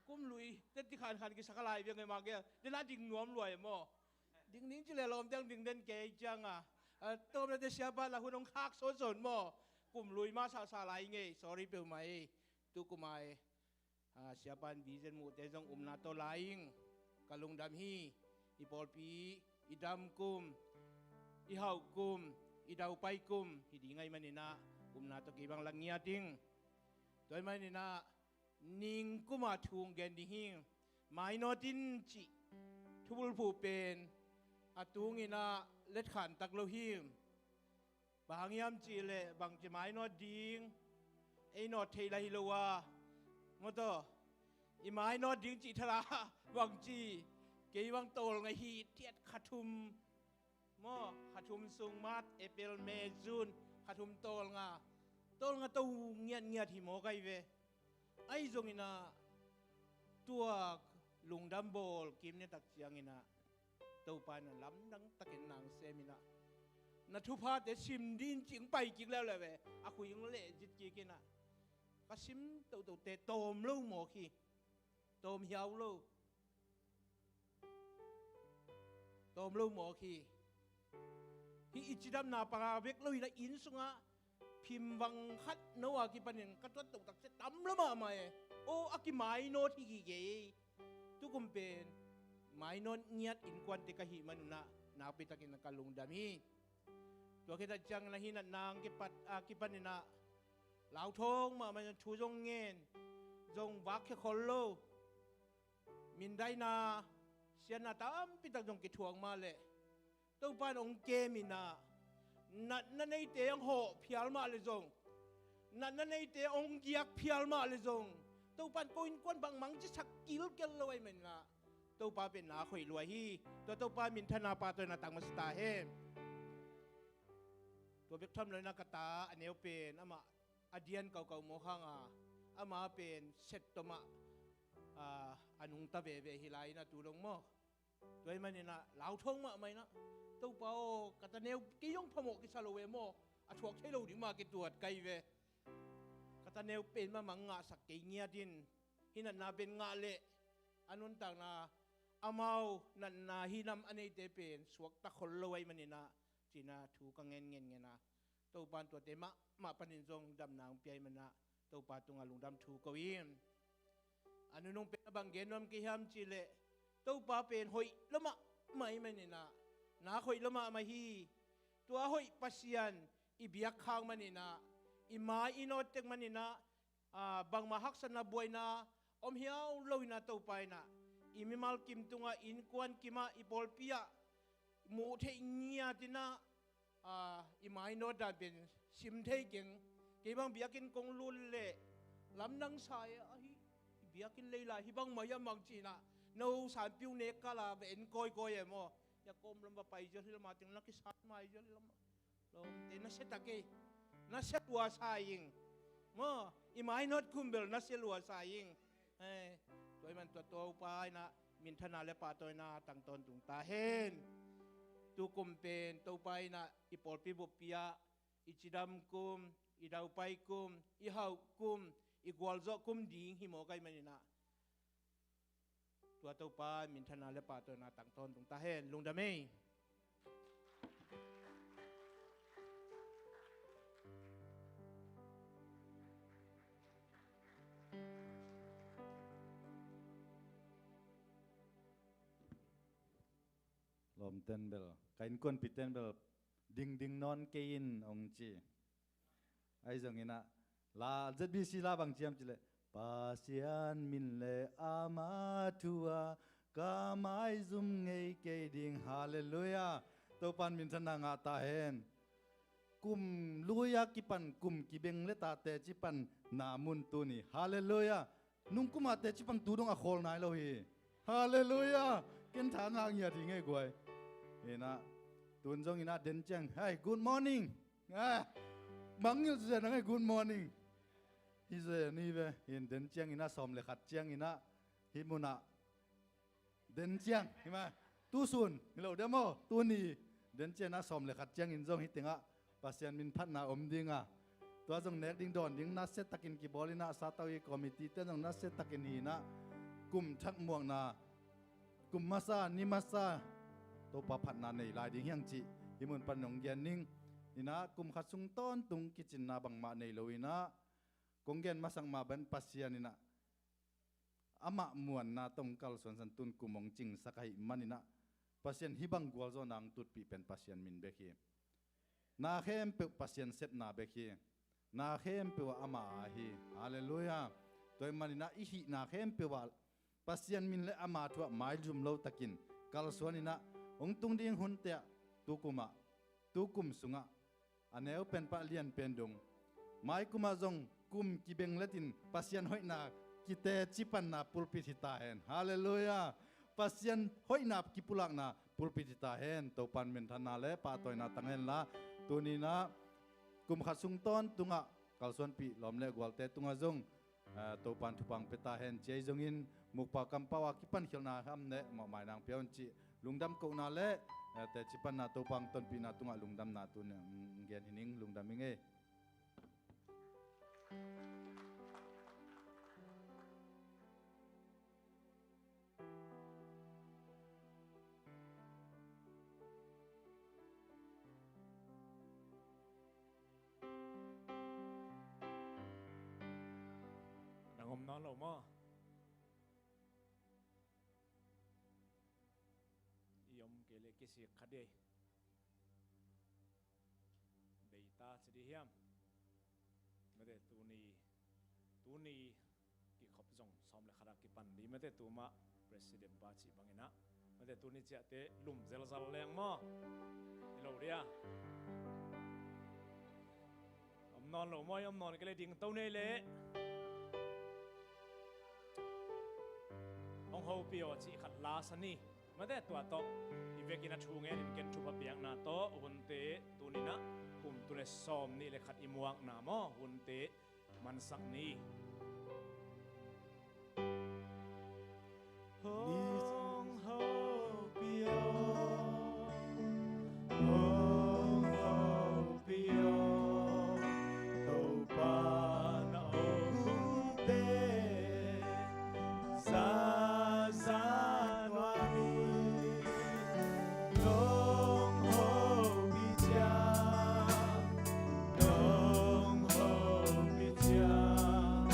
Kum lui teti khankhan kisak a lai viang e mangel. Dena ding nuam lua e maw? Ding ding ci le lawm tiang ding den kei ciang a, a, tawmna te siapa la hun hong khak sawnsawn maw? Kum lui mah sasa lai ing ei, sorry peuhmah ei. Tu kum a e, a, siapa in vision muhte zong upna tawh lai ing. Ka lungdam hi. I pawlpi, i dam kum, i hauh kum, i daupai kum hi ding ahih manin ah, upna tawh kei bang la ngiat ing. Tua ahih manin ah, ning kum a thu hong gen ding hi. Mainawt in cih thubulphuh pen a tung in ah letkhan tak lo hi. Bang hang hiam cih leh bangci mainawt ding, ei nawt thei la hi lo a, maw taw, i mainawt ding cih thala bangci, kei bang tawlnga hi tiat kha thum maw, kha thum sung March, April, May, June, kha thum tawlnga, tawlnga to ngiatngiat hi mawk ahi ve. Ahi zongin ah tua lungdam bawl kim nitak ciangin ah Topa in ah lamdang takin nang sem in ah, na thuphate sim ding cih hong pai kik leuleu ve. A khui hong leh zit kik in ah, ka sim tohtohte tawm lo mawk hi. Tawm hiau lo. Tawm lo mawk hi. Hih i cidamna panga bek lo in ah, inn sungah phim vang khat no a kipanin ka tuat toh takciang tam lo mahmah e. Aw, a kimainawt hi gige. Tu kum pen mainawt ngiat innkuante ka hih man un ah nakpi takin ka lungdam hi. Tua khit tak ciangin ah hih natna hong kipat, a, kipanin ah lauthawng mahmah in ah, thu zong ngen, zong vakkhia khol lo. Mindaina, siatna tampi tak zong kithuak mah leh, Topa in hong kem in ah, natna neite hong hawh phial mah leh zong, natna neite hong giak phial mah leh zong, Topa in ko innkuan bang mang cisak kilkel lo ahih manin ah, Topa pen na khoih lua hi. Tua Topa minthanna pahtawi in ah tang masa ta hen. Tua bek tham lo in ah ka ta a neu pen amah a dian kaukau mawk hang a, ama pen set tawh mah, a, a nungta veve hi lai in ah tu dong maw. Tua ahih manin ah lauthawng mahmah in ah, Topa aw, ka ta neu kei zong phamawh kisa lo ve maw, a thuak thei lo ding mah kituat ka hi ve. Ka ta neu pen mahmah ngahsak kei ngiat in, hih natna pen ngah leh a nuntakna, amau natna hih nam a neite pen suakta khol lo ahih manin ah, ci-in ah thu ka ngen ngen ngen a, Topa in tuate mahmah panin zong damna hong pia ahih manin ah, Topa tungah lungdam thu ko hi. A nunung pen a bang gen nuam ka hiam cih leh, Topa pen hoih lua mahmah ahih manin ah, nak hoih lua mahmah hi. Tua hoih Pasian i biak khak manin ah, i mai i nawt tek manin ah, a, bangmah haksatna buaina om hiau lo in ah, Topa in ah i mimal kim tungah, innkuan kim ah, i pawlpi ah muh theih ngiat in ah, a, i mainawt dan pen sim thei keng. Kei bang biakinn kong lut leh lamdang sa e, ahi, i biakinn lei lai hi bang mah hiam bang ci-in ah, no sanpiu nek kal a va en kawikawi e maw. Hia kawm lam va pai zel hi lam a, teng na kisat mai zel hi lam a. Lawmte, na sia ta kei. Na sia lua sa ing. Maw, i mainawt kum bel na sia lua sa ing. Eh, tua ahih man tua Topa in ah minthanna le pahtawina tang tawntung ta hen. Tu kum pen Topa in ah i pawlpi buppi ah i cidam kum, i daupai kum, i hauh kum, i gualzawh kum ding hi mawk ahih manin ah, tua Topa minthanna le pahtawina tang tawntung ta hen. Lungdam ei. Lawmten bel, ka innkuanpihten bel, dingding nawn kei in hong ci. Ahi zongin ah, la, Z B C la bang ci hiam cih leh, Pasian min le ama thu ah ka maizum ngei kei ding. Halleluiah. Topa in minthanna ngah ta hen. Kum lui a kipan kum kibeng le tate ci pan na mun tuni. Halleluiah. Nung kum a teci pang tu dong a khawl nai lo hi. Halleluiah. Ken tha ngah ngiat hi ngei guai. Hi-in ah, tun zongin ah den ciang, "Hey, good morning." Ah. Mangngilh zen a ngai, good morning. Hi zen hi ve, hi in den ciangin ah, sawm le khat ciangin ah, hih munah den ciang hi mah. Tusun hi lo dia maw, tuni den ciang ah sawm le khat ciangin zong hih tengah Pasian min phatna om ding a, tua zong nek ding dawn ding nasia takin kibawl in ah, Satawi committee te zong nasia takin hi in ah, kum thak muakna, kum masa, ni masa, Topa phatna nei lai ding hi hang cih hih mun pan hong gen ning. In ah kum khat sung tawntung kicinna bangmah nei lo in ah, kong gen masak mah bang Pasian in ah amah muanna tawh kalsuan san, tun kum hong cingsak ahih manin ah, Pasian hih bang gualzawhna hong tutpih pen Pasian min bek hi. Na khempeuh Pasian sepna bek hi. Na khempeuh ah ama aa hi. Halleluiah. Tua ahih manin ah i hihna khempeuh ah Pasian min le ama thu ah maizum lo takin kalsuan in ah, hong tung ding hunte ah, tu kum ah, tu kum sungah a neu pen pah lian pen dong, mai kum ah zong kum kibeng letin Pasian hoihna kiteci panna pulpit hi ta hen. Halleluiah. Pasian hoihna kipulakna pulpit hi ta hen. Topan minthanna le pahtawina tang hen la, tuni in ah kum khat sung tawntung ah kalsuanpih lawm le gualte tungah zong, ah, Topan thupha hong pia ta hen. Ciai zongin mukpau kampau a kipan khialhna ham ne mawhmai nang pia un cih lungdam kohna le, ah, teci panna, Topa hong tonpihna tungah lungdamna tun, mm, gen hi ning. Lungdam hi ing ei. Nang om nawn lo maw? I om kei leh kisik kha dei. Deita ci dih hiam? Mate tuni, tuni kikhop zong sawm le khat ah kipan dih. Mate tuma President pa cih bangin ah, mate tuni ciahte lum zelzal leng maw? Hi lo dia. Om nawn lo maw? Om nawn kei leh ding to nei leh. Hong hopih aw cih khat la sa ni. Mate tua tawh i vekin a thu ngenin ken thupha piakna tawh hunte tuni in ah kum tul le sawm nih le khat i muakna maw, hunte mansak ni. Hong hopih aw, hong hopih aw, Topa na om hunte za za nuam hi. Nong hopih ciang, nong hopih ciang,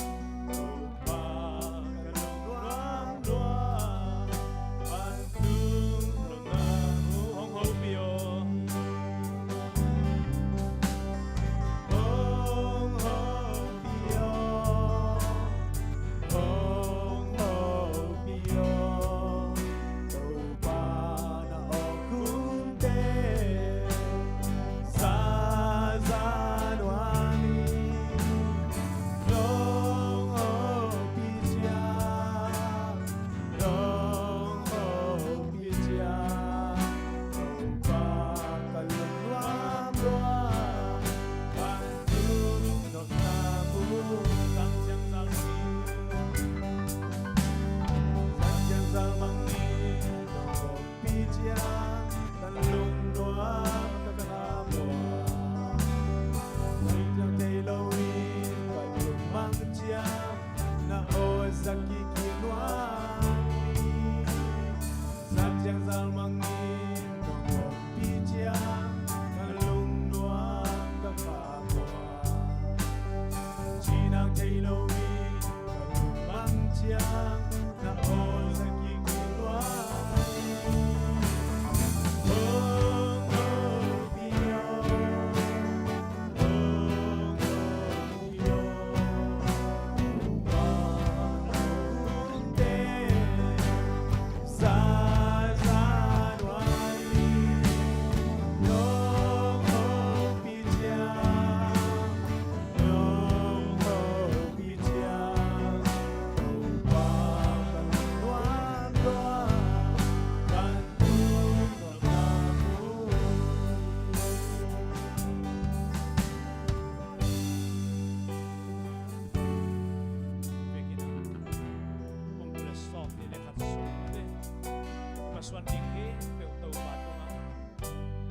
Suan ding khempeuh Topa tungah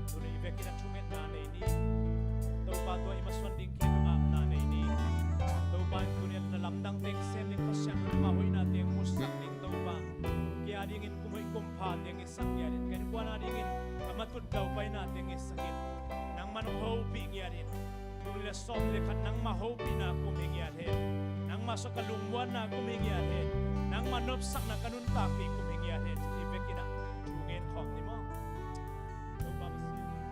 tuni i vekin a thungetna nei ni. Topa tungah i masuan ding khempeuh a apna nei ni. Topa in tuni a na lamdang teng sem ding, Pasian in ama hoihna teng musak ding Topa. Kei a dingin kum hoih kum pha teng i sak ngiat in, ka innkuan a dingin ka matut daupaina teng i sak in. Nangman hong hopih ngiat in. Tul nih le sawm nih le khat nangmah hopihna kum hi ngiat hen. Nangmah sungah ka lungmuanna kum hi ngiat hen. Nangmah nopsakna ka nuntakpih kum hi ngiat hen. Ci-in i vekin ah thu ngen khawm ni maw? Topa Pasian.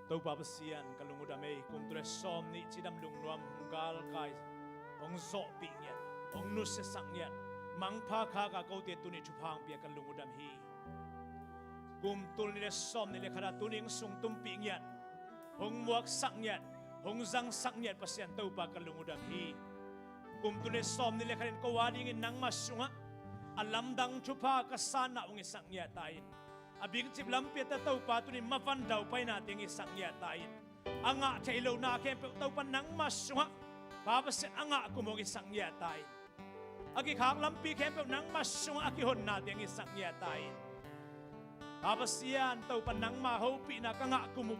Topa Pasian, ka lung uh dam ei. Kum tul nih le sawm nih cidam lungnuam hong galkai, hong zawhpih ngiat, hong nusiasak ngiat, mangpha khak a kote tuni thupha hong pia, ka lung uh dam hi. Kum tul nih le sawm nih le khat a tuni hong sungtumpih ngiat, hong muaksak ngiat, hong zangsak ngiat Pasian Topa, ka lung uh dam hi. Kum tul nih le sawm nih le khat in ko a dingin nangmah sungah a lamdang thupha ka sanna hong i sak ngiat ta in. A bingcip lampi ah teh Topa tuni mavan daupaina teng i sak ngiat ta in. A ngah theih lohna khempeuh Topa nangmah sungah Pa Pasian a ngah kum hong i sak ngiat ta in. A kikhak lampi khempeuh nangmah sungah a kihonna teng i sak ngiat ta in. Pa Pasian Topa nangmah hopihna ka ngah kum uh,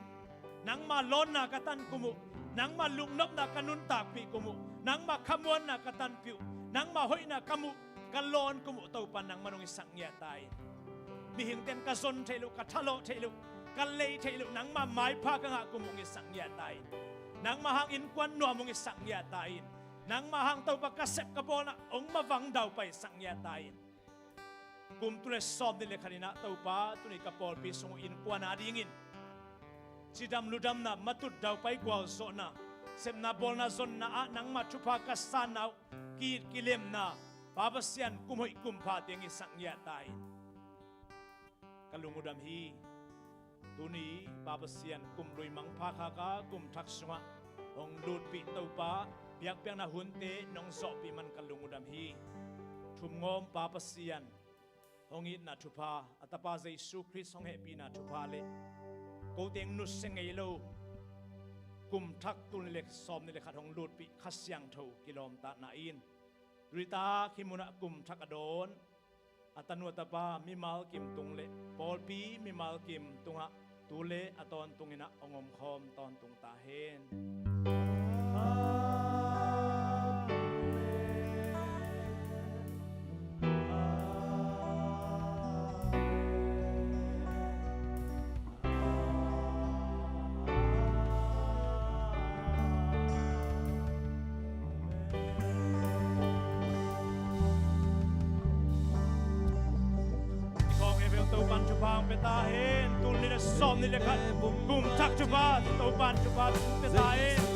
nangmah lawnna ka tan kum uh, nangmah lungnopna ka nuntakpih kum uh, nangmah khamuanna ka tanpih uh, nangmah hoihna ka muh ka lawn kum uh Topa nangmah hong i sak ngiat ta in. Mihingte'n ka zon theih loh, ka thalawh theih loh, ka lei theih loh nangmah maipha ka ngah kum hong i sak ngiat ta in. Nangmah hang innkuan nuam hong i sak ngiat ta in. Nangmah hang Topa ka sep ka bawlna hong mavang daupai sak ngiat ta in. Kum tul nih le sawm nih le khat in ah Topa tuni ka pawlpi sung uh innkuan a dingin cidam ludamna, matut daupai gualzawhna, sepna bawlna zonna ah nangmah thupha ka sanna uh ki-it kilemna Pa Pasian kum hoih kum pha teng i sak ngiat ta in. Ka lung uh dam hi. Tuni Pa Pasian kum lui mangpha khak a kum thak sungah hong lutpih Topa, biakpiakna hunte nong zawhpih man ka lung uh dam hi. Thumngawm Pa Pasian hong itna thupha, a Tapa Jesu Khrist hong hehpihna thupha le ko teng nusia ngei lo kum thak tul nih le sawm nih le khat hong lutpih Kha Siangtho kilawmtatna in tuni tak hih munah kum thak a dawn a tanu a tapa mimal kim tung le pawlpi mimal kim tungah tu le a tawntung in ah hong omkhawm tawntung ta hen. Amen. Amen. Khawng he bel Topa'n thupha hong pia ta hen. Tul nih le sawm nih le khat kum thak thupha Topa'n thupha hong pia ta hen.